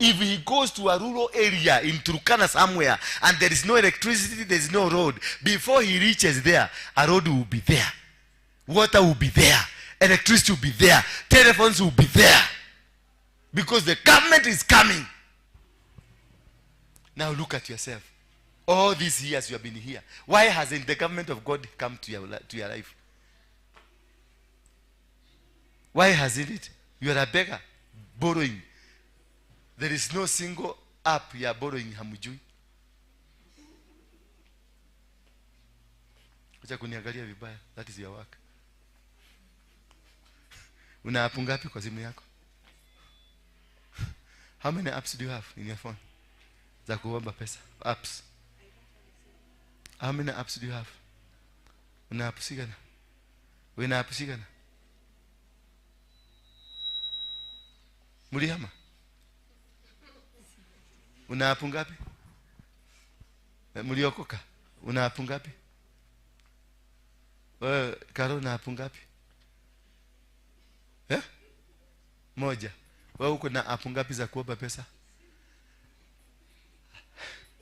If he goes to a rural area in Turkana somewhere and there is no electricity, there is no road, before he reaches there, a road will be there. Water will be there. Electricity will be there. Telephones will be there. Because the government is coming. Now look at yourself. All these years you have been here. Why hasn't the government of God come to your life? Why hasn't it? You are a beggar, borrowing. There is no single app you are borrowing hamujui. Acha kuniangalia vibaya. That is your work. Una app ngapi kwa simu yako? How many apps do you have in your phone? Za kuomba pesa. Apps. How many apps do you have? Una app sigana? Una app sigana? Mulihama? Una app ngapi? Muliokoka? Una app ngapi? Wewe Karo, una app ngapi? Eh? Moja. Wewe uko na app ngapi za kuomba pesa?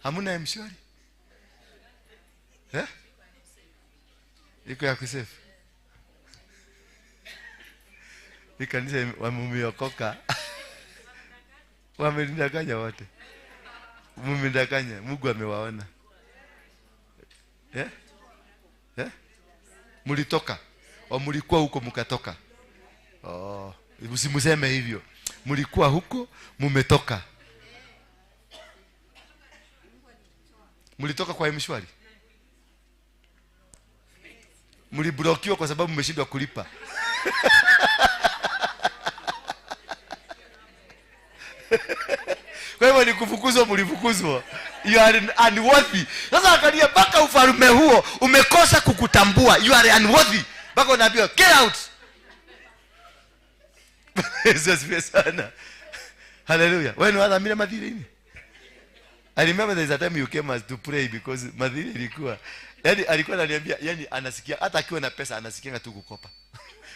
Hamuna M-Shwari? Eh? Iko ya kusefu. Ni kanisa wameokoka. Wamenidanganya wote. Mmedanganya, Mungu amewaona. Eh? Eh? Mulitoka. O mulikuwa huko mkatoka. Oh, usimuseme hivyo. Mulikuwa huko mumetoka. Mulitoka kwa M-Shwari? Muliblokiwa kwa sababu mmeshindwa kulipa. Kwa hivyo ni kufukuzwa, mlifukuzwa. You are unworthy. Sasa angalia mpaka ufalme huo umekosa kukutambua. You are unworthy. Mpaka unaambiwa get out. Yesu asifiwe sana. Hallelujah. Wewe ni wadhamira madhiri. I remember there is a time you came as to pray because madhiri ilikuwa. Yaani alikuwa ananiambia, yani anasikia hata akiwa na pesa anasikia tu kukopa.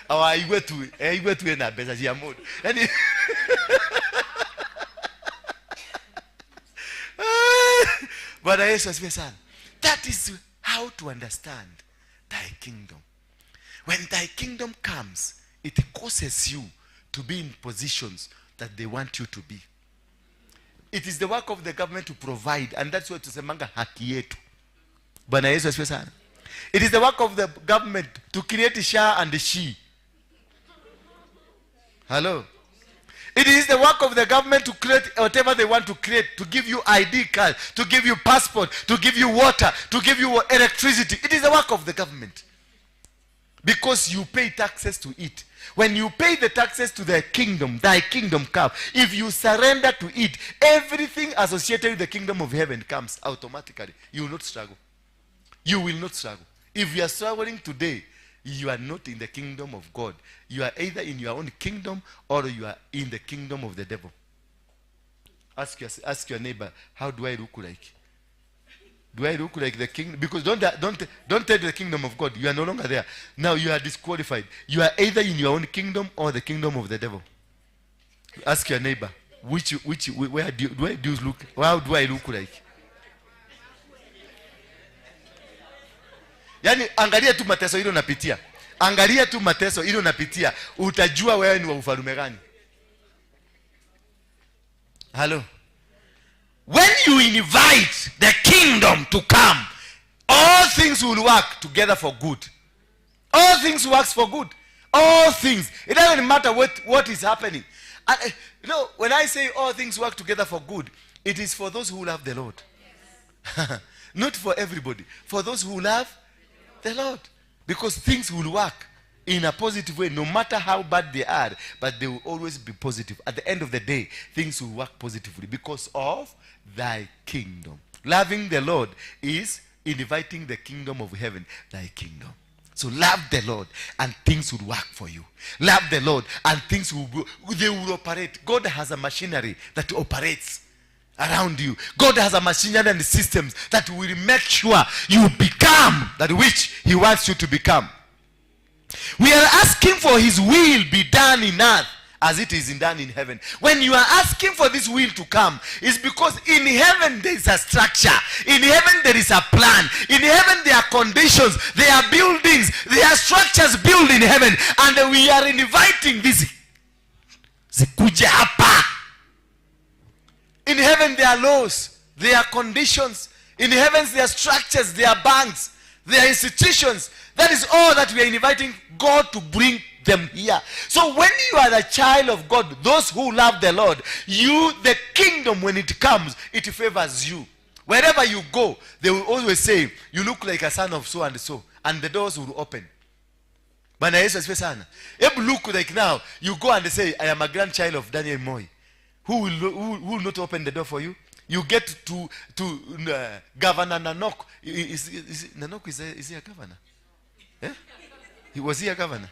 Au aiwe tu, aiwe tu na pesa ya modo. Yaani Bwana Yesu asifiwe sana. That is how to understand thy kingdom. When thy kingdom comes, it causes you to be in positions that they want you to be. It is the work of the government to provide, and that's what tusemanga haki yetu. Bwana Yesu asifiwe sana. It is the work of the government to create SHA and SHE. Hello. It is the work of the government to create whatever they want to create, to give you ID card, to give you passport, to give you water, to give you electricity. It is the work of the government. Because you pay taxes to it. When you pay the taxes to the kingdom, thy kingdom come. If you surrender to it, everything associated with the kingdom of heaven comes automatically. You will not struggle. You will not struggle. If you are struggling today, you are not in the kingdom of God. You are either in your own kingdom or you are in the kingdom of the devil. Ask your neighbor, how do I look like? Do I look like the king? Because don't tell the kingdom of God. You are no longer there. Now you are disqualified. You are either in your own kingdom or the kingdom of the devil. Ask your neighbor, where do you look? How do I look like? Yani angalia tu mateso ile unapitia. Angalia tu mateso ile unapitia, utajua wewe ni wa ufalme gani. Hello. When you invite the kingdom to come, all things will work together for good. All things works for good. All things. It doesn't matter what is happening. And when I say all things work together for good, it is for those who love the Lord. Not for everybody. For those who love the Lord. Because things will work in a positive way, no matter how bad they are, but they will always be positive. At the end of the day, things will work positively because of thy kingdom. Loving the Lord is inviting the kingdom of heaven, thy kingdom. So love the Lord and things will work for you. Love the Lord and things will, they will operate. God has a machinery that operates around you. God has a machinery and systems that will make sure you become that which he wants you to become. We are asking for his will be done in earth as it is done in heaven. When you are asking for this will to come, it's because in heaven there is a structure. In heaven there is a plan. In heaven there are conditions. There are buildings. There are structures built in heaven. And we are inviting this zikuje hapa. In heaven there are laws. There are conditions. In heaven there are structures. There are banks. There are institutions. That is all that we are inviting God to bring them here. So when you are the child of God, those who love the Lord, you, the kingdom, when it comes, it favors you. Wherever you go, they will always say, you look like a son of so and so, and the doors will open. Bwana Yesu asifiwe sana. Hebu look like now, you go and say, I am a grandchild of Daniel Moi. Who will not open the door for you? You get to Governor Nanok. Nanok, is he a governor? Eh? Was he a governor?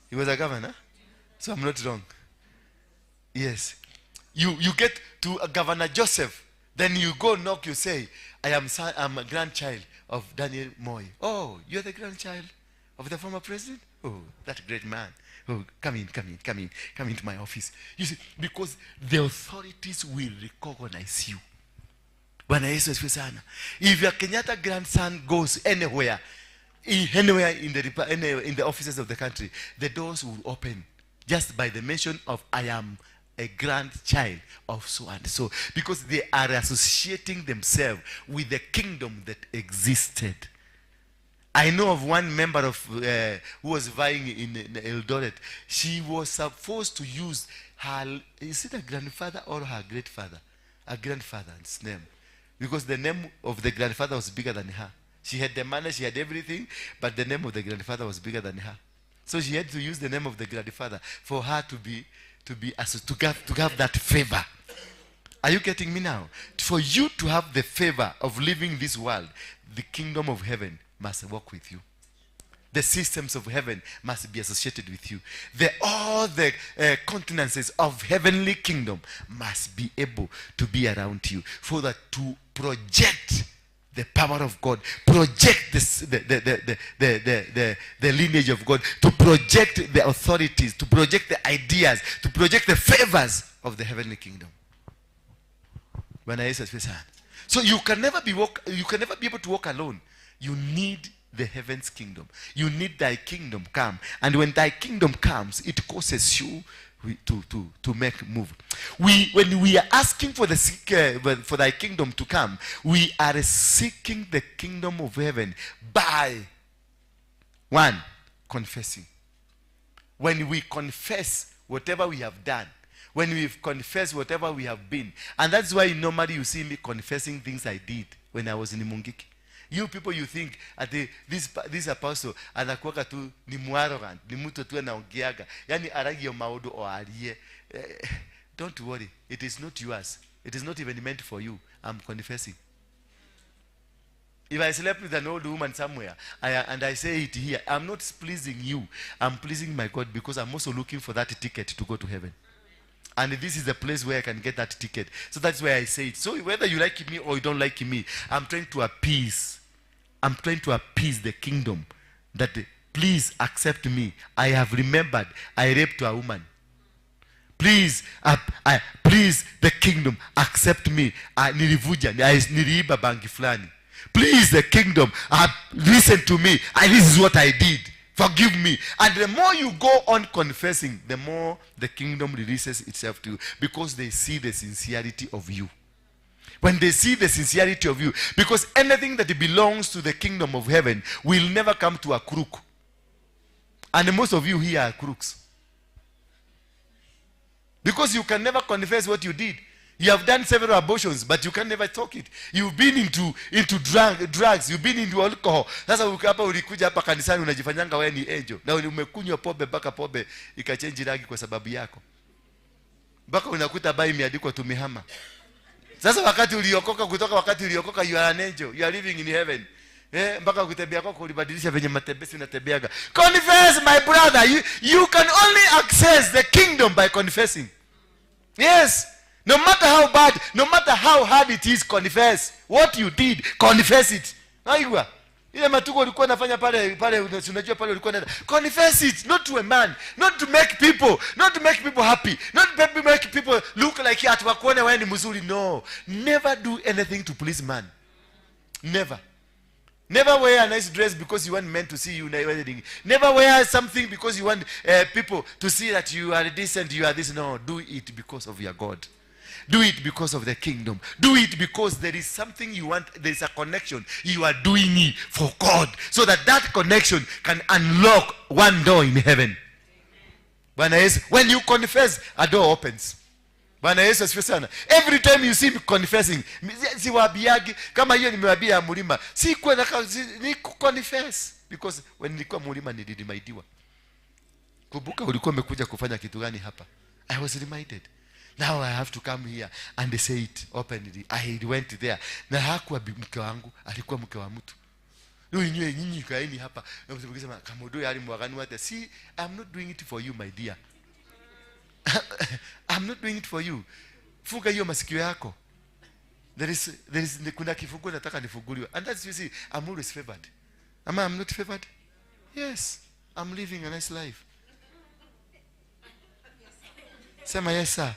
He was a governor? So I'm not wrong. Yes. You get to Governor Joseph. Then you go knock, you say, I'm a grandchild of Daniel Moi. Oh, you're the grandchild of the former president? Oh, that great man. Oh, come in, come in, come in, come into my office. You see, because the authorities will recognize you. Bwana Yesu asifiwe sana. If your Kenyatta grandson goes anywhere, anywhere in the offices of the country, the doors will open just by the mention of I am a grandchild of so and so, because they are associating themselves with the kingdom that existed. I know of one member of who was vying in Eldoret. She was supposed to use her, is it a grandfather or her great father? A grandfather's name. Because the name of the grandfather was bigger than her. She had the money, she had everything, but the name of the grandfather was bigger than her. So she had to use the name of the grandfather for her to have that favor. Are you getting me now? For you to have the favor of living this world, the kingdom of heaven must work with you. The systems of heaven must be associated with you. All the countenances of heavenly kingdom must be able to be around you for that to project the power of God, project the lineage of God, to project the authorities, to project the ideas, to project the favors of the heavenly kingdom. Bwana Yesu asifiwe sana. So you can never be walk, you can never be able to walk alone. You need the heavens kingdom. You need thy kingdom come. And when thy kingdom comes, it causes you to make move. When we are asking for thy kingdom to come, we are seeking the kingdom of heaven by one, confessing. When we confess whatever we have done, when we've confessed whatever we have been, and that's why normally you see me confessing things I did when I was in Mungiki. You people, you think at the, this apostle anakuwa tu ni muarrogant, ni mtu tu anaongeaga, yani aragio maundu o arie. Don't worry, it is not yours. It is not even meant for you. I'm confessing. If I slept with an old woman somewhere, and I say it here, I'm not pleasing you. I'm pleasing my God, because I'm also looking for that ticket to go to heaven. And this is the place where I can get that ticket. So that's why I say it. So whether you like me or you don't like me, I'm trying to appease. I'm trying to appease the kingdom that please accept me. I have remembered I raped a woman. Please, please the kingdom accept me. Nilivuja, niliiba bangi fulani. Please the kingdom, listen to me. This is what I did. Forgive me. And the more you go on confessing, the more the kingdom releases itself to you, because they see the sincerity of you. When they see the sincerity of you. Because anything that belongs to the kingdom of heaven will never come to a crook. And most of you here are crooks. Because you can never confess what you did. You have done several abortions, but you can never talk it. You've been into drugs. You've been into alcohol. Sasa hapa ulikuja hapa kanisani unajifanyanga wewe ni angel. Na umekunywa pombe mpaka pombe ikachange rangi kwa sababu yako. Mpaka unakuta bai imeandikwa tumehama. Sasa wakati uliokoka, kutoka wakati uliokoka, you are an angel. You are living in heaven. Mpaka kutembea kwako ulibadilisha venye matembezi unatembeaga. Confess, my brother. You can only access the kingdom by confessing. Yes. No matter how bad, no matter how hard it is, confess what you did. Confess it. Aigwa. Ile matuko ulikuwa unafanya pale pale, unajua pale ulikuwa unaenda. Confess it, not to a man, not to make people, not to make people happy, not to make people look like ati wakuone wewe ni mzuri. No. Never do anything to please man. Never. Never wear a nice dress because you want men to see you in a wedding. Never wear something because you want people to see that you are decent, you are this. No, do it because of your God. Do it because of the kingdom. Do it because there is something you want. There is a connection. You are doing it for God. So that that connection can unlock one door in heaven. Bwana Yesu, when you confess, a door opens. Bwana Yesu asifiwe sana. Every time you see me confessing, siwaambiagi kama hiyo nimewaambia ya mlima. Sikuwa na ni confess because when nilikuwa mlima niliremindiwa. Kumbuka ulikuwa umekuja kufanya kitu gani hapa? I was reminded. Now I have to come here and say it openly. I went there. Na hakuwa mke wangu, alikuwa mke wa mtu. Nyinyi nyinyi kaeni hapa. Na msema kama yali mwagani wote. See, I'm not doing it for you, my dear. I'm not doing it for you. Funga hiyo masikio yako. There is kuna kifunguo nataka nifunguliwe. And that's, you see, I'm always favored. Am I I'm not favored? Yes. I'm living a nice life. Sema yes, sir.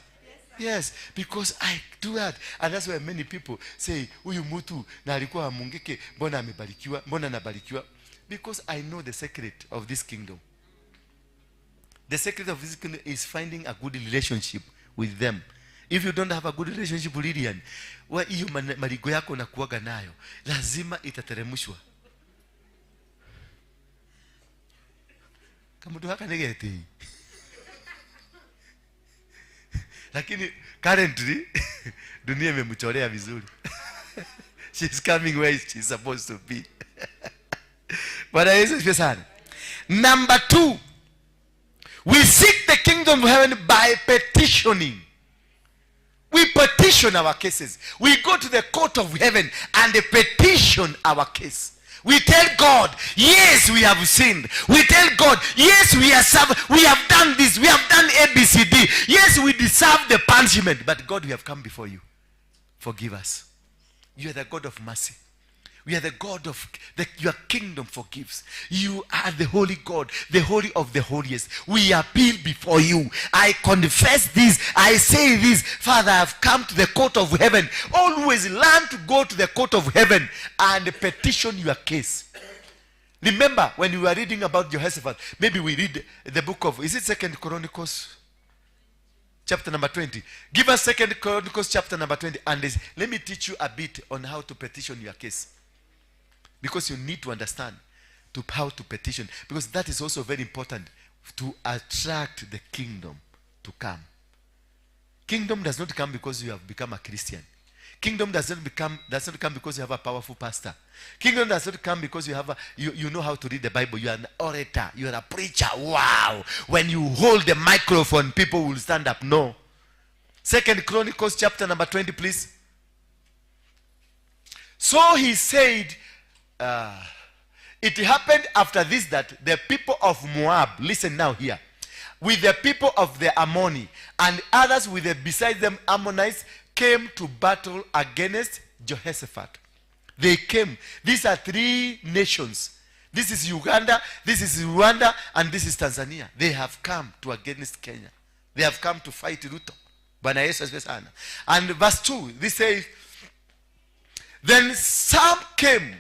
Yes, because I do that. And that's why many people say, huyu mtu na alikuwa amungike, mbona amebarikiwa, mbona anabarikiwa? Because I know the secret of this kingdom. The secret of this kingdom is finding a good relationship with them. If you don't have a good relationship with Lilian, wa hiyo marigo yako na kuaga nayo, lazima itateremshwa. Kama mtu haka negeti. Lakini currently dunia imemchorea vizuri. She's coming where she's supposed to be. Bwana Yesu asifiwe sana. Number 2, we seek the kingdom of heaven by petitioning. We petition our cases. We go to the court of heaven and petition our case. We tell God, yes, we have sinned. We tell God, yes, we have done this. We have done A, B, C, D. Yes, we deserve the punishment. But God, we have come before you. Forgive us. You are the God of mercy. We are the God of your kingdom forgives. You are the holy God, the holy of the holiest. We appeal before you. I confess this. I say this. Father, I have come to the court of heaven. Always learn to go to the court of heaven and petition your case. Remember when we were reading about Jehoshaphat, maybe we read the book of, is it 2 Chronicles? Chapter number 20. Give us 2 Chronicles chapter number 20. And this, let me teach you a bit on how to petition your case. Because you need to understand how to petition. Because that is also very important to attract the kingdom to come. Kingdom does not come because you have become a Christian. Kingdom does not come because you have a powerful pastor. Kingdom does not come because you have you know how to read the Bible. You are an orator. You are a preacher. Wow. When you hold the microphone, people will stand up. No. 2 Chronicles chapter number 20, please. So he said, it happened after this that the people of Moab, listen now here, with the people of the Ammoni and others with the beside them Ammonites came to battle against Jehoshaphat. They came. These are 3 nations. This is Uganda, this is Rwanda, and this is Tanzania. They have come to against Kenya. They have come to fight Ruto. Bwana Yesu asifiwe sana. And verse 2, this says, then some came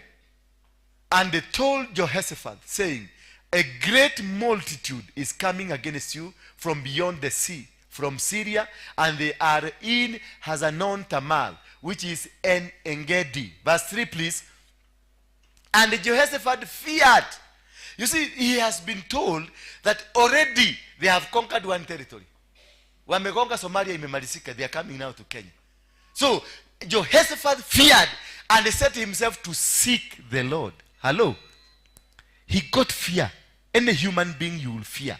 and they told Jehoshaphat, saying, a great multitude is coming against you from beyond the sea, from Syria, and they are in Hazanon Tamar. which is En Engedi. Verse 3, please. And Jehoshaphat feared. You see, he has been told that already they have conquered one territory. Wamegonga Somalia, imemalizika. They are coming now to Kenya. So Jehoshaphat feared and set himself to seek the Lord. Hello. He got fear. Any human being, you will fear.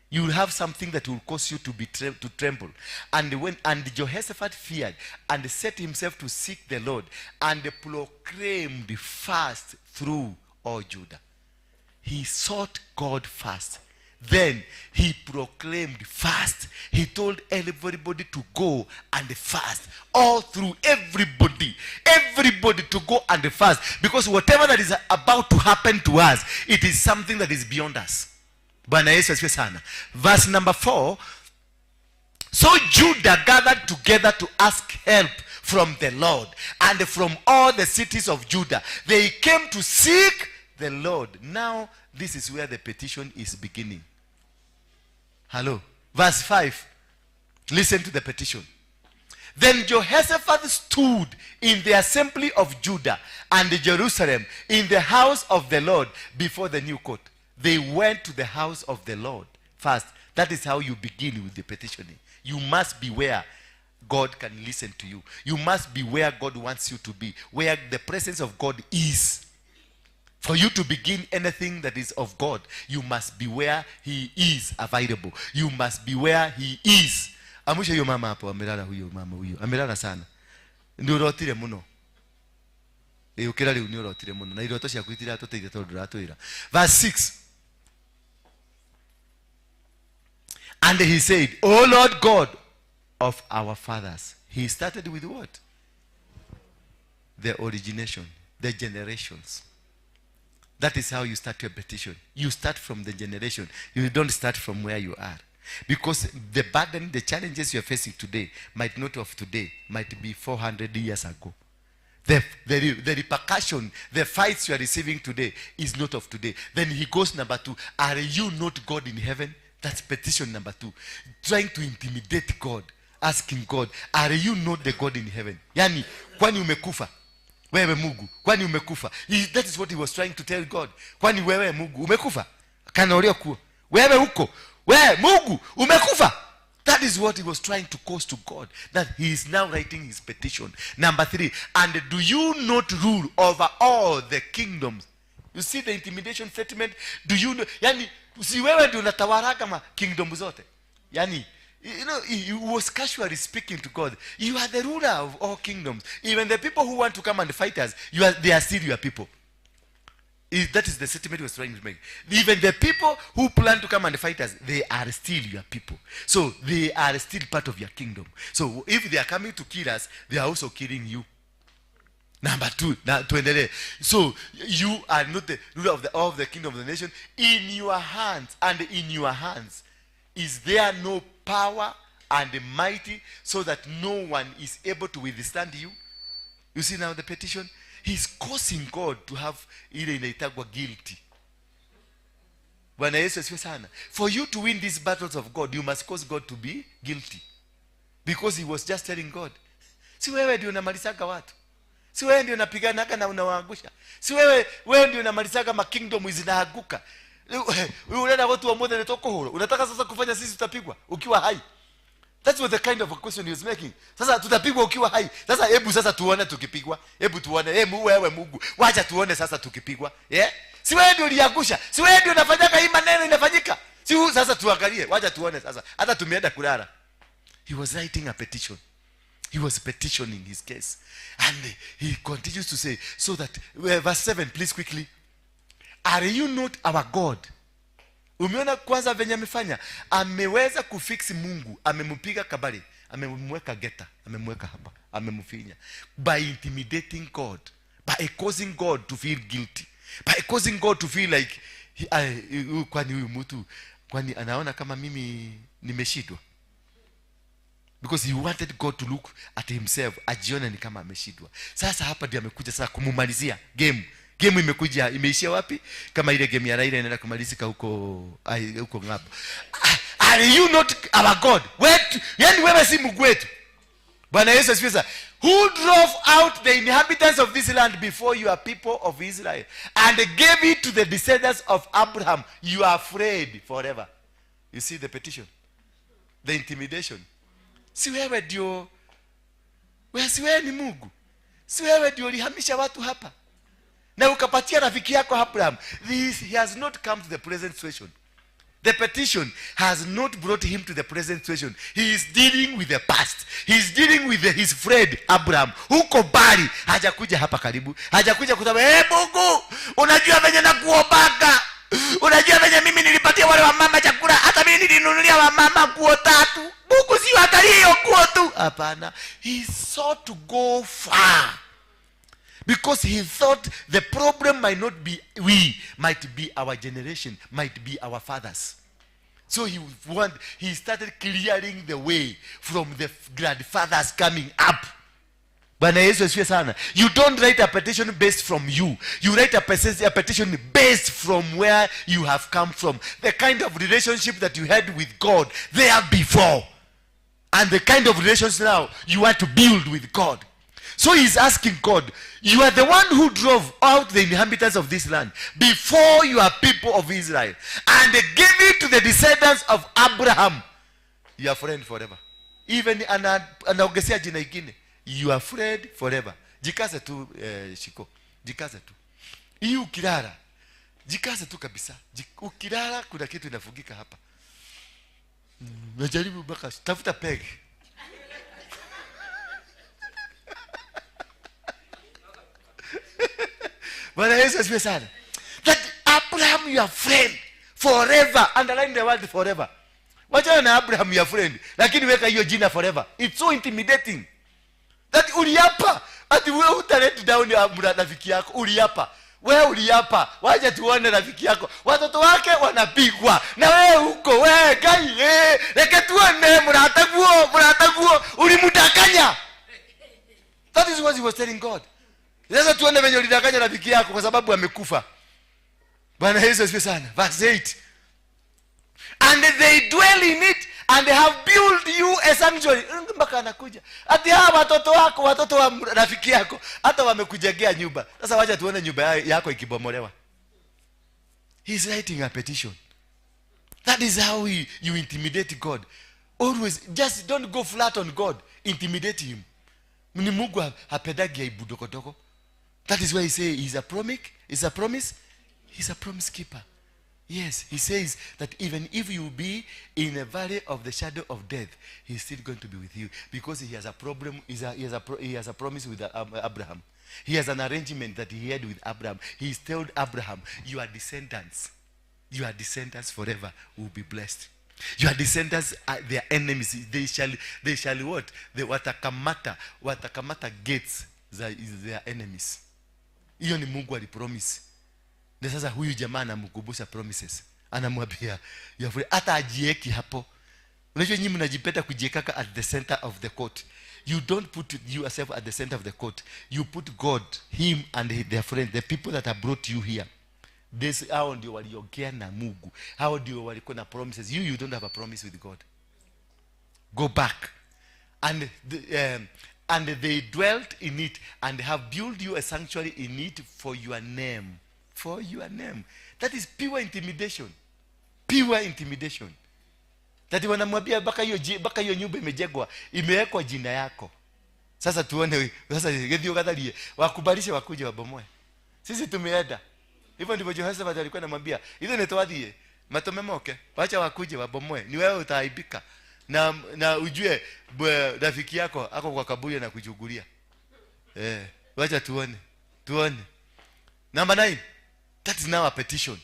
You will have something that will cause you to tremble. And Jehoshaphat feared and set himself to seek the Lord and proclaimed fast through all Judah. He sought God first. Then he proclaimed fast. He told everybody to go and fast. All through everybody. Everybody to go and fast. Because whatever that is about to happen to us, it is something that is beyond us. Bwana Yesu asifiwe sana. Verse number 4. So Judah gathered together to ask help from the Lord, and from all the cities of Judah they came to seek the Lord. Now this is where the petition is beginning. Hello. Verse 5. Listen to the petition. Then Jehoshaphat stood in the assembly of Judah and Jerusalem in the house of the Lord before the new court. They went to the house of the Lord first. That is how you begin with the petitioning. You must be where God can listen to you. You must be where God wants you to be, where the presence of God is. For you to begin anything that is of God, you must be where he is available. You must be where he is. Amusha hiyo mama hapo amelala, huyo mama huyo amelala sana. Ndio urotire muno. Ukira riu ni urotire muno. Na iroto ciaku itiratũteithia tondũ ndũratwĩra. Verse 6. And he said, O Lord God of our fathers. He started with what? The origination, the generations. That is how you start your petition. You start from the generation. You don't start from where you are. Because the burden, the challenges you are facing today might not of today, might be 400 years ago. The repercussion, the fights you are receiving today is not of today. Then he goes number 2. Are you not God in heaven? That's petition number 2. Trying to intimidate God. Asking God, are you not the God in heaven? Yani, kwani umekufa? Wewe Mungu, kwani umekufa? That is what he was trying to tell God. Kwani wewe Mungu umekufa? Kana uliokuwa. Wewe huko. Wewe Mungu umekufa. That is what he was trying to cause to God. That he is now writing his petition. Number 3, and do you not rule over all the kingdoms? You see the intimidation statement? Do you know? Yani, si wewe ndio unatawala kama kingdom zote. Yani, you know, he was casually speaking to God. You are the ruler of all kingdoms. Even the people who want to come and fight us, they are still your people. That is the statement he was trying to make. Even the people who plan to come and fight us, they are still your people. So they are still part of your kingdom. So if they are coming to kill us, they are also killing you. Number 2, now tuendelee. So you are not the ruler of the kingdom of the nation. In your hands and in your hands is there no power and mighty, so that no one is able to withstand you? You see now the petition? He's causing God to have ile inaitagwa guilty. Bwana Yesu asifiwe sana. For you to win these battles of God, you must cause God to be guilty. Because he was just telling God, si wewe ndio unamalizaga watu. Si wewe ndio unapiganaga na unawaangusha. Si wewe ndio unamalizaga ma kingdom zinaanguka. Unaenda watu wa mother nitoko huru. Unataka sasa kufanya sisi tutapigwa ukiwa hai. That's what the kind of a question he was making. Sasa tutapigwa ukiwa hai. Sasa hebu sasa tuone tukipigwa. Hebu tuone. Hebu wewe Mungu, wacha tuone sasa tukipigwa. Yeah? Si wewe ndio uliangusha. Si wewe ndio unafanyaka hii maneno inafanyika. Si sasa tuangalie. Wacha tuone sasa. Hata tumeenda kulala. He was writing a petition. He was petitioning his case. And he continues to say, so that verse 7, please quickly. Are you not our God? Umeona kwanza venye amefanya? Ameweza kufix Mungu, amempiga kabali, amemweka geta, amemweka hapa, amemfinya. By intimidating God, by causing God to feel guilty, by causing God to feel like kwani huyu mtu, kwani anaona kama mimi nimeshindwa. Because he wanted God to look at himself, ajione ni kama ameshindwa. Sasa hapa ndiye amekuja sasa kumumalizia game. Game imekuja, imeishia wapi? Kama ile game ya Raila inaenda kumalizika huko huko ngapo. Are you not our God? Wetu, yani wewe si Mungu wetu. Bwana Yesu asifiwe. Who drove out the inhabitants of this land before your people of Israel and gave it to the descendants of Abraham? You are afraid forever. You see the petition, the intimidation. Si wewe ndio, si wewe ni Mungu, si wewe ndio ulihamisha watu hapa na ukapatia rafiki yako Abraham. This, he has not come to the present situation. The petition has not brought him to the present situation. He is dealing with the past. He is dealing with his friend Abraham. Huko mbali, hajakuja hapa karibu. Hajakuja kusema, "Hey Mungu, unajua venye nakuombaga. Unajua venye mimi nilipatia wale wamama chakula, hata mimi nilinunulia wamama nguo 3. Mungu si angalie hiyo nguo tu." Hapana. He sought to go far. Because he thought the problem might not be we, might be our generation, might be our fathers. So he started clearing the way from the grandfathers coming up. Bwana Yesu asifiwe sana. You don't write a petition based from you. You write a petition based from where you have come from. The kind of relationship that you had with God there before. And the kind of relationship now you want to build with God. So he's asking God, you are the one who drove out the inhabitants of this land before your people of Israel and gave it to the descendants of Abraham, your friend forever. Even anaongezea jina ingine, your friend forever. Jikaze tu, Shiko. Jikaze tu. Hii ukilala, jikaze tu kabisa. Ukilala kuna kitu inafugika hapa. Najaribu mpaka tafuta peg. Bwana Yesu asifiwe sana. That Abraham your friend forever. Underline the word forever. Wachana na Abraham your friend, lakini weka hiyo jina forever. It's so intimidating. That uliapa ati wewe uta let down rafiki yako. Uliapa. Wewe uliapa. Wacha tuone rafiki yako. Watoto wake wanapigwa. Na wewe huko wewe gai leke tuone mrataguo ulimdanganya. That is what he was telling God. Sasa tuone venye ulidanganya rafiki yako kwa sababu amekufa. Bwana Yesu asifiwe sana. Verse 8. And they dwell in it and they have built you a sanctuary. Mpaka anakuja. Ati hawa watoto wako, watoto wa rafiki yako, hata wamekujengea nyumba. Sasa wacha tuone nyumba yako ikibomolewa. He is writing a petition. That is how you intimidate God. Always just don't go flat on God. Intimidate him. Ni Mungu hapendagi aibu dogo. That is why he say he's a promise. He's a promise. He's a promise keeper. Yes, he says that even if you be in a valley of the shadow of death, he's still going to be with you, because he has a problem. He has a promise with Abraham. He has an arrangement that he had with Abraham. He told Abraham, your descendants forever will be blessed. Your descendants are their enemies. They shall what? The watakamata gates is their enemies. Hiyo ni Mungu alipromise. Na sasa huyu jamaa anamkumbusha promises. Anamwambia hata ajieki hapo. Unajua nyinyi mnajipenda kujiekaka at the center of the court. You don't put yourself at the center of the court. You put God, him and their friends, the people that have brought you here. This hao ndio waliongea na Mungu. Hao ndio walikuwa na promises. You don't have a promise with God. Go back. And they dwelt in it and have built you a sanctuary in it for your name. For your name. That is pure intimidation. Pure intimidation. That wanamwambia baka hiyo nyumba imejengwa, imewekwa jina yako. Sasa tuone, sasa gethio gatharie, wakubalishe wakuje wabomoe. Sisi tumeenda. Hivyo ndivyo Jehoshaphat alikuwa anamwambia, "Hizo ni twathie, matome moke, wacha wakuje wabomoe. Ni wewe utaaibika." Na ujue rafiki yako ako kwa kaburi na kuchugulia. Wacha tuone. Tuone. Number 9. That is now a petition.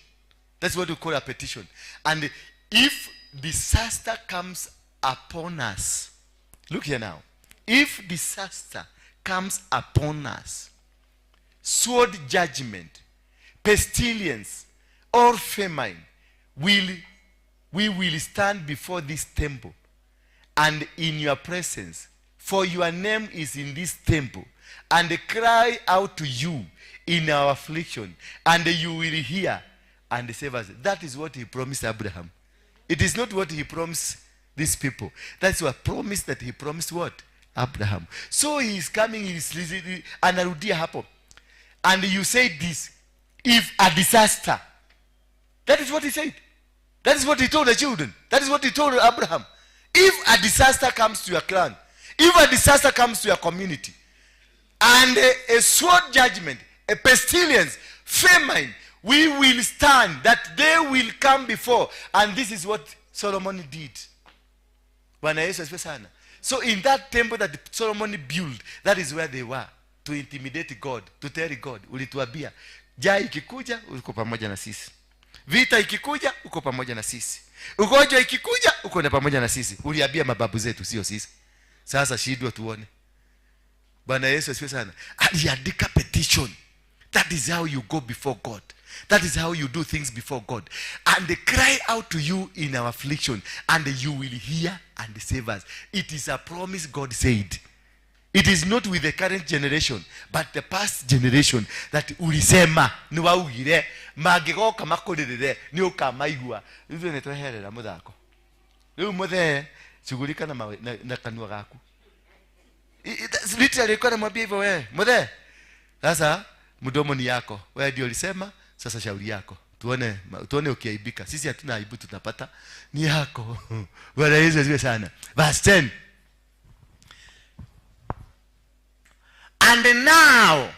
That's what we call a petition. And if disaster comes upon us, look here now. If disaster comes upon us, sword judgment, pestilence, or famine, we will stand before this temple and in your presence, for your name is in this temple, and cry out to you in our affliction, and you will hear and save us. That is what he promised Abraham. It is not what he promised these people. That's a promise that he promised what? Abraham. So he is coming, he is, anarudia hapo. And you say this, if a disaster. That is what he said. That is what he told the children. That is what he told Abraham. If a disaster comes to your clan, if a disaster comes to your community, and a sword judgment, a pestilence, famine, we will stand, that they will come before. And this is what Solomon did. Bwana Yesu asifiwe sana. So in that temple that Solomon built, that is where they were, to intimidate God, to tell God, ulituambia, njaa ikikuja, uko pamoja na sisi. Vita ikikuja, uko pamoja na sisi. Ugonjwa ikikuja, uko na pamoja na sisi. Uliambia mababu zetu, sio sisi. Sasa shindwa tuone. Bwana Yesu asifiwe sana. Aliandika petition. That is how you go before God. That is how you do things before God. And they cry out to you in our affliction, and you will hear and save us. It is a promise God said. It is not with the current generation, but the past generation that ulisema ni waugire mangigoka makurire ni ukamaigua. Ithuĩ nĩ tweherera muthako. Rĩu muthee shughulika na kanua gaku. Literally alikuwa anamwambia hivyo, wewe muthee, sasa mdomo ni yako, wewe ndio ulisema, sasa shauri yako. Tuone ukiaibika. Sisi hatuna aibu, tunapata ni yako. Bwana Yesu asifiwe sana. Verse 10. And now,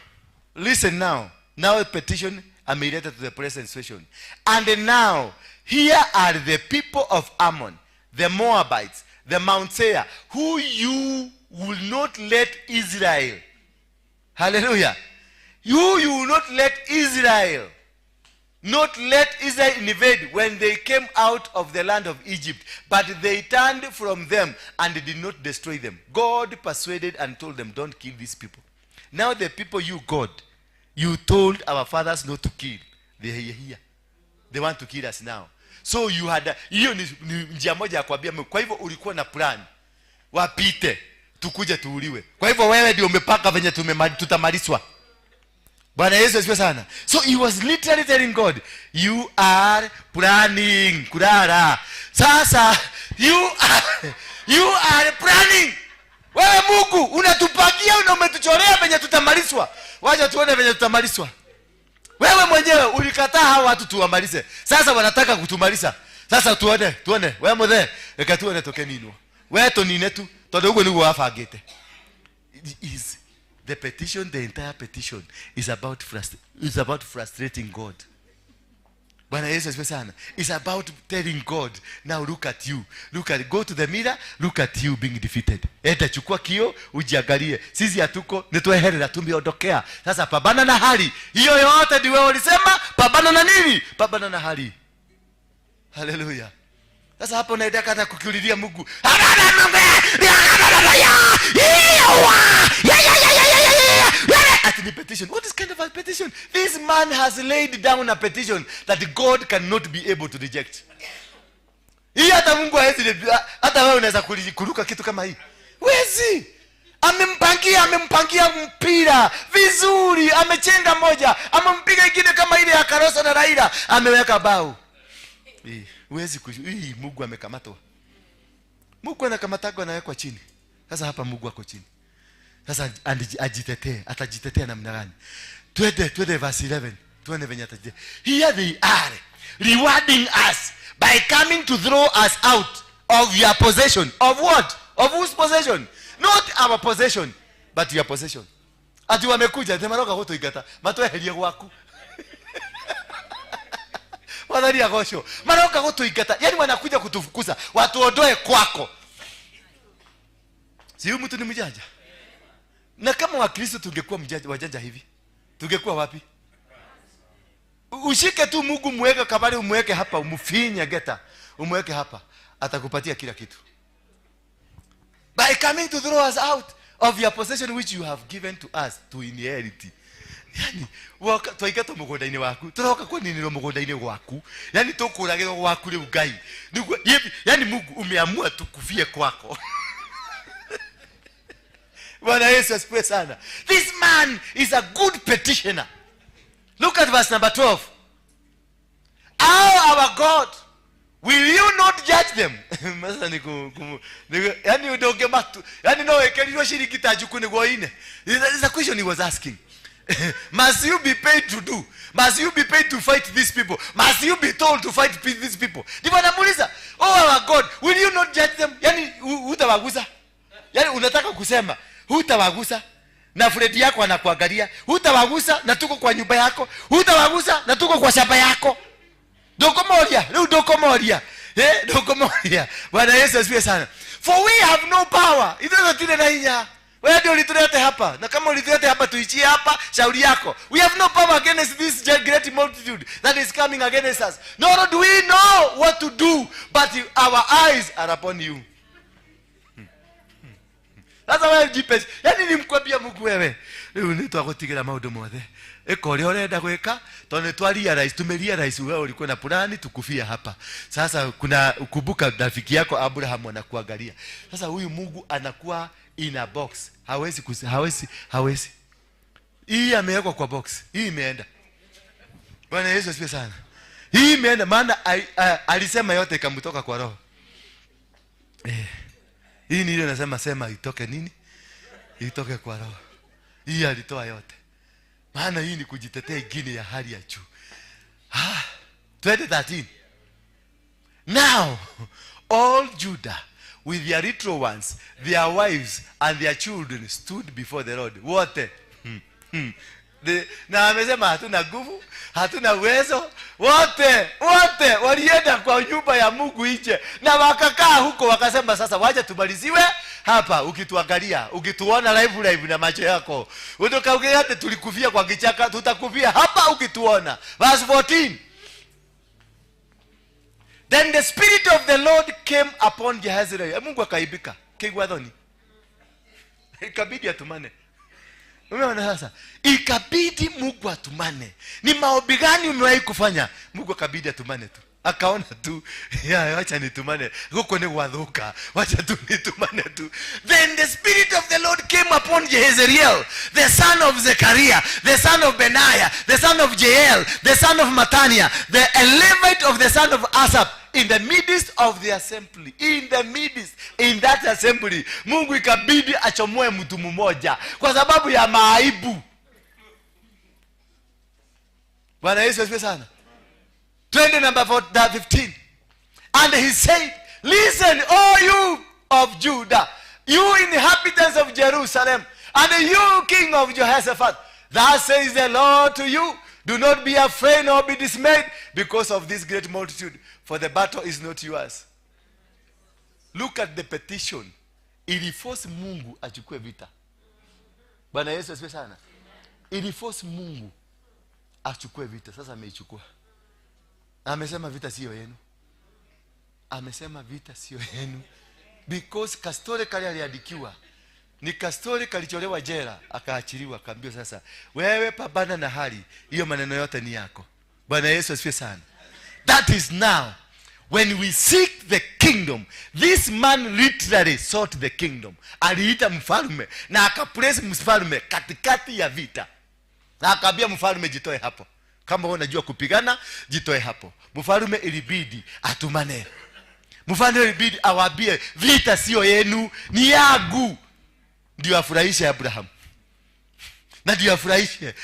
listen now. Now a petition ameleta to the present situation. And now, here are the people of Ammon, the Moabites, the Mount Seir, who you will not let Israel. Hallelujah. You will not let Israel. Not let Israel invade when they came out of the land of Egypt. But they turned from them and did not destroy them. God persuaded and told them, don't kill these people. Now the people you, God, you told our fathers not to kill. They are here. They want to kill us now. So you had, hiyo ni njia moja ya kuambia Mungu. Kwa hivyo ulikuwa na plan. Wapite, tukuje tuuliwe. Kwa hivyo wewe ndio umepaka venye tutamalizwa. Bwana Yesu asifiwe sana. So he was literally telling God, you are planning kulala. Sasa you are planning. Wewe Mungu unatupangia na umetuchorea venye tutamalizwa. Wacha tuone venye tutamalizwa. Wewe mwenyewe ulikataa hawa watu tuwamalize. Sasa wanataka kutumaliza. Sasa tuone. Wewe mzee, reka tuone toke nini. Wewe tonine tu. Tondu uguo niguo wabangite. Is the petition, the entire petition is about frustrating God. Bwana Yesu asifiwe sana. It's about telling God, now look at you. Go to the mirror, look at you being defeated. Enda chukua kio, ujiangalie. Sisi hatuko, nitweherera tumeondokea. Sasa pambana na hali. Hiyo yote ndio ulisema, pambana na nini? Pambana na hali. Hallelujah. Sasa hapo naenda hata kukiulilia Mungu. At the petition. What is kind of a petition? This man has laid down a petition that God cannot be able to reject. Hii hata Mungu hawezi, hata wewe unaweza kuruka kitu kama hii. Wezi. Amempangia mpira vizuri, amechenga moja, amempiga ingine kama ile ya Karosa na Raila, ameweka bao. Huwezi hii Mungu amekamatwa. Mungu anakamatwa anawekwa chini. Sasa hapa Mungu ako chini. Sasa ajitetee, atajitetea namna gani? Twende verse 11. Tuone venye atajitetea. Here they are rewarding us by coming to throw us out of your possession. Of what? Of whose possession? Not our possession, but your possession. Ati wamekuja, temaroka gutuingata, matweherie gwaku. Wadhani agosho. Maroka gutuingata, yani wanakuja kutufukuza, watuondoe kwako. Si huyu mtu ni mjanja? Na kama Wakristo tungekuwa wajanja hivi, tungekuwa wapi? Ushike tu Mungu, muweke kabali, umweke hapa, umfinye geta, umweke hapa, atakupatia kila kitu. By coming to throw us out of your possession which you have given to us to inherit. Yani twaingatwo mũgũnda-inĩ waku, tũroka kũninĩrwo mũgũnda-inĩ gwaku, yani tũkũragĩrwo gwaku rĩu Ngai. Yani Mungu umeamua tukufie kwako. Bwana Yesu asifiwe sana. This man is a good petitioner. Look at verse number 12. Our God Will you not judge them? Sasa ni yani udoge matu. Yani no ekerirwo shiringi ta njuku niguo ine. It's a question he was asking. Must you be paid to do? Must you be paid to fight these people? Must you be told to fight these people? Ndivyo anamuuliza, oh our God, will you not judge them? Yani hutawagusa? Yani unataka kusema hutawagusa? Na Fred yako anakuangalia, hutawagusa na tuko kwa nyumba yako, hutawagusa na tuko kwa shamba yako. Ndokomoria, leo ndokomoria. Ndokomoria. Bwana Yesu asifiwe sana. For we have no power. Ithuĩ tũtirĩ na hinya. Wewe ndio ulitulete hapa. Na kama ulitulete hapa tuichie hapa, shauri yako. We have no power against this great multitude that is coming against us. Nor do we know what to do, but our eyes are upon you. Sasa wewe jipe. Yaani nimkwambia Mungu wewe. Rĩu nĩ twagũtigĩra maũndũ mothe. Ĩka ũrĩa ũrenda gwĩka, tondũ nĩ twa realize, tume realize wewe ulikuwa na plani tukufia hapa. Sasa kuna kumbuka rafiki yako Abraham anakuangalia. Sasa huyu Mungu anakuwa in a box. Hawezi. Hii amewekwa kwa box. Hii imeenda. Bwana Yesu asifiwe sana. Hii imeenda maana alisema yote ikamtoka kwa roho. Hii ni ile nasema sema itoke nini? Itoke kwa roho. Hii alitoa yote. Maana hii ni kujitetea ingine ya hali ya juu. 20:13. Now all Judah with their little ones, their wives and their children stood before the Lord. Wote. Na amesema hatuna nguvu, hatuna uwezo. Wote walienda kwa nyumba ya Mungu nje na wakakaa huko, wakasema sasa wacha tumaliziwe hapa. Ukituangalia, ukituona live na macho yako, utokaugea tulikufia kwa kichaka, tutakufia hapa ukituona. Verse 14. Then the spirit of the Lord came upon Jehaziel. Mungu akaibika. Kigwa dhoni. Ikabidi atumane. Umeona sasa? Ikabidi Mungu atumane. Ni maombi gani umewahi kufanya? Mungu akabidi atumane tu. Akaona tu, ya wacha nitumane. Huko ni wadhuka. Wacha tu nitumane tu. Then the spirit of the Lord came upon Jehaziel, the son of Zechariah, the son of Benaiah, the son of Jael, the son of Mattaniah, the Levite of the son of Asaph, in the midst of the assembly. In the midst, in that assembly, Mungu ikabidi achomoe mtu mmoja kwa sababu ya maaibu. Bwana Yesu asifiwe sana. 20 number 15. And he said, listen, all you of Judah, you inhabitants of Jerusalem, and you king of Jehoshaphat, thus says the Lord to you, do not be afraid nor be dismayed because of this great multitude, for the battle is not yours. Look at the petition. Iliforce Mungu achukue vita. Bwana Yesu asifiwe sana. Iliforce Mungu achukue vita. Sasa ameichukua. Amesema vita sio yenu. Amesema vita sio yenu. Because kastori kali aliandikiwa. Ni kastori kalicholewa jela, akaachiliwa, akaambiwa sasa wewe pambana na hali, hiyo maneno yote ni yako. Bwana Yesu asifiwe sana. That is now when we seek the kingdom. This man literally sought the kingdom. Aliita mfalme na akaplace mfalme katikati ya vita. Na akaambia mfalme jitoe hapo. Kama wewe unajua kupigana, jitoe hapo. Mfalme ilibidi atumane. Mfalme ilibidi awaambie vita sio yenu, ni yangu. Ndio afurahishe Abraham. Na ndio afurahishe.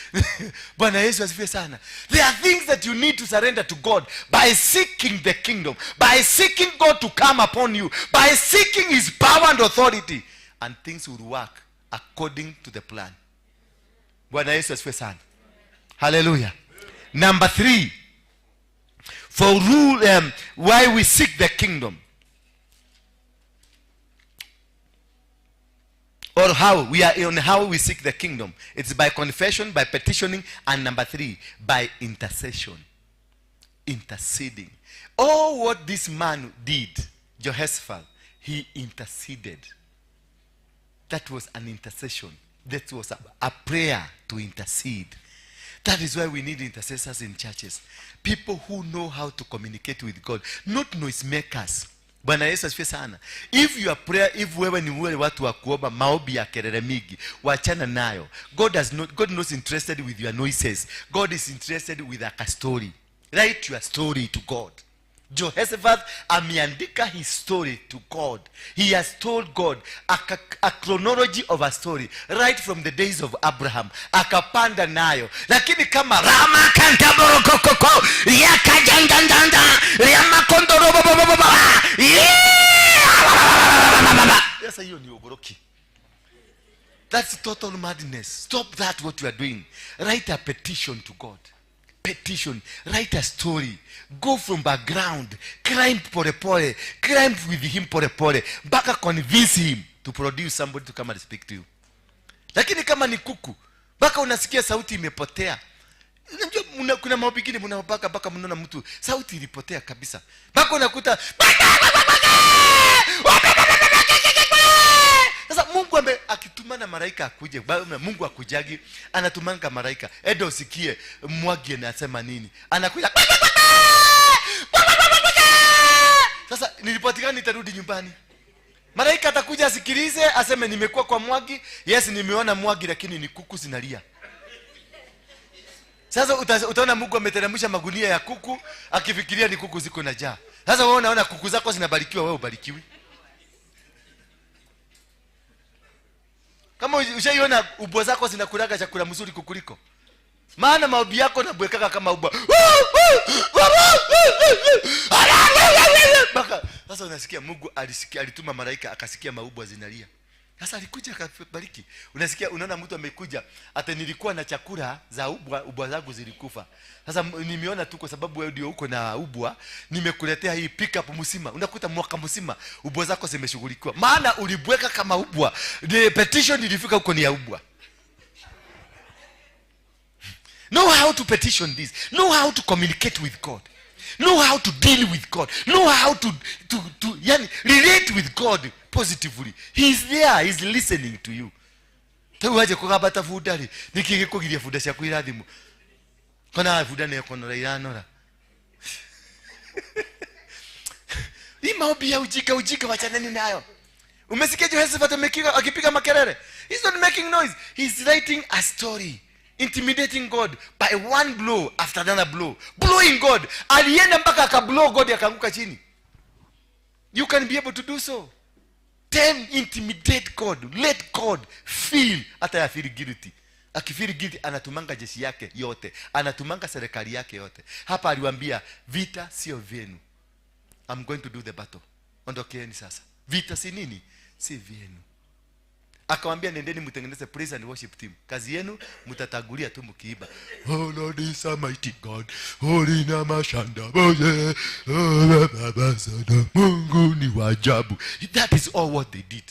Bwana Yesu asifiwe sana. There are things that you need to surrender to God by seeking the kingdom, by seeking God to come upon you, by seeking his power and authority, and things will work according to the plan. Bwana Yesu asifiwe sana. Hallelujah. Number 3, for rule, why we seek the kingdom, or how we are on how we seek the kingdom. It's by confession, by petitioning, and number 3, by intercession. Interceding. All what this man did, Jehoshaphat, he interceded. That was an intercession. That was a prayer to intercede. That is why we need intercessors in churches. People who know how to communicate with God, not noisemakers. Bwana Yesu asifiwe sana. If your prayer, if wewe ni wale watu wa kuomba maombi ya kelele mingi, wachana nayo. God not interested with your noises. God is interested with a story. Write your story to God. Jehoshaphat ameandika his story to God. He has told God a chronology of a story right from the days of Abraham. Akapanda nayo. Lakini kama Rama kantaborokokoko yakajandandanda yamakondorobobobobaba. Sasa hiyo ni ugoroki. That's total madness. Stop that what you are doing. Write a petition to God. Petition. Write a story. Go from background. Climb pole pole. Climb with him pole pole. Mpaka convince him to produce somebody to come and speak to you. Lakini kama ni kuku, mpaka unasikia sauti imepotea. Unajua kuna mambo mengine mnaopaka mpaka mnaona mtu sauti ilipotea kabisa. Mpaka unakuta sasa Mungu akitumana malaika akuje, Mungu akujagi, anatumanga malaika. Enda usikie Mwangi anasema nini. Anakuja. Sasa nilipatikana nitarudi nyumbani. Malaika atakuja asikilize, aseme nimekuwa kwa Mwangi. Yes, nimeona Mwangi lakini ni kuku zinalia. Sasa utaona Mungu ameteremsha magunia ya kuku akifikiria ni kuku ziko na njaa. Sasa wewe unaona kuku zako zinabarikiwa, wewe ubarikiwi. Kama ushaiona ubwa zako zinakulaga chakula mzuri kukuliko. Maana maombi yako nabwekaka kama ubwa. Baka sasa unasikia Mungu alisikia, alituma malaika akasikia maubwa zinalia. Sasa alikuja akabariki. Unasikia, unaona mtu amekuja, hata nilikuwa na chakula za ubwa, ubwa zangu zilikufa. Sasa nimeona tu kwa sababu wewe ndio uko na ubwa, nimekuletea hii pick up mzima. Unakuta mwaka mzima ubwa zako zimeshughulikiwa. Maana ulibweka kama ubwa. The petition ilifika huko ni ya ubwa. Know how to petition this. Know how to communicate with God. Know how to deal with God. Know how to relate with God positively. He is there. He is listening to you. Tau aje kugabata bunda ri, niki gikugiria bunda ciaku irathimu. Kona bunda ne konora iranora. Hii maombi ya ujika ujika wachaneni nayo. Umesikia Jehoshaphat akipiga makelele? He's not making noise. He's writing a story. Intimidating God by one blow after another blow. Blowing God. Alienda mpaka akablow God akaanguka chini. You can be able to do so. Then intimidate God. Let God feel. Hata ya feel guilty. Akifeel guilty anatumanga jeshi yake yote. Anatumanga serikali yake yote. Hapa aliwaambia vita sio vyenu. I'm going to do the battle. Ondokeeni sasa. Vita si nini? Si vyenu. Akamwambia nendeni mtengeneze praise and worship team. Kazi yenu mtatagulia tu mkiiba. Oh Lord is a mighty God. Holy namashanda. Mungu ni wa ajabu. That is all what they did.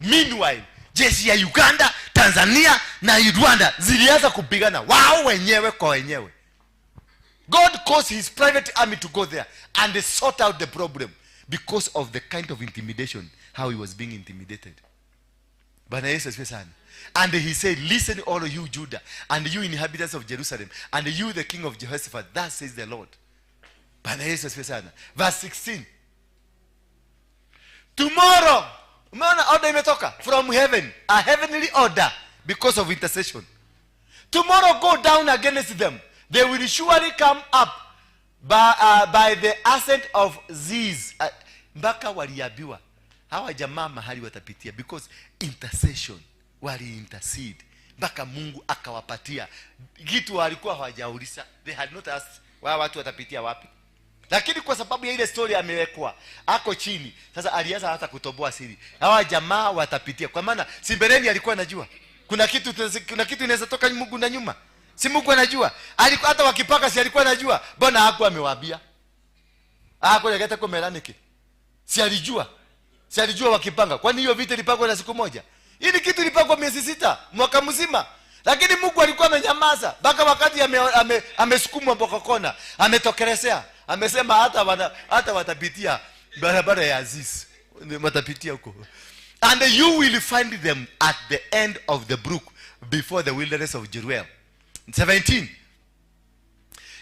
Meanwhile, jeshi ya Uganda, Tanzania na Rwanda zilianza kupigana wao wenyewe kwa wenyewe. God caused his private army to go there and they sort out the problem because of the kind of intimidation, how he was being intimidated. Bwana Yesu asifiwe sana. And he said, listen all of you Judah and you inhabitants of Jerusalem and you the king of Jehoshaphat, thus says the Lord. Bwana Yesu asifiwe sana. Verse 16. Tomorrow, umeona order imetoka from heaven, a heavenly order because of intercession. Tomorrow go down against them. They will surely come up by the ascent of Ziz. Mpaka waliambiwa hawa jamaa mahali watapitia because intercession, wali intercede mpaka Mungu akawapatia kitu walikuwa hawajauliza. They had not asked wao watu watapitia wapi, lakini kwa sababu ya ile story amewekwa ako chini. Sasa alianza hata kutoboa siri, hawa jamaa watapitia, kwa maana si mbeleni alikuwa anajua kuna kitu inaweza toka Mungu na nyuma. Si Mungu anajua, alikuwa hata wakipaka si alikuwa anajua. Mbona hakuwa amewaambia? Hakuwa kumeraniki, si alijua. Si alijua wakipanga. Kwani hiyo vita ilipangwa na siku moja? Hili kitu ilipangwa miezi 6, mwaka mzima. Lakini Mungu alikuwa amenyamaza mpaka wakati amesukumwa mpaka kona, ametokelezea. Amesema hata watapitia barabara ya Aziz. Watapitia huko. And you will find them at the end of the brook before the wilderness of Jeruel. 17.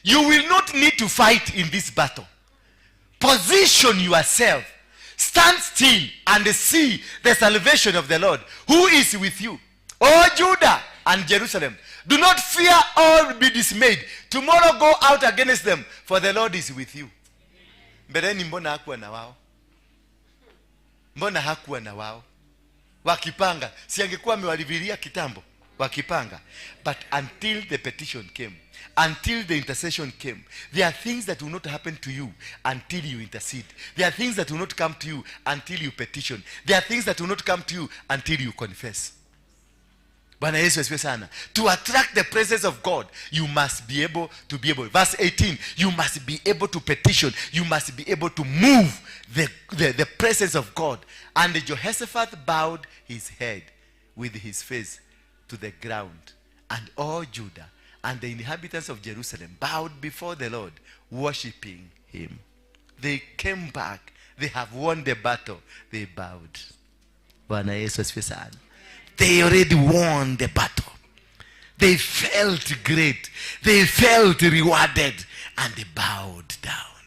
You will not need to fight in this battle. Position yourself. Stand still and see the salvation of the Lord who is with you. O Judah and Jerusalem, do not fear or be dismayed. Tomorrow go out against them, for the Lord is with you. Mbeleni mbona hakuwa na wao? Mbona hakuwa na wao? Wakipanga, si angekuwa amewalivilia kitambo wakipanga. But until the petition came, until the intercession came, there are things that will not happen to you until you intercede. There are things that will not come to you until you petition. There are things that will not come to you until you confess. Bwana Yesu asifiwe sana. To attract the presence of God, you must be able to be able. Verse 18, you must be able to petition. You must be able to move the presence of God. And Jehoshaphat bowed his head with his face to the ground. And all Judah and the inhabitants of Jerusalem bowed before the Lord, worshipping him. They came back. They have won the battle. They bowed. Bwana Yesu asifiwe sana. They already won the battle. They felt great. They felt rewarded. And they bowed down.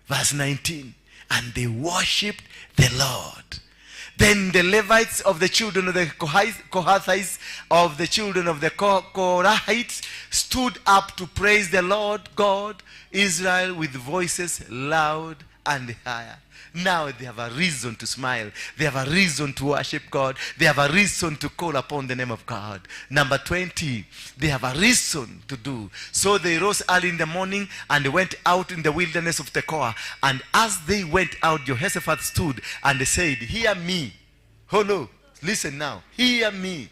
Verse 19. And they worshipped the Lord. Then the Levites of the children of the Kohathites, of the children of the Korahites, stood up to praise the Lord God Israel with voices loud and higher. Now they have a reason to smile. They have a reason to worship God. They have a reason to call upon the name of God. Number 20, they have a reason to do. So they rose early in the morning and went out in the wilderness of Tekoa. And as they went out, Jehoshaphat stood and said, hear me. Hello, listen now. Hear me.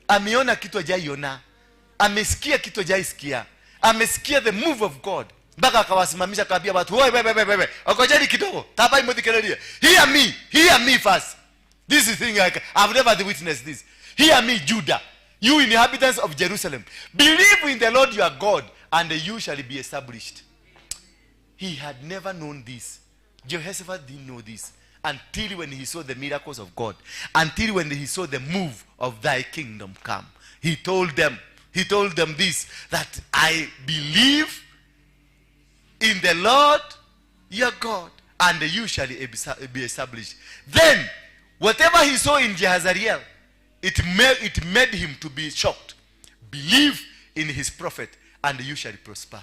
Ameona kitu hajaiona. Amesikia kitu hajaisikia. Amesikia the move of God. Mpaka akawasimamisha akawaambia watu, wewe wewe wewe, ngojeni kidogo, tabai mudhikererie. Hear me first. This is thing I've never witnessed this. Hear me, Judah, you inhabitants of Jerusalem. Believe in the Lord your God, and you shall be established. He had never known this. Jehoshaphat didn't know this until when he saw the miracles of God, until when he saw the move of thy kingdom come. He told them this, that I believe in the Lord your God, and you shall be established. Then, whatever he saw in Jehazariel, it made him to be shocked. Believe in his prophet, and you shall prosper.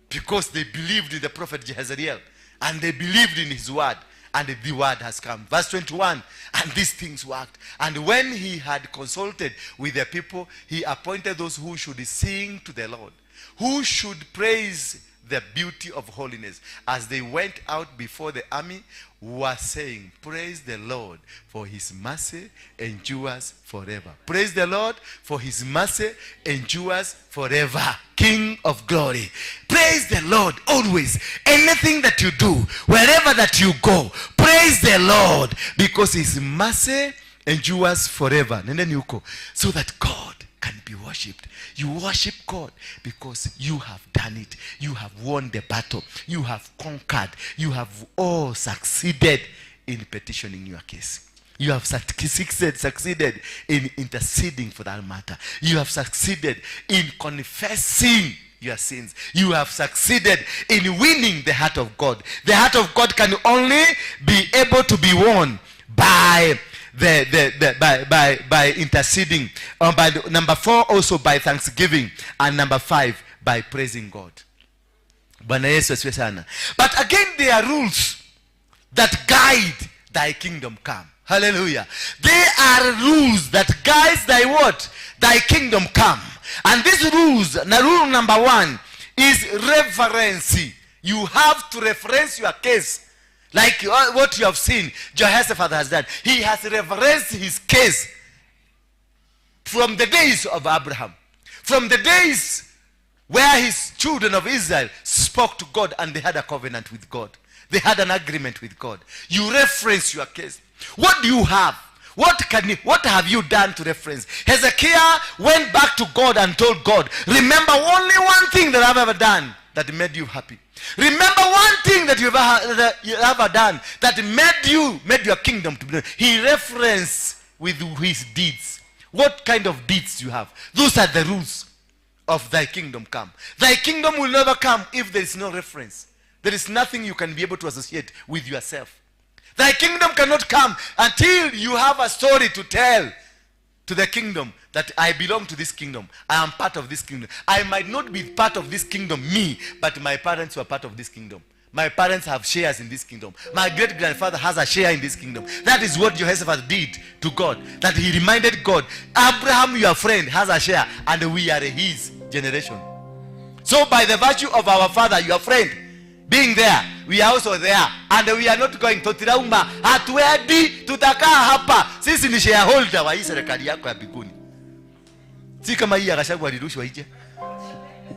Because they believed in the prophet Jehazariel, and they believed in his word, and the word has come. Verse 21, and these things worked. And when he had consulted with the people, he appointed those who should sing to the Lord, who should praise the beauty of holiness. As they went out before the army, were saying, praise the Lord, for his mercy endures forever. Praise the Lord, for his mercy endures forever. King of glory. Praise the Lord always. Anything that you do, wherever that you go, praise the Lord, because his mercy endures forever. Nendeni huko. So that God can be worshipped. You worship God because you have done it. You have won the battle. You have conquered. You have all succeeded in petitioning your case. You have succeeded in interceding for that matter. You have succeeded in confessing your sins. You have succeeded in winning the heart of God. The heart of God can only be able to be won by by interceding. By number 4, also by thanksgiving, and number 5, by praising God. Bwana Yesu asifiwe sana. But again, there are rules that guide thy kingdom come. Hallelujah. There are rules that guide thy what? Thy kingdom come. And these rules, now rule number 1 is reverence. You have to reference your case. Like what you have seen Jehoshaphat has done. He has reverenced his case from the days of Abraham. From the days where his children of Israel spoke to God and they had a covenant with God. They had an agreement with God. You reference your case. What do you have? What have you done to reference? Hezekiah went back to God and told God, remember only one thing that I've ever done that made you happy. Remember one thing that you've ever done that made your kingdom to be. He referenced with his deeds. What kind of deeds you have? Those are the rules of thy kingdom come. Thy kingdom will never come if there is no reference. There is nothing you can be able to associate with yourself. Thy kingdom cannot come until you have a story to tell to the kingdom that I belong to this kingdom. I am part of this kingdom. I might not be part of this kingdom, me, but my parents were part of this kingdom. My parents have shares in this kingdom. My great grandfather has a share in this kingdom. That is what Jehoshaphat did to God. That he reminded God, Abraham, your friend, has a share, and we are his generation. So by the virtue of our father, your friend, being there, we are also there, and we are not going. Tutirauma, hatuendi, tutakaa hapa. Sisi ni shareholder wa hii serikali yako ya mbinguni. Si kama hii ya Gachagua alirushwa nje.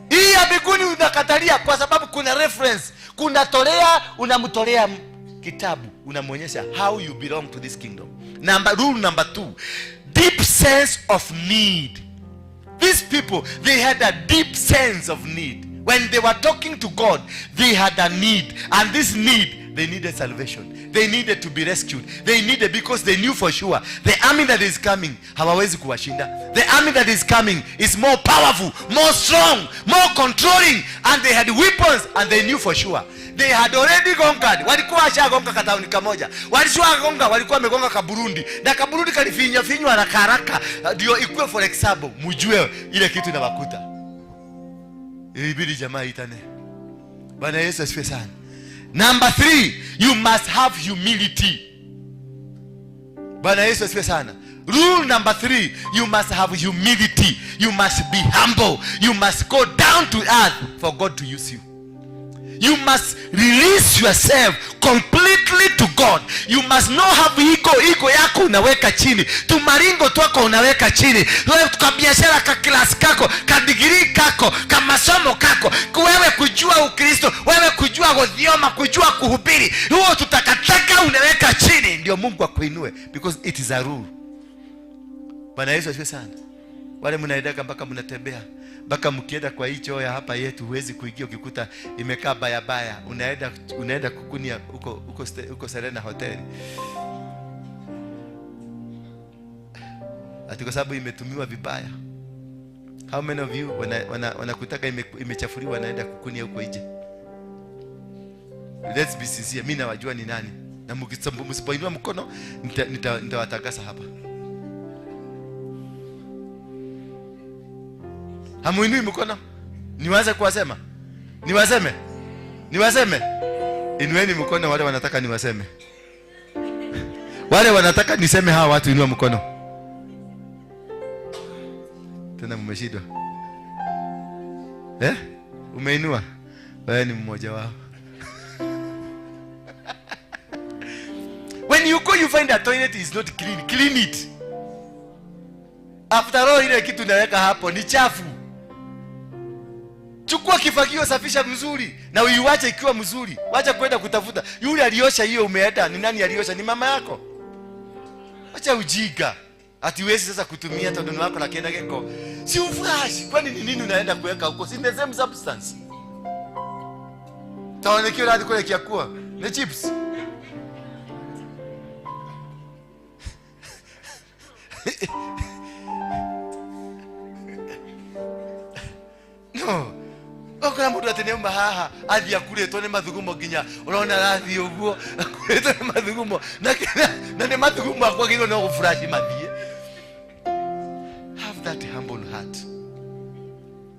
Hii ya mbinguni unakatalia kwa sababu kuna reference. Kuna tolea, unamtolea kitabu, unamwonyesha how you belong to this kingdom. Rule number 2, deep sense of need. These people, they had a deep sense of need. When they were talking to God, they had a need. And this need, they needed salvation. They needed to be rescued. They needed, because they knew for sure the army that is coming hawawezi kuwashinda. The army that is coming is more powerful, more strong, more controlling, and they had weapons, and they knew for sure they had already conquered. Walikuwa washagonga katauni kamoja, walishagonga, walikuwa wamegonga ka Burundi, na ka Burundi kalifinywa finywa haraka haraka, ndio ikuwe for example, mjue ile kitu inawakuta. Ilibidi jamaa itane. Bwana Yesu asifiwe sana. Number 3, you must have humility. Bwana Yesu asifiwe sana. Rule number 3, you must have humility. You must be humble. You must go down to earth for God to use you. You must release yourself completely to God. You must not have ego. Ego yako unaweka chini, tumaringo twako unaweka chini, ka biashara, ka class kako, ka degree kako, ka masomo kako, wewe kujua Ukristo, wewe kujua gothioma, kujua kuhubiri, huo tutakataka unaweka chini, ndio Mungu akuinue, because it is a rule. Bwana Yesu asifiwe sana. Wale mnaendaka mpaka mnatembea mpaka mkienda kwa hii choo ya hapa yetu, huwezi kuingia ukikuta imekaa baya baya. Unaenda kukunia huko Serena Hotel, ati kwa sababu imetumiwa vibaya. How many of you wanakutaka imechafuliwa wanaenda kukunia huko nje? Let's be sincere, mimi nawajua ni nani, na msipoinua mkono nitawatakasa hapa. Hamuinui mkono? Niwaze kuwasema? Niwaseme? Niwaseme? Inueni mkono wale wanataka niwaseme. Wale wanataka niseme hawa watu, inua mkono. Tena mmeshindwa. Eh? Umeinua? Wewe ni mmoja wao. When you go you find a toilet is not clean. Clean it. After all, ile kitu unaweka hapo ni chafu. Chukua kifagio, safisha mzuri na uiwache ikiwa mzuri. Wacha kwenda kutafuta yule aliosha hiyo umeenda. Ni nani aliosha? Ni mama yako. Acha ujiga. Ati huwezi sasa kutumia todono lako la kenda geko. Si ufresh. Kwani ni nini unaenda kuweka huko? Si the same substance. Taonekio hadi kule kiakua. Ni chips. No. Okora mundu ati niuma haha athie akuritwo ni mathugumo nginya urona arathie uguo akuritwo ni mathugumo na ni mathugumo akwagirwo no gufurashi mathie. Have that humble heart.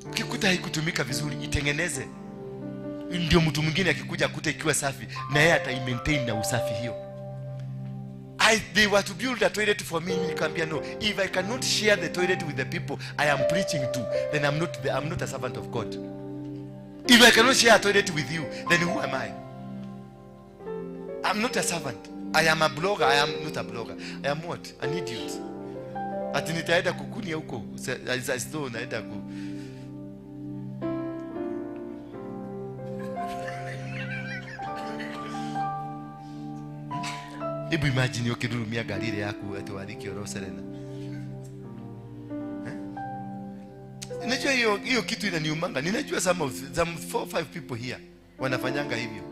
Ukikuta haikutumika vizuri, itengeneze, ndio mtu mwingine akikuja akute ikiwa safi na yeye ata maintain na usafi hiyo. They were to build a toilet for me. Nikamwambia no, if I cannot share the toilet with the people I am preaching to, then I'm not a servant of God. If I cannot share a toilet with you, then who am I? I'm not a servant. I am a blogger. I am not a blogger. I am what? An idiot. Ati nitaenda kukunia huko. As though naenda ku. Hebu imagine ukidurumia gari ile yako ati waliki oro Serena. Ninajua hiyo kitu inaniumanga. Ninajua some 4 or 5 people here wanafanyanga hivyo.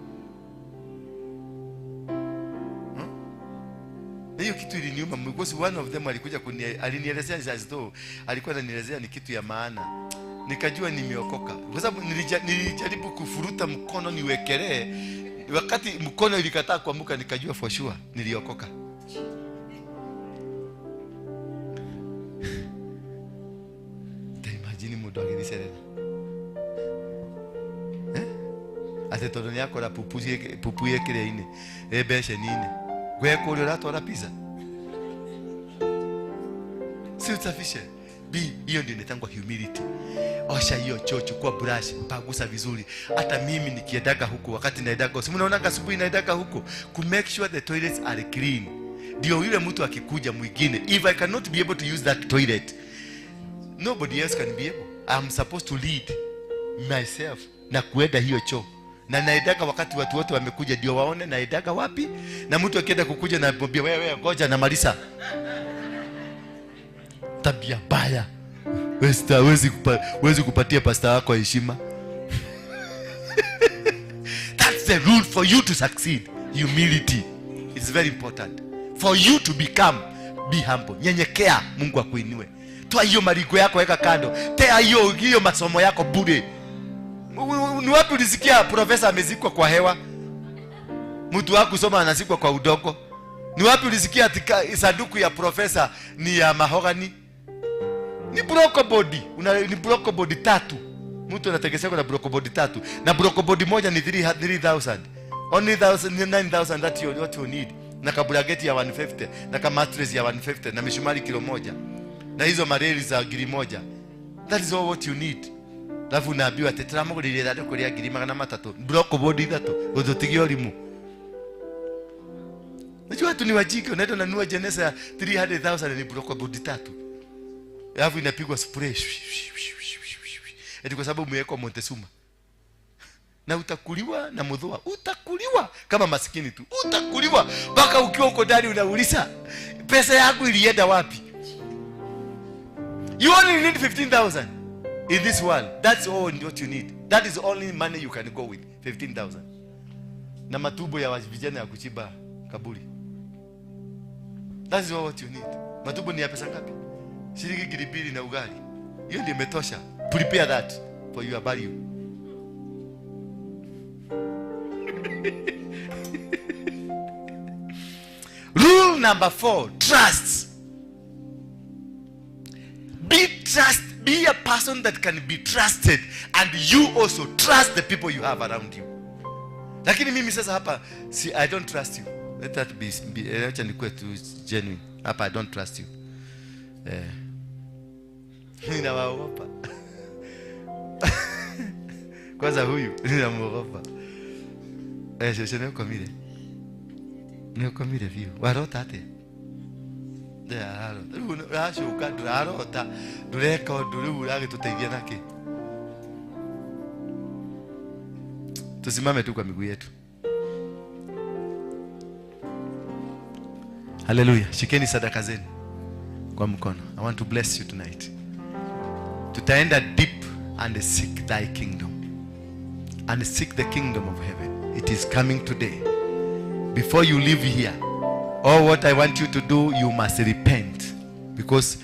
Hiyo kitu iliniuma because one of them alikuja alinielezea as though alikuwa ananielezea ni kitu ya maana. Nikajua nimeokoka. Kwa sababu nilijaribu kufuruta mkono niwekelee. Wakati mkono ilikataa kuamuka nikajua for sure niliokoka. Imagine mundu agithicerera. Ati tondu ni akora pupu yekireine ebeshenine gwe kuri uratwara pizza. Si usafishe. B, hiyo ndio inaitangwa humility. Osha hiyo choo, chukua brush, pagusa vizuri. Hata mimi nikiendaga huko, wakati naendaga, si mnaona asubuhi naendaga huko, ku make sure the toilets are clean. Ndio yule mtu akikuja mwingine, if I cannot be able to use that toilet, nobody else can be able. I'm supposed to lead myself na kuenda hiyo choo. Na naendaga wakati watu wote wamekuja ndio waone naendaga wapi. Na mtu akienda kukuja na mwambia wewe ngoja na malisa. Tabia baya. Huwezi kupatia pastor wako heshima. That's the rule for you to succeed. Humility is very important. For you to become, be humble. Nyenyekea, Mungu akuinue. Toa hiyo marigo yako weka kando. Tea hiyo masomo yako bure. Ni wapi ulisikia profesa amezikwa kwa hewa? Mtu wako kusoma anazikwa kwa udongo. Ni wapi ulisikia sanduku ya profesa ni ya mahogany? Ni brokobodi. Ni brokobodi tatu. Mtu anategesea na brokobodi tatu. Na brokobodi moja ni 3,000. Only 9,000 that you what you need. Na kaburageti ya 150, na ka mattress ya 150, na mishumari kilo moja. Na hizo mareli za giri moja. That is all what you need. Alafu unaambiwa tetramugurire ithandũkũ rĩa ngiri magana matatũ, brokobodi ithatũ, ũtũtige ũrimũ. Najua watu ni wajinga, unaenda unanunua jeneza ya 300,000 ni brokobodi tatu. Alafu inapigwa spray. Eti kwa sababu umewekwa Montezuma. Na utakuliwa na mudhua, utakuliwa kama maskini tu. Utakuliwa mpaka ukiwa uko ndani unauliza pesa yangu ilienda wapi? You only need 15,000 in this world. That's all what you need. That is only money you can go with, 15,000. Na matubo ya vijana ya kuchimba kaburi. That is all what you need. Matubo ni ya pesa ngapi? Shilingi 2 na ugali. Hiyo ndio imetosha. Prepare that for your value. Rule number 4, trust. Be a person that can be trusted, and you also trust the people you have around you. Lakini mimi sasa hapa, see, I don't trust you. Let that be acha nikuwe tu genuine. Hapa I don't trust you. Ninawaogopa. Kwanza huyu ninamuogopa. Shosho nĩũkomire. Nĩũkomire biũ. Warota atĩa? Ndararota. Rĩu ũracoka ndũrarota, ndũreka ũndũ rĩu ũragĩtũteithia nakĩ? Tusimame tu kwa miguu yetu. Hallelujah. Shikeni sadaka zenu kwa mkono. I want to bless you tonight. Tutaenda deep and seek thy kingdom. And seek the kingdom of heaven. It is coming today. Before you leave here, all what I want you to do, you must repent. Because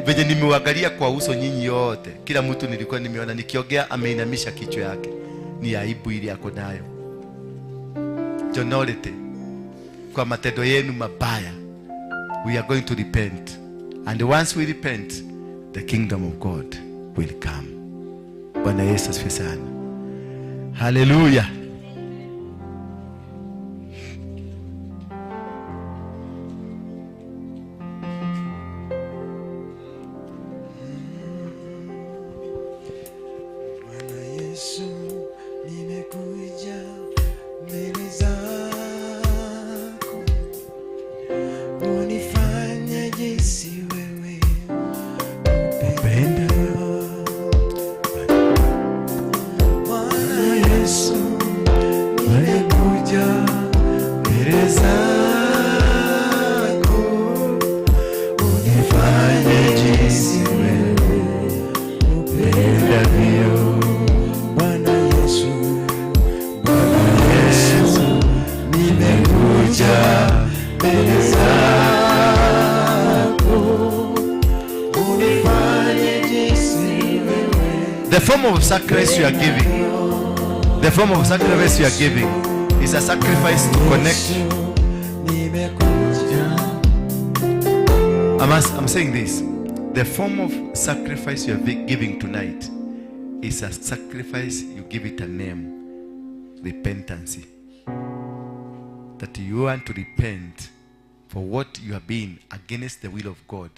venye nimewaangalia kwa uso nyinyi yote, kila mtu nilikuwa nimeona nikiongea ameinamisha kichwa yake. Ni aibu ile yako nayo. Jonorete kwa matendo yenu mabaya. We are going to repent. And once we repent, the kingdom of God will come. Bwana Yesu asifiwe sana. Hallelujah. Bwana Yesu, nimekuja mbele zako, unifanye jinsi wewe upendavyo. Bwana Yesu, nimekuja mbele zako, unifanye jinsi wewe upendavyo. Bwana Yesu, Bwana Yesu, nimekuja mbele zako, unifanye jinsi wewe. The form of sacrifice you are giving, the form of sacrifice you are giving is a sacrifice to connect. I'm saying this. The form of sacrifice you are giving tonight is a sacrifice, you give it a name. Repentance. That you want to repent for what you have been against the will of God.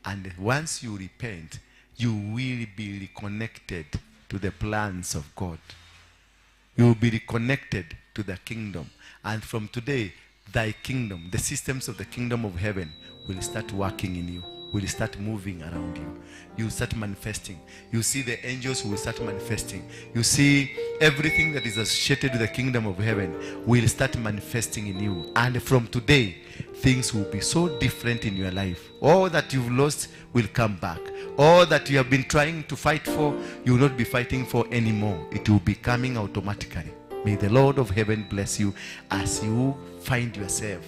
And once you repent, you will be reconnected to the plans of God. You will be reconnected to the kingdom. And from today, thy kingdom, the systems of the kingdom of heaven will start working in you, will start moving around you. You start manifesting. You see the angels will start manifesting. You see everything that is associated with the kingdom of heaven will start manifesting in you. And from today, things will be so different in your life. All that you've lost will come back. All that you have been trying to fight for, you will not be fighting for anymore. It will be coming automatically. May the Lord of heaven bless you as you find yourself,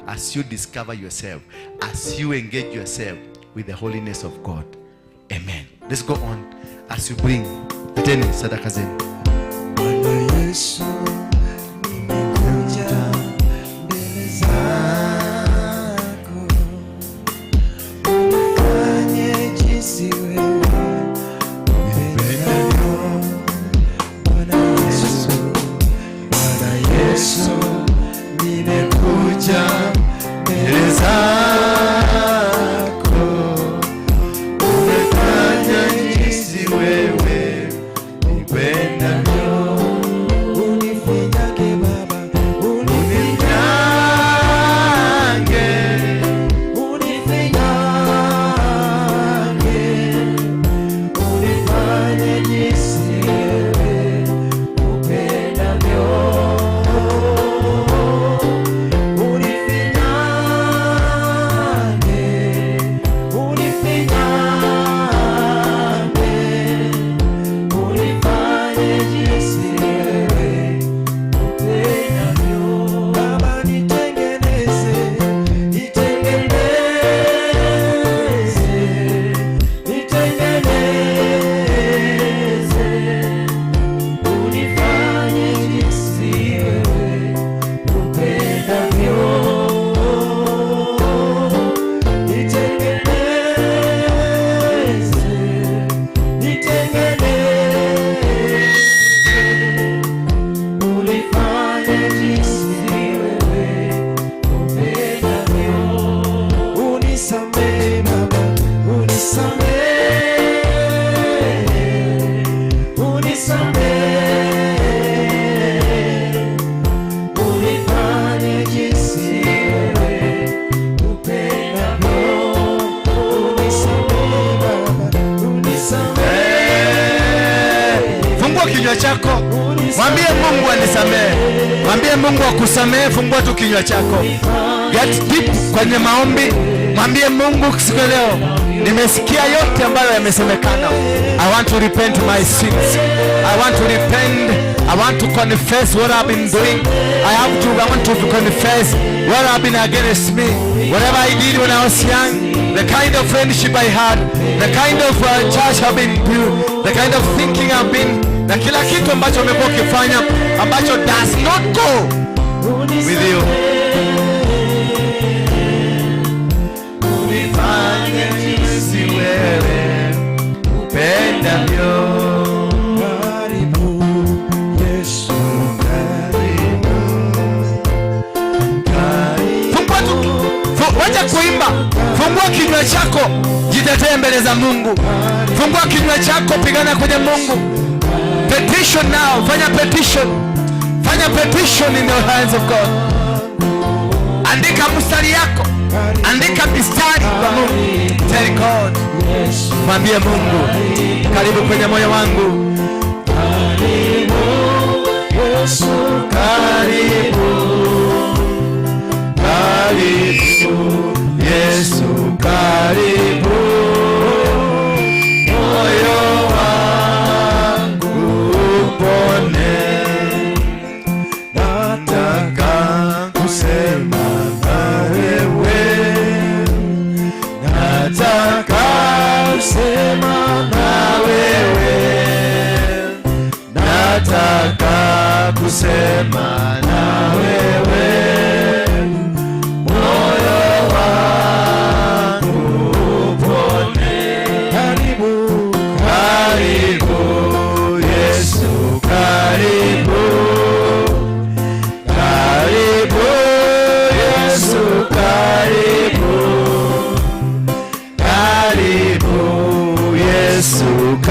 as you discover yourself, as you engage yourself with the holiness of God. Amen. Let's go on as you bring Leteni sadaka zenu. Bwana Yesu, nimekuja mbele zako, unifanye jinsi wewe upendavyo. Bwana Yesu, Bwana Yesu, nimekuja mbele zako, unifanye jinsi wewe upendavyo. Unifinyage Baba, unifinyage, unifinyage, unifanye jinsi wewe upendavyo. Unifinyage, unifinyage, unifanye jinsi wewe upendavyo. Baba nitengeneze, nitengeneze, nitengeneze, unifanye jinsi wewe upendavyo. Nitengeneze, nitengeneze, unifanye jinsi wewe upendavyo. Unisamehe Baba, unisamehe, unisamehe, unifanye jinsi wewe upendavyo. Unisamehe Baba, unisamehe. Fungua kinywa chako, mwambie Mungu anisamehe, mwambie Mungu akusamehe. Fungua tu kinywa chako, get deep kwenye maombi, mwambie Mungu siku ya leo, nimesikia yote ambayo yamesemekana. I want to repent my sins. I want to repent. I want to confess what I've been doing. I want to confess what I've been against me. Whatever I did when I was young, the kind of friendship I had, the kind of church I've been to, the kind of thinking I've been, na kila kitu ambacho umekuwa ukifanya ambacho does not go with you. Unifanye jinsi wewe upendavyo. Karibu Yesu, karibu, karibu. Fungua tu, wacha kuimba, fungua kinywa chako, jitetee mbele za Mungu. Fungua kinywa chako, pigana kwenye Mungu. Petition now, fanya petition, fanya petition in the hands of God. Andika mstari yako, andika mistari kwa Mungu. Tell God, mwambie Mungu, karibu kwenye moyo wangu. Yesu, Karibu, karibu, Yesu karibu, moyo wangu upone. Nataka kusema na wewe, nataka kusema na wewe, Nataka kusema na wewe, moyo wangu upone. Karibu, Karibu Yesu, karibu,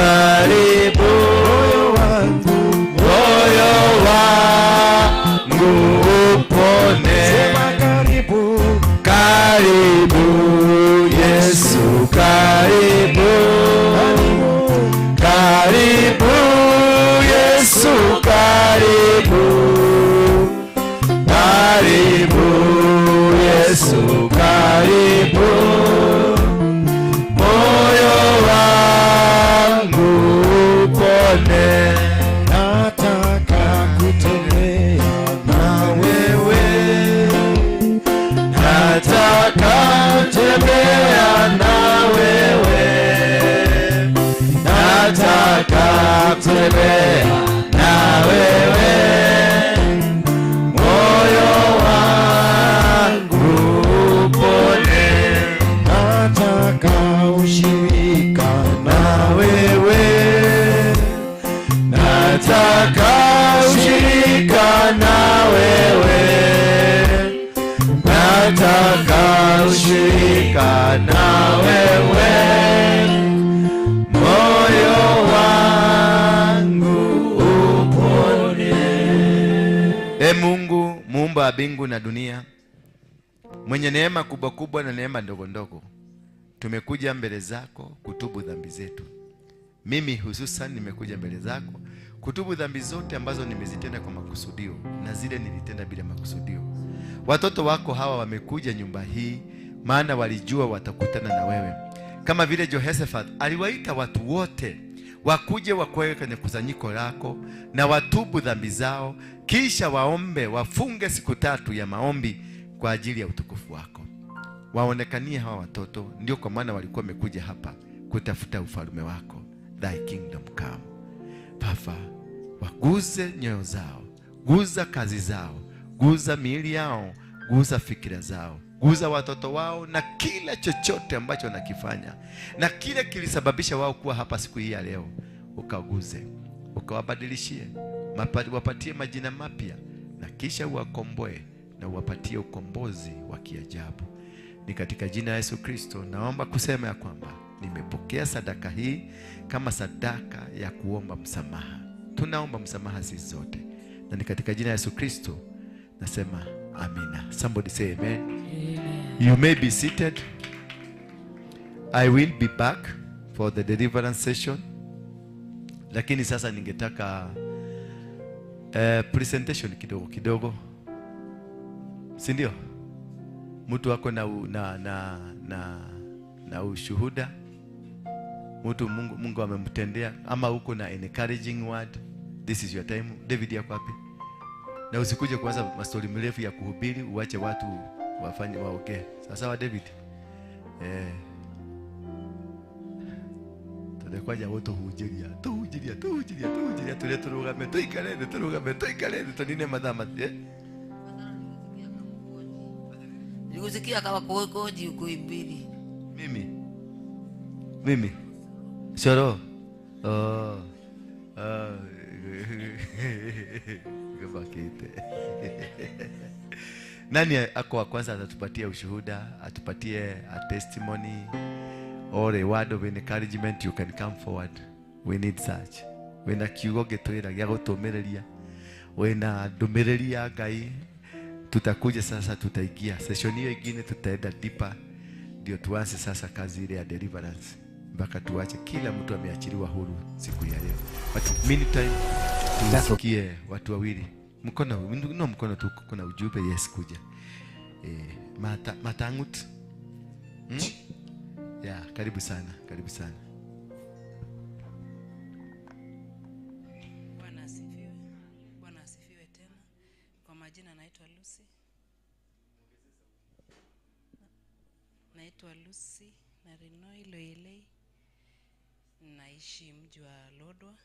Karibu, moyo wangu upone. Sema karibu, Karibu Yesu, karibu, karibu Yesu, karibu, karibu Yesu, karibu, moyo wangu upone. Nataka kutembea na wewe, nataka kutembea na wewe, nataka kutembea na wewe, moyo wangu upone. Nataka ushirika na wewe, nataka ushirika na wewe, nataka ushirika na wewe, moyo wangu upone. E Mungu muumba wa mbingu na dunia, mwenye neema kubwa kubwa na neema ndogo ndogo, tumekuja mbele zako kutubu dhambi zetu. Mimi hususan nimekuja mbele zako kutubu dhambi zote ambazo nimezitenda kwa makusudio na zile nilitenda bila makusudio. Watoto wako hawa wamekuja nyumba hii maana walijua watakutana na wewe. Kama vile Jehoshaphat aliwaita watu wote wakuje wakweke kwenye kusanyiko lako na watubu dhambi zao, kisha waombe, wafunge siku 3 ya maombi kwa ajili ya utukufu wako. Waonekanie hawa watoto, ndio kwa maana walikuwa wamekuja hapa kutafuta ufalme wako. Thy kingdom come. Baba, waguze nyoyo zao, guza kazi zao, guza miili yao, guza fikira zao, guza watoto wao na kila chochote ambacho wanakifanya na kile kilisababisha wao kuwa hapa siku hii ya leo, ukaguze, ukawabadilishie, wapatie majina mapya, na kisha uwakomboe na uwapatie ukombozi wa kiajabu. Ni katika jina la Yesu Kristo naomba kusema ya kwamba nimepokea sadaka hii kama sadaka ya kuomba msamaha. Tunaomba msamaha sisi zote, na ni katika jina la Yesu Kristo nasema amina. Somebody say amen. Amen. You may be seated. I will be back for the deliverance session. Lakini sasa ningetaka presentation kidogo kidogo, si ndio? Mtu wako na ushuhuda, mtu Mungu amemtendea, ama uko na encouraging word, this is your time. David yako wapi? Na usikuje kuanza mastori mrefu ya kuhubiri, uache watu wafanye waongee. Sasa wa David, tulekwaja wote hujiria tuhujiria tuhujiria tuhujiria tule turugame tuikare turugame tuikare tunine madama Nilikusikia kama koji kuibiri. Mimi Shoro. Gabakite. Nani ako wa kwanza atatupatia ushuhuda, atupatie a testimony or a word of encouragement? You can come forward. We need such. Wena kiugo gitwira gya gutumireria, wena ndumireria Ngai. Tutakuja sasa, tutaingia session hiyo ingine, tutaenda deeper ndio tuanze sasa kazi ile ya deliverance mpaka tuache kila mtu ameachiliwa huru siku ya leo. But meantime tusikie watu wawili, mkono no mkono tu, kuna ujumbe. Yes, kuja Matangut. Yeah, karibu sana, karibu sana. Bwana asifiwe. Bwana asifiwe tena. Kwa majina naitwa Lucy. Naitwa Lucy Narinoi Loyelei. Naishi mji wa Lodwar.